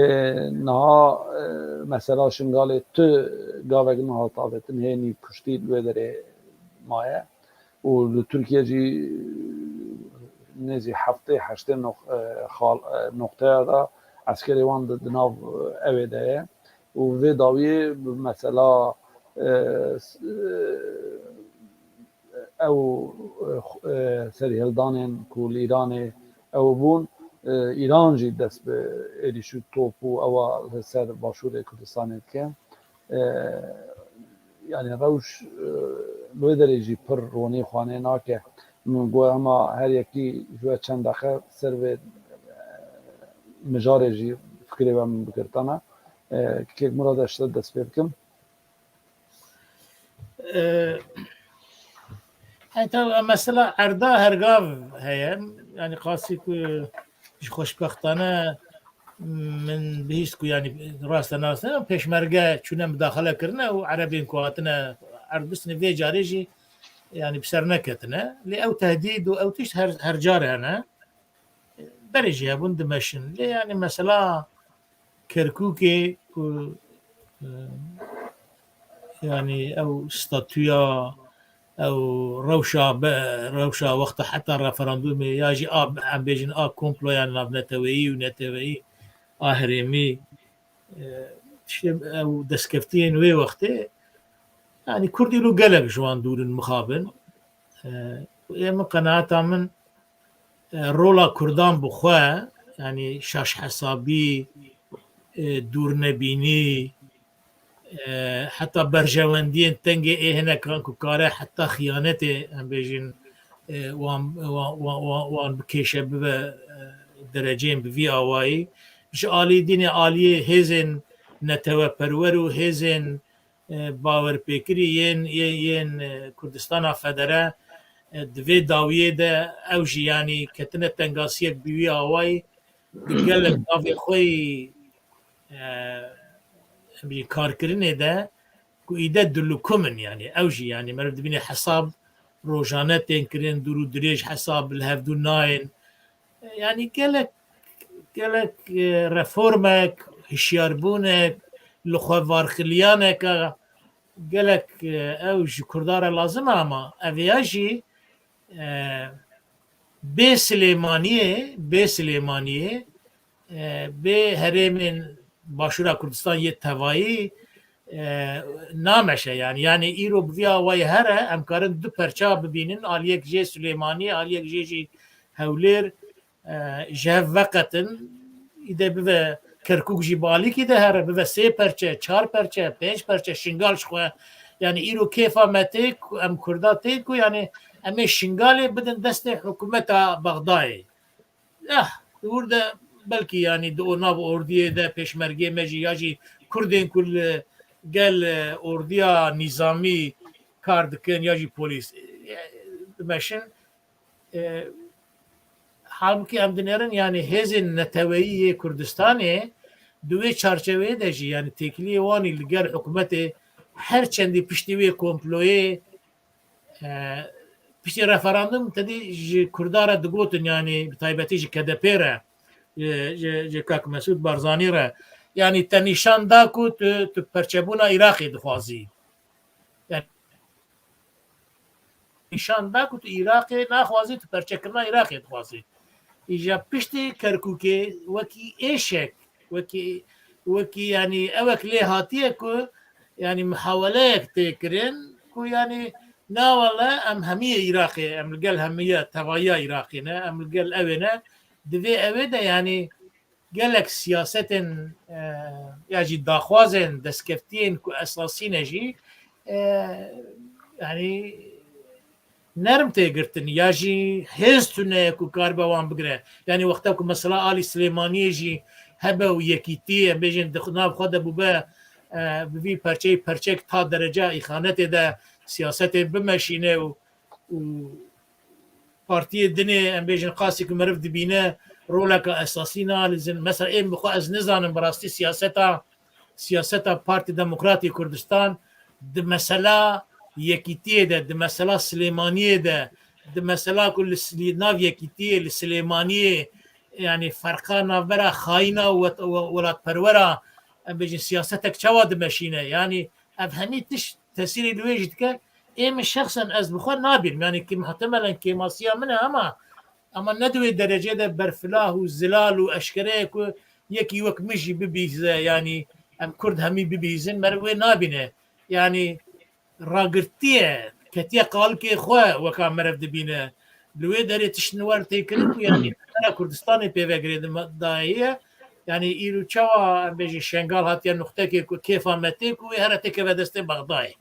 niha, e, mesela Şingalê tu gavek nehat avêtin, hênî kuştî li wê derê maye. Û li Tirkiye jî nêzî heftê heştê noq-, e, xal-, e, noqteya de eskerê wan di, di nav, e, ew ê de ye. Û vê dawiyê bi mesela, e, s-, e, ew, e, serîhildanên ku li Îranê ew bûn, e, Îran jî dest bi êrîş û top û ewa li ser Başûrê Kurdistanê dike. E, yani rewş, e, li wê derê jî pir ronî xwanê nake. Min got hema her yekî ji we çend deqe ser vê, e, mijarê jî fikirê we min bigirtana. E, Kek Murad, ez ji te dest pê bikim. E, e, tabii, mesela erda hergav heye. Yani qasî ku ji xweşbextane min bihîst ku yani raste naste pêşmerge çûne mudaxele kirine û erebên ku hatine erd bistine vê carê jî yani bi ser neketine. Lê ew tehdîd û ew tişt her, her carê hene. Berê jî hebûn dimeşin. Lê yani mesela Kerkûkê ku, e, yani ew statûya ew rewşa be, rewşa wexta heta referandumê ya jî a, em bêjin a komploya navneteweyî û neteweyî a herêmî, e, tiştê ew destkeftiyên wê wextê, yanî Kurd îro gelek ji wan dûr in mixabin. E, ê min qenaeta min, e, rola Kurdan bi xwe, yanî şaşhesabî, e, dûrnebînî, e, heta berjewendiyên tengê ê hinekan ku kare heta xiyanetê, em bêjin, e, wan, wan, wan, wan, wan bikêşe bibe, e, dereceyên bi vî awayî. Ji alî dînê aliyê hêzên neteweperwer û hêzên, e, bawerpêkirî yên, yên, yên, e, Kurdistana Federe, e, di vê dawiyê de ew jî, yanî, ketine tengasiyek bi wî awayî, di gelek navê xwe yî, e, em bêjin karkirinê de ku îde dilukum in, yanî ew jî, yanî meriv dibîne hesab rojane tên kirin, dûr û dirêj hesab li hevdû nayên. Yanî gelek, gelek, e, reformek, hişyarbûnek, li xwe varxiliyaneke gelek, e, ew ji Kurda re lazim e, ama ev ya jî, e, bê Silêmaniyê, bê Silêmaniyê, e, bê herêmên Başûra Kurdistan yê tevayî, e, nameşe, yanî, yanî îro bi vî awayî here, em karin du perça bibînin, aliyek jê Silêmaniyê, aliyek jê jî Hewlêr, e, ji hev veqetin, îde bive Kerkûk jî balîkî de here, bive sê perçe, çar perçe, pênc perçe, Şingal ji xwe. Yanî îro kêfa me tê ku em Kurda tê ku, yanî, em ê Şingalê bidin destê hikûmeta Bexdayê. Eh, di wir de belkî, yanî, di o nav ordiyê de pêşmergê me jî ya jî Kurdên ku li gel, e, ordiya nîzamî kar dikin ya jî polîs, e, dimeşin. E, halbûkî em dinêrin, yanî hêzên neteweyî yê Kurdistanê di wê çarçeveyê de jî, yanî têkiliyê wan î li gel hikûmetê her çendî piştî wê komployê, e, piştî referandum tedî ji Kurda re digotin, yanî bi taybetî ji K D P re, ji, ji, ji kak Mesûd Barzanî re, yanî te nîşan da ku tu, tu perçebûna Iraqê dixwazî. Yanî nîşan da ku tu Iraqê naxwazî, tu perçekirina Iraqê dixwazî. Îja piştî Kerkûkê wekî êşek, wekî, wekî, yanî ewek lê hatiye ku, yanî, mihaweleyek tê kirin ku, yanî, na wele em hemiyê Iraqê, em li gel hemiya tevahiya Iraqê ne, em li gel ew ê ne, di vê ew ê de, yanî, gelek siyasetên, e, ya jî daxwazên destkeftiyên ku esasî ne jî, e, yanî nerm tê girtin ya jî hêz tune ye ku karibe wan bigire. Yanî wexta ku mesela alî Silêmaniyê jî hebe û yekîtî, em bêjin, di nav xwe de bûbe, e, bi vî perçeyî perçek ta derece îxanetê de siyasetê bimeşîne û û partiyê dinê, em bêjin, qasî ku meriv dibîne, roleka esasî nalîzin. Mesela ên bi xwe ez nizanim bi rastî siyaseta, siyaseta Partî Demokratî Kurdistan di mesela yekîtiyê de, di mesela Silêmaniyê de, di mesela ku li Silê-, nav yekîtiyê li Silêmaniyê, yanî ferqa navbera xayîna û wet-, we-, welatperwera, em bêjin, siyasetek çawa dimeşîne? Yanî ev hemî tişt tesîrê li wê jî dike. Ê min şexsen ez bi xwe nabînim. Yanî ki muhtemelen kêmasiya min e ama, ama ne di wê derecê de berfilah û zilal û eşkere ye ku yekî wek min jî bibîze, yanî em Kurd hemî bibîzin, meriv wê nabîne. Yanî ragirtiye, ketiye qalikê xwe weka meriv dibîne. Li wê derê tişt nwer tê kirin ku, yanî, navbera Kurdistanê pê ve girêdayî ye. Yanî îro çawa, em bêjin, Şengal hatiye nuqtekê ku kêfa me tê ku wê here têkeve destê Bexdayê.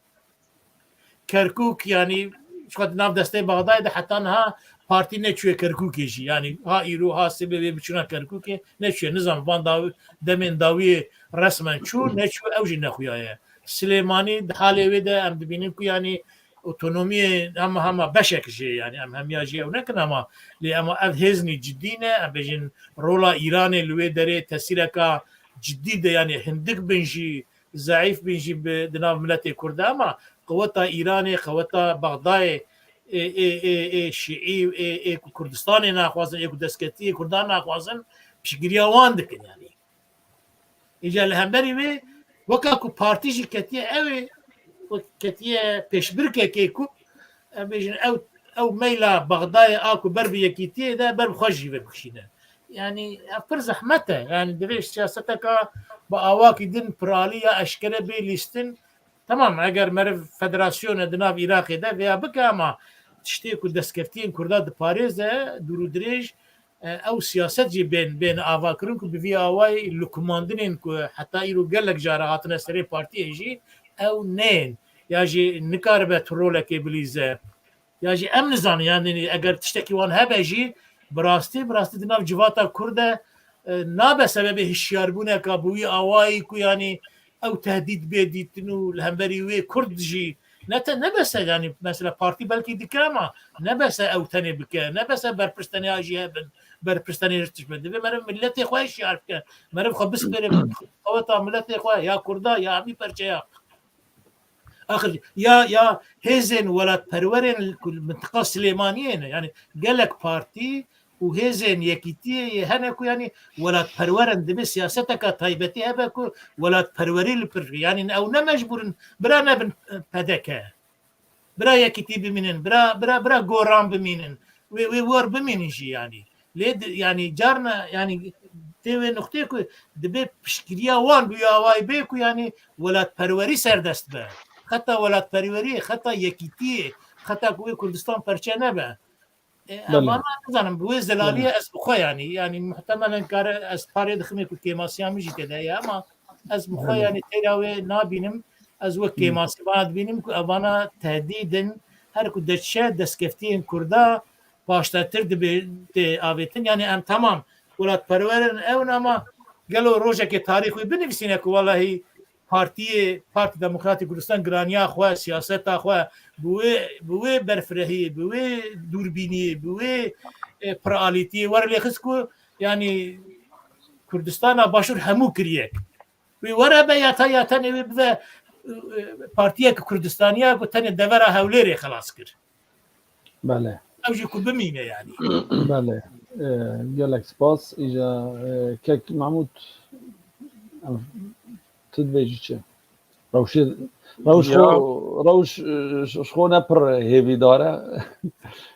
Kerkûk, yanî, ji xwe di nav destê Bexdayê de heta niha partî neçûye Kerkûkê jî. Yanî ha îro, ha sibê wê biçûna Kerkûkê neçûye. Nizanim van daw-, demên dawiyê resmen çû, neçû, ew jî nexuyaye. Silêmanî di halê wê de em dibînin ku, yanî, otonomiyê hema hema beşek jê, yanî em hemiya jê ew nekin, ama lê ema ev hêzî cidî ne, em bêjin rola Îranê li wê derê tesîreka cidî de, yanî hindik bin jî, zeîf bin jî bi, di nav miletê Kurd de, ama qeweta Îranê, qeweta Bexdayê, ê, ê, ê, ê şiî, ê, ê ku Kurdistanê naxwazin, ê ku destkeftiyê Kurdan naxwazin, piştgiriya wan dikin, yanî. Îca li hemberî wê weka ku partî jî ketiye ew ê, wek ketiye pêşbirkekê ku em bêjin ew, ew meyla Bexdayê a ku ber bi yekîtiyê de ber bi xwe jî vebixşîne. Yanî ev pir zehmet e. Yanî divê siyaseteka bi awakî din piralî ya eşkere bê lîstin. Temam, eger meriv federasyone di nav Iraqê de vêya bike, ama tiştê ku destkeftiyên Kurda diparêze dûr û dirêj, e, ew siyaset jî bên, bên avakirin ku bi vî awayî lukmandinên ku heta îro gelek cara hatine serê partiyê jî ew nên. Ya jî nikaribe tu rolekê bilîze. Ya jî em nizanin, yanî eger tiştekî wan hebe jî, bi rastî, bi rastî di nav civata Kurd de, e, nabe sebebê hişyarbûneka bi wî awayî ku, yanî ew tehdîd bê dîtin û li hemberî wê Kurd jî ne te-, ne bes e, yanî mesela partî belkî dike, ama ne bes e ew tenê bike, ne bes e berpirs tenê a jî hebin, berpirs tenê ji tişt bin. Divê meriv miletê xwe hişyar bike, meriv xwe bispêre qeweta miletê xwe, ya Kurda, ya hemî perçeya. Axir ya, ya hêzên welatperwerên ku li mintiqa Silêmaniyê ne, yanî gelek partî û hêzên yekîtiyê yê hene ku, yanî welatperwer in, divê siyaseteka taybetî hebe ku welatperwerî li pir, yanî ew ne mecbûr in bira nebin, e, P D K. Bira yekîtî bimînin, bira, bira, bira goran bimînin. Wê, wê war bimînin jî, yanî. Lê di-, yanî carna, yanî tê wê nuqteyê ku dibê piştgiriya wan bi wî awayî bê ku, yanî welatperwerî serdest be. Xeta welatperweriyê, xeta yekîtiyê, xeta ku wê Kurdistan perçe nebe. E, Belê. Vana nizanim, bi wê zelaliyê Belê. ez bi xwe, yanî, yanî muhtemelen kare ez parê diximê ku kêmasiya min jî tê de ye, ama ez bi xwe, Belê. yanî teyra wê nabînim. Ez wek Hı. kêmasî vana dibînim ku evana tehdîd in, her ku deçe destkeftiyên Kurda paştetir dibe, tê avêtin. Yanî em temam welatperwer in, ew in, ama gelo rojekê tarîx wî binivîsîne ku welahî partiyê, Partî Demokratîk Kurdistan giraniya xwe, siyaseta xwe bi wê, bi wê berfirehiyê, bi wê dûrbîniyê, bi wê, e, piralîtiyê were lê xist ku, yanî Kurdistana Başûr hemû kiriyek. Wê were be ya ta ya tenê wê bibe, e, partiyek Kurdistaniya ku tenê devera Hewlêrê xelas kir. Belê. Ew jî ku bimîne, yanî. Belê. E, gelek spas. Îja, e, kek Mahmûd, em, tu dibêjî çi? Rewşê, rewş Ya. xwe, rewş, e, ji xwe ne pir hêvîdar e.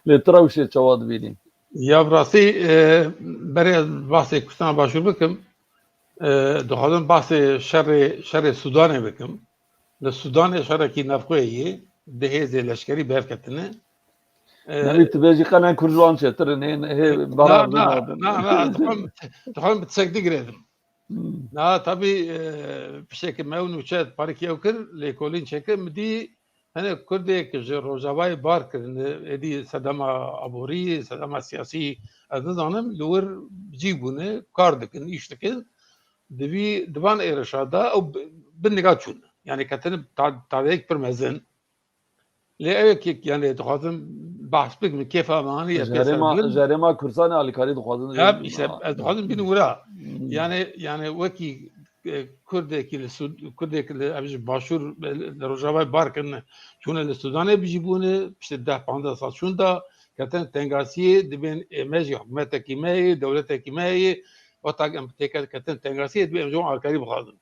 Lê tu rewşê çawa dibînî? Ya bi rastî, e, berê ez basê Kurdistana Başûr bikim. E, dixwazim basê şerê, şerê Sudanê bikim. Li Sudanê şerekî navxwe yê, du hêzê leşkerî bi hev ketine. E, Nebî tu bêjî qe ne Kurd ji wan çêtir in, hê, hê Na, baran na, rinadin. na, na, dixwazim, dixwazim bi tiştek digirêdim. Hmm. Na, tabî, e, pişteke me û nûçe parikî ew kir, lêkolîn çêkir, min dî hinek Kurdek ji Rojavayê bar kirin, êdî sedema aborî, sedema siyasî, ez nizanim, li wir cî bûne, kar dikin, îş dikin. Di vî, di van êrişa de ew bi, bi niga çûn. Yanî ketine ta-, tadeyek pir mezin. Lê ew yek, yanî dixwazim behs bikim, kêfa me anî, Ji herêma, ji herêma Kurdistanê alîkarî dixwazin. Ya, işte, ez dixwazim bînim wira. Hmm. Yanî, yanî wekî, e, Kurdekî li Sud-, Kurdekî li, ev ji Başûr, e, li Rojavayê bar kirine, çûne li Sudanê bijî bûne, işte deh panzdeh sal şûnda, ketin tengasiyê, dibên, e, me jî hikûmetekî me yê, dewletekî me yê, wexta em têke ketin tengasiyê, dibê em ji wan alîkarî bixwazin.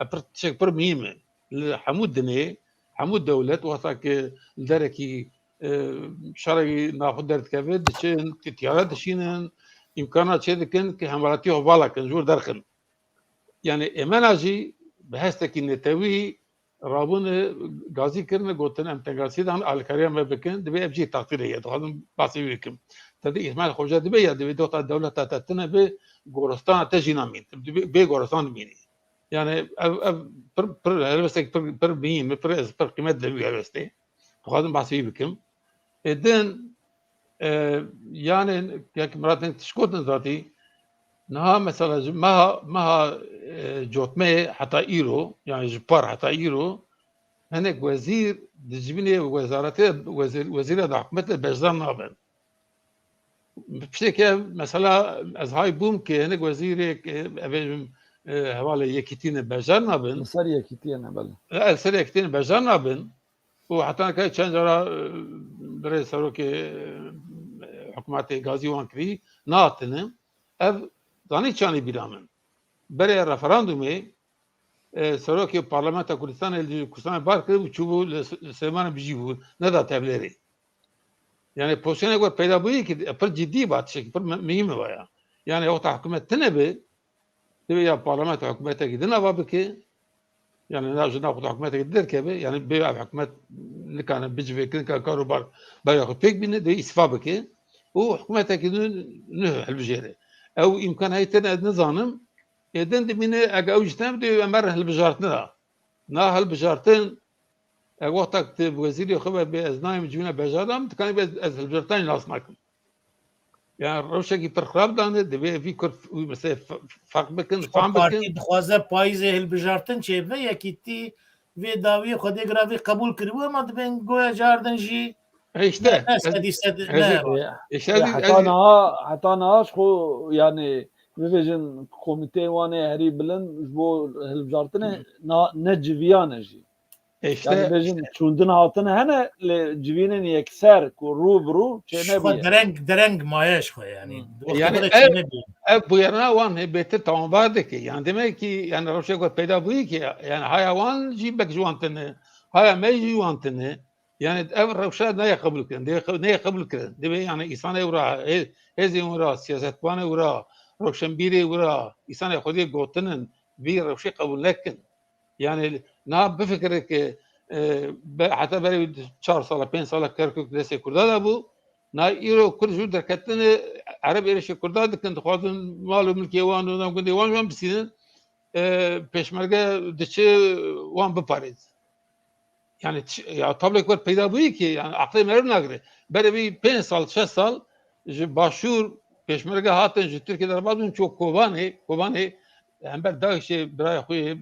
Ev pir, tiştek pir muhîm e. Li hemû dinê, hemû dewlet wexta ki li derekî, e, şerekî naxwe derdikeve, diçin, tiyare dişînin, îmkana çêdikin ki hemwelatiyê xwe vala kin, ji wir derxin. Yanî êmena jî bi hestekî netewî rabûne gazî kirine, gotin em tengasî dan, alîkariya me bikin, divê ev jî taqdîrê ye, dixwazim basê wî bikim. Te dî îhmal xwe jê dibe ya divê dota dewleta te tune be, goristana te jî namîn. Divê bê goristan dimînî. Yanî ev, ev pir, pir helwestek pir, pir muhîm e, pir ez pir qîmet didem wî helwestê. Dixwazim behsê wî bikim. Ê din, e, yanî yek Mirat hin tişt gotin zatî, niha mesela ji meha, meha, e, cotmeyê heta îro, yanî ji par heta îro, hinek wezîr di civînê wezaretê, wezîr, wezîra de hikûmetê beşdar nabin. Pişteke mesela ez hay bûm ki hinek wezîrê, e, ev ê, e, hevalê yekîtî ne beşdar nabin. Li ser yekîtiyê ne, belê. E, li ser yekîtiyê ne beşdar nabin. Û heta nikayê çend cara, e, birê serokê, e, hikûmetê gazî wan kirî, nehatine. Ev zanî çanî bîra min. Berê referandumê, e, serokê Parlamenta Kurdistanê li Kurdistanê bar kir û çûbû li S-, li Silêmanê bijî bû, neda Tevlêrê. Yani pozîsyonê ku peyda bûyî ki pir cidî ba, tiştekî pir me-, mihîm e vaya. Yani wexta hikûmet tine be, divê ya parlamento hikûmetekî din ava bike. Yani nav ji nav xwe hikûmetekî derkeve. Yani bê ev hikûmet nikane bicivêkin, ka karobar berya xwe pêk bîne, divê îstifa bike. Û hikûmetekî din nû hilbijêre. Ew îmkan heye tine ez nizanim. Ê din dimîne, ege ew jî tine bide, em herin hilbijartina. Na hilbijartin, e, wexta tu wezîrê xwe ve bê ez nayêm civîna bejaran, dikanî bê ez, ez hilbijartinê nas nakim. Yani rewşekî pir xirab dane, divê vî kur wî meselê f-, f-, ferq bikin, Xwe fam bikin. Partî dixwaze payîzê hilbijartin çêbibe, yekîtî vê dawiyê xwedê giravî qebûl kiribû, ema dibên goya cardin jî E işte, ne, ne ez, sedî sed ez, ne. Ê, işte ê, ez, heta ez, niha, heta niha ji xwe, yani, bibêjin komîteyê wan ê herî bilind ji bo hilbijartinê na-, ne civiyane jî. E işte, Yani bêjin işte. Çûndin hatin hene, lê civînên yekser ku rû bi rû çê Ji xwe nebiye. Dereng, dereng maye ji xwe yani. Hmm. Wextê Yani xwe de ev, çê nebiye. Ev bûyerina wan hê bêtir tamambar dike. Yani demek ki yani rewşek ku peyda bûyî ki yani haya wan jî bek ji wan tine, haya me jî wan tine. Yani ev rewşa nayê qebûl kirin, divê qe-, neyê qebûl kirin. Divê yani îsanê wira, hê-, hêzên wira, siyasetvanê wira, rewşenbîrê wira, îsanê xwedî gotinin, vî rewşê qebûl nekin. Yani niha bifikire ki, e, be-, heta berê wî çar sala, pênc sala Kerkûk destê Kurda de bû. Niha îro Kurd ji derketine Ereb êrişê Kurda dikin, dixwazin mal û milkê wan û gundê wan ji wan bisînin. E, pêşmerge diçe wan biparêz. Yani çi, ya tablek wer peyda bûyî ki, yani aqlê meriv nagire. Berê vî pênc sal, şeş sal ji Başûr pêşmerge hatin, ji Tirkiye derbas bûn, ço Kobanê, Kobanê hember DAIŞê birayê xwe yê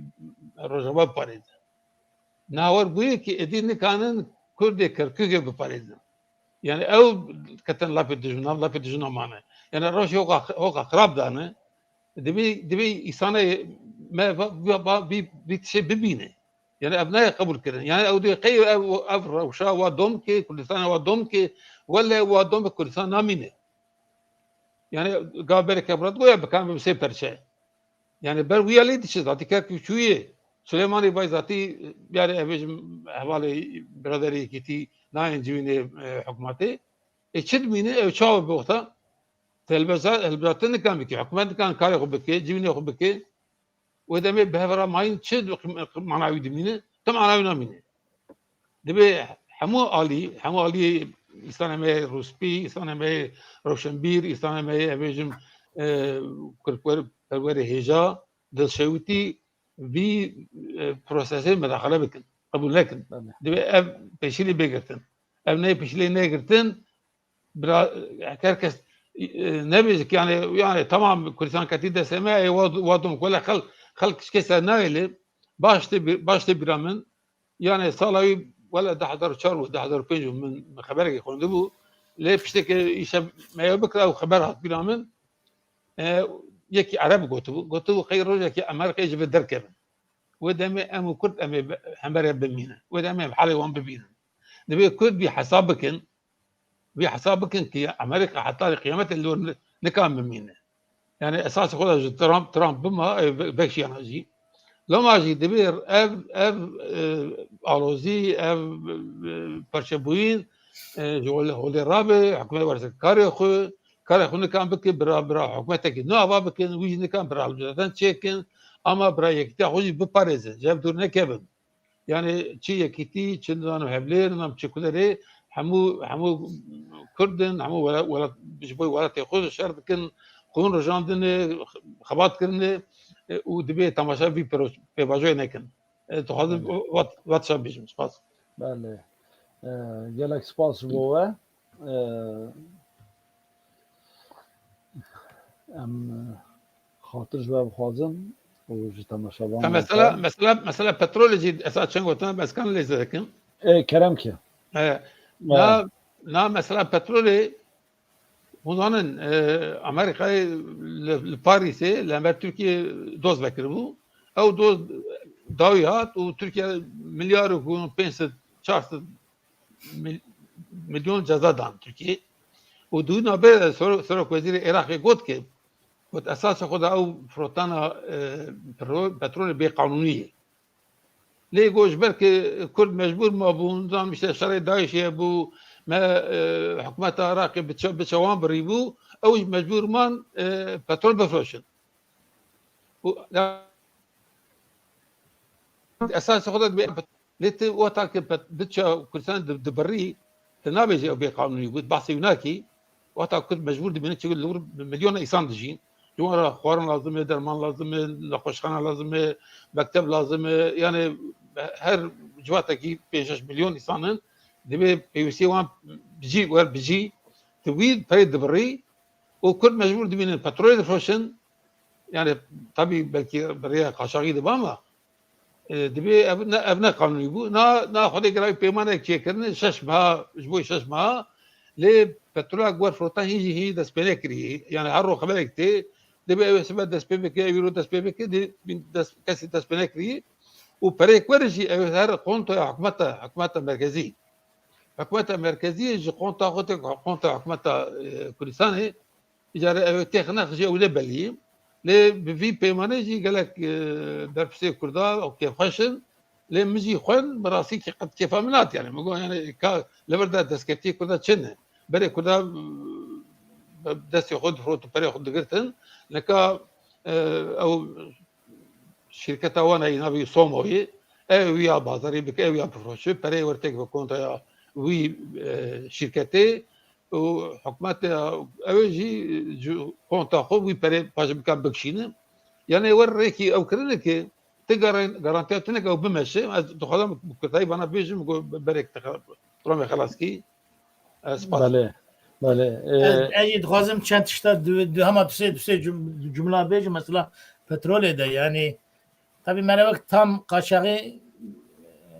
Rojava biparêzin. Niha wer bûyî ki êdî nikanin Kurdê Kerkûkê biparêzin. Yani ew ketin lapê dijmin, nav lapê dijmina mane. Yani roj hoqa, hoqa xirab dane. Divê, divê îsane me va, va, va, vî, vî tişê bibîne. Yani ev nayê qebûl kirin. Yani ew dê qey ev, ev rewşa wa dom ke, Kurdistanê wa dom ke, wele wa dom ke Kurdistan namîne. Yani ga berê ke Murat goya bikan bi sê perçe. Yani ber wiya lê diçe zatî Kerkûk çûye. Suleymanê vay zatî, yani ev bêjim hevalê biraderê yekîtî nayên civînê, e, hikûmetê. Ê çi dimîne, ew çawa bi wexta? Te hilbeza-, hilbijartin nikan bike, hikûmet nikan karê xwe bike, civînê xwe bike. Wê demê bi hev re mayîn çi mana wî dimîne? Ti mana wî namîne. Divê hemû alî, hemû aliyê îslanê me yê rûspî, îslanê me yê rewşenbîr, îslanê me yê, em bêjim, e, kurdperwerê hêja, dilşewitî vî, e, prosesê medaxile bikin, qebûl nekin. Belê. Divê ev pêşîlî bê girtin. Ev neyê pêşîlê negirtin, bira, her kes, e, nebêje ki yani, yani tamam Kurdistan ketî destê me, ê wa, wa dom, wele xel-, xelk tişkê ser nayê lê, baş tê bî-, baş tê bîra min, yani sala wî wele du hezar û çar û du hezar û pênc û min, min xeberekê xwendibû, lê pişteke îşev me ew bikira û xeber hat bîra min, e, yekî Ereb gotibû, gotibû qey rojekê Amerîkayê ji vir derkevin. Wê demê em û Kurd em ê be-, hemberê bimînin. Wê demê em halê wan bibînin. Divê Kurd vî hesab bikin, vî hesab bikin ki Amerîka heta li qiyametê li wir ni-, nikan bimîne. Yani esasê xwe de ji Trump, Trump bima, e, ve-, vekşiyana jî. Loma jî divê ev, ev, e, alozî, ev, e, parçebûyîn, e, ji holê, holê rabe, hikûmet were ser karê xwe, karê xwe nikan bike, bira, bira hikûmetekî nû ava bikin, wî jî nikan bira hilbijartin çêkin, ama bira yekîtiya xwe jî biparêzin, ji hev dûr nekevin. Yani çi yekîtî, çi nizanim hevlêr, nizanim çi kulerê, hemû, hemû Kurd in, hemû wela-, welat, ji bo welatê xwe şer dikin, xûn rijandine, xebat kirine, e, û divê temaşa vî pêro-, pêvajoyê nekin. E, dixwazim Belê. vat, vat şa bêjim, spas. Belê. E, gelek spas ji bo we. E, em, e, xatir ji we bixwazin û ji temaşevan Ka mesela, mesela, mesela petrolê jî esas çend gotina, ez kan lê zêde kim. E, kerem ki. E, Belê. na, na mesela petrolê, hûn zanin, e, Amerîkayê li, li Parîsê li hember Tirkiyê doz vekiribû. Ew doz dawî hat û Tirkiye milyar û pênc sed, çar sed mil-, milyon ceza dan Tirkiyê. Û di wî navberê de Ser-, Serokwezîrê Iraqê got ki, got, esasê xwe de ew firotana, e, petro-, petrolê bêqanûnî ye. Lê got, ji ber ki Kurd mecbûr mabûn, zan işte şerê DAIŞê bû, me, e, hikûmeta Iraqê bi çe-, bi çawan birî bû, ew jî mecbûr man, e, petrol bifroşin. Û, ya, esasê xwe de dibê, lê tu wexta ke pet-, biçe Kurdistan di-, dibirî, tu nabêjî ew bêqanûnî bû, behsê wî nakî, wexta Kurd mecbûr dimîne, çi li wir milyona însan dijîn. Ji wan re xwarin lazim e, derman lazim e, nexweşxane lazim e, mekteb lazim e. Yani her civatekî pênc şeş milyon însan in. Divê pêwîstiyê wan bi cî wer bi cî. Tu wî perê dibirî û Kurd mecbûr dibînin petrolê difroşin. Yani tabî belkî bi rêya qaşaxî dibe ama, e, dibê ev ne, ev ne qanûnî bû. Na, na Xwedê gera wî peymanek çêkirin, şeş meha, ji bo şeş meha. Lê petrola ku wer firotan hîn jî, hîn jî destpê nekirî. Yani her roj xeberek tê, dibê ew ê sibe destpê bike, ew îro destpê bike, dê dest, kesî destpê nekirî. Û pereyek were jî ew ê her kontoya hikûmeta, hikûmeta merkezî. Hikûmeta merkezî ji konta xwe tê, konta hikûmeta, e, Kurdistanê, îcare ew ê têxine xijê ew ne belî. Lê bi vî peymanê jî gelek, e, berpirsê Kurda û kêfxweş in. Lê min jî xwend, bi rastî kê-, qet kêfa min hat, yani. Min got, yani, ka li vir de destkeftiyê Kurda çi ne? Berê Kurda, e, destê xwe difirot û perê xwe digirtin. Nika, e, ew şîrketa wan heyî navê Somoyê, ew ya bazarê bike, ew ya bifroşe, pereyê wer têk ve kontaya wî, e, şîrketê û hikûmetê ew ê jî ji konta xwe wî perê paşê bika bikişîne. Yani wer rêkî ew kirine ki ti garan-, garantiya tune ki ew bimeşe. Ez dixwazim bi kurtayî vana bêjim, ku berek te xel-, programê xelas kî. Ez spas. Belê, belê. Ee, Ez, ez jî dixwazim çend tişta du, du, hema du sê, du sê cum-, cumla bêjim, mesela petrolê de, yani, tabii, merewek tam qaçaxî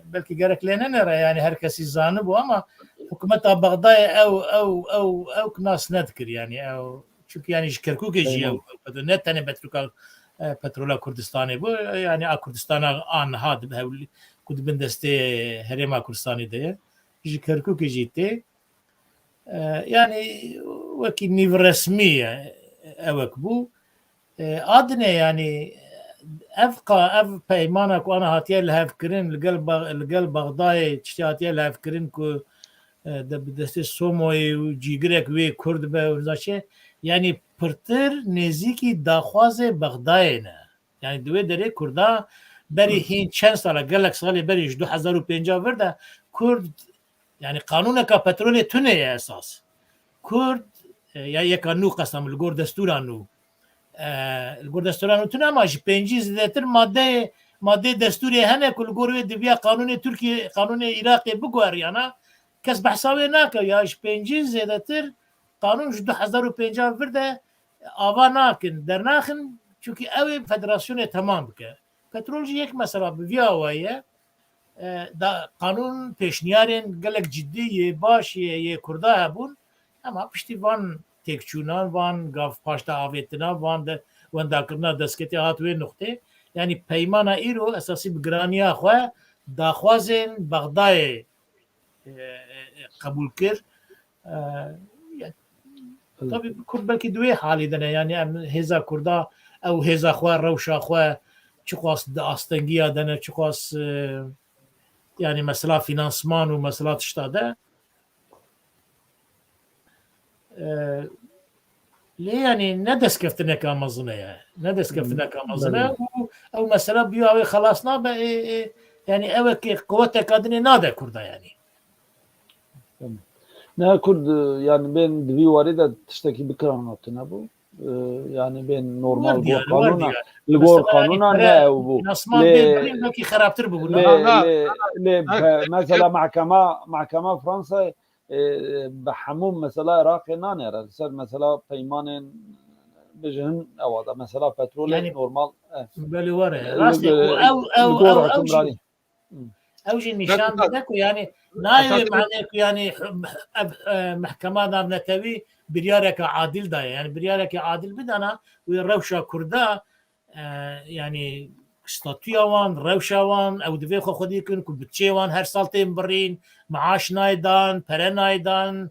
belkî gerek lê nenere, yani, her kesî zanibû ama hikûmeta Bexdayê ew, ew, ew, ew nas nedikir, yani, ew, çünkü, yani, ji Kerkûkê jî ew, Eyvallah. ew petrol, ne tenê petroka, e, petrola Kurdistanê bû, yani, a Kurdistana a niha di hewlî, ku di bin destê Herêma Kurdistanê de ye, ji Kerkûkê jî tê. E, yani, wekî nîvresmî ye, ewek bû. E, a dinê, yani, ev qa-, ev peymana ku ana hatiye lihevkirin, li gel Ba-, li gel Bexdayê tiştê hatiye lihevkirin ku, e, de bi destê Somoyê û cîgirek wê Kurd be û niza çi, yani, pirtir nêzîkî daxwazê Bexdayê ne. Yani, di wê derê Kurda berî Hı. hîn çend sala, gelek salê berî ji du hezar û pênca vir de Kurd, yani, qanûneka petrolê tune ye esas. Kurd, e, ya yeka nû qestem li gor destûra nû. E, li gor destûra nû tune ama ji pêncî zêdetir madeyê, madeyê destûrê hene ku li gor wê diviya qanûnê Tirkiye, qanûnê Iraqê biguheriyana, kes behsa wê nake. Ya ji pêncî zêdetir qanûn ji du hezar û pênca vir de ava nakin, dernaxin, çunkî ew ê federasyonê temam bike. Petrol jî yek mesela bi vî awayî ye. E, da qanûn pêşniyarên gelek cidî yê baş yê, yê Kurda hebûn. Ema piştî van têkçûnan, van gav paşta avêtina, van de wendakirina destkeftî hat wê nuqtê. Yanî peymana îro esasî bi giraniya xwe daxwazên Bexdayê, e, e, e, qebûl kir. E, ya, Evet. Tabii Kurd belkî di wê halî de ne. Yanî em hêza Kurda, ew hêza xwe, rewşa xwe, çiqas di astengiya de ne, çiqas, e, yanî mesela finansman û mesela tişta de. E, lê yanî ne destkeftineka mezin e. Ne destkeftineka mezin e. Belê. Û ew mesela bi wê xelas nabe, e, e, yanî ew eke quweteka dinê nade Kurda yanî. Tamam. Ne Kurd, e, yani bên di vî warî de tiştekî bikiran hatine bû. E, yani bên normal Wer gor diyar, wer qanûna, diyar. Li gor Mesela yani qanûna pere, ne ew bû. Finansman Lê, bê, bê belkî xerabtir bû. lê, Na, na, lê, na, lê na, be-, na, mesela na, mahkema, mahkema Fransa, e, bi hemû mesela Iraqê nanêre. Li ser mesela peymanên bijin ewa da. Mesela petrolê Yani, normal, e, belê were. e, Rastê li, ku ew, li ew, gor ew, ew jî hukimranî. Ew jî nîşan dide ku, yanî, nayê wê manê ku, yanî, ev, e, mehkema navnetewî biryareke adil daye. Yanî, biryareke adil bidana wê rewşa Kurda, e, yanî, statûya wan, rewşa wan, ew divê xwe xwedî kin ku budçeyê wan her sal tên birîn, maaş nayê dan, pere nayê dan.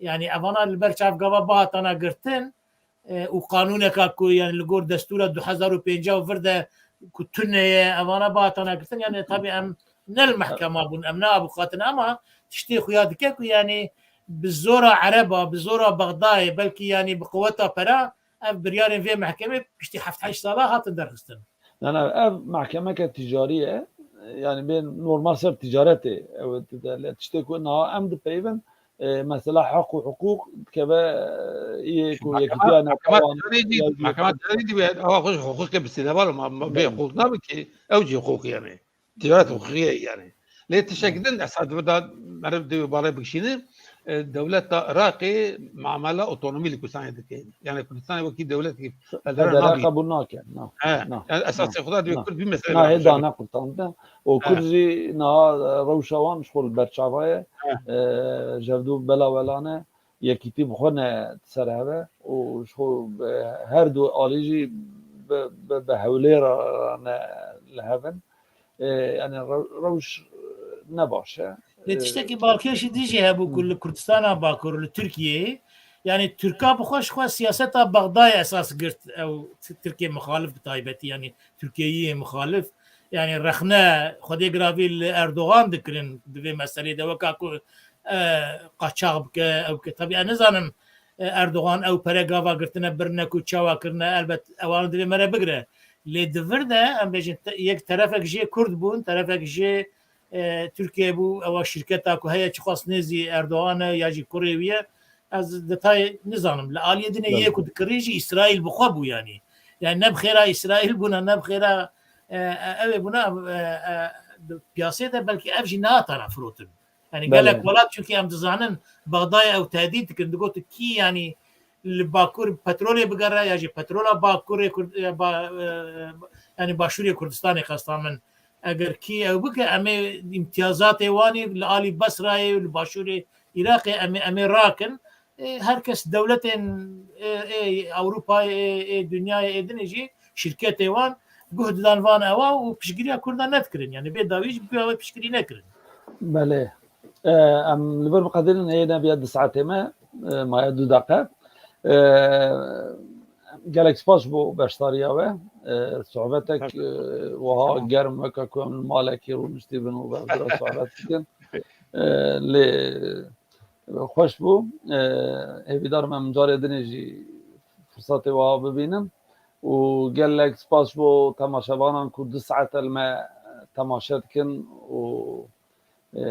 Yanî, evana li ber çavgava bihatana girtin, e, û qanûneka ku, yani, li gor destûra du hezar û pênca û vir de ku tune ye, evana bihatana girtin, yani, tabî em ne li mehkema bûn, em ne avûkat in, ama tiştê xuya dike ku, yani, bi zora Ereba, bi zora Bexdayê, belkî yanî bi quweta pera ev biryarên vê mehkemê piştî heft heşt sala hatin derxistin. Ne, ne, ev mehkemeke ticarî ye. Yani bên normal ser ticaretê ew dide. Lê tiştê ku niha em dipeyvin, e, mesela heq û hiqûq dikeve, e, yê ku yekîtiya netewan Mehkema ticarî dibê, awa xwe ji hiqûqê bi sîneval ma vê hiqûq nabe ki ew jî hiqûq yani. Ticaret hiqûqî ye yani. Lê tiştek din esas dibir da meriv dê balê bikişîne, e, dewleta Iraqê mamela otonomî li Kurdistanê dike. Yani Kurdistanê wekî dewletekî federal Federa nabî. Qebûl nake. Na. He. Na. Yani esasê xwe da dibê Na. Kurd bî Na, mesela. hê da nequrtandin. O He. Kurd jî niha, e, rewşa wan ji xwe li ber çava ye. He. E, Jevdû bela welane, yekîtî bi xwe ne ser heve û ji xwe, e, her du alî jî bi, bi, bi hewlê re ne li hev in. E, yani rew-, rewş ne baş e. Lê tiştekî balkêşî dî jî hebû ku li Kurdistana Bakur, li Tirkiyeyê, yani Tirka bi xwe ji xwe siyaseta Bexdayê esas girt, ew Tirkiye muxalif bi taybetî, yani Tirkiyeyê muxalif, yani rexne Xwedê giravî li Erdogan dikirin di vê meselê de, weka ku, e, qaçax bike, ew bike. Tabii ez nizanim, e, Erdogan ew pere gava girtine birine ku çawa kirine, elbet ewan divê me re bigire. Lê di vir de em bêjin te-, yek terefek jê Kurd bûn, terefek jê, e, Tirkiye bû, ewa şirketa ku heye çi xwest nêzî Erdogan e ya jî kurê wî ye. Ez detayê nizanim. Li aliyê dinê yê ku dikirî jî Îsraîl bi xwe bû yani. Yani ne bi xêra Îsraîl bûna, ne bi xêra, e, e, ew ê bûna, e, e, di piyasê de belkî ev jî nehatana firotin. Yani gelek welat, çünkü em dizanin Bexdayê ew tehdît dikin, digot kî yani li Bakur petrolê bigere ya jî petrola Bakurê Kurd-, e, ba-, e, yani Başûrê Kurdistanê, qesta min, eger kî ew bike, em ê îmtiyazatê wan ê li alî Besrayê û li Başûrê Iraqê em ê, em ê rakin. E, her kes dewletên, e, e, Ewropayê, e, e, dinyayê ê dinê jî şirketê wan guh didan van ewa û piştgiriya Kurdan nedikirin. Yani bê dawî jî bi wê piştgirî nekirin. Belê. E, em li vir biqedînin, hê nebiya du saetê me, e, maye du deqe. E, gelek spas bo beşdariya we. E, sohbetek, e, wiha germ weke ku em li malekî rûniştî bin û bi hev re sohbet dikin. E, lê xweş bû. E, hêvîdar me em carê dinê jî firsatê wiha bibînin. Û gelek spas bo temaşevanan ku du saet li me temaşe dikin û, e,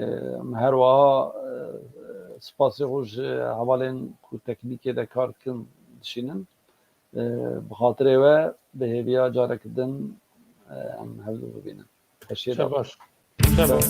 em her wiha, e, spasê xwe ji hevalên ku teknîkê de kar dikin dişînin. E, bi xatirê we bi hêviya careke din, e, em hevdû bibînin. Xweşiyê de. Şebaş. Şebaş.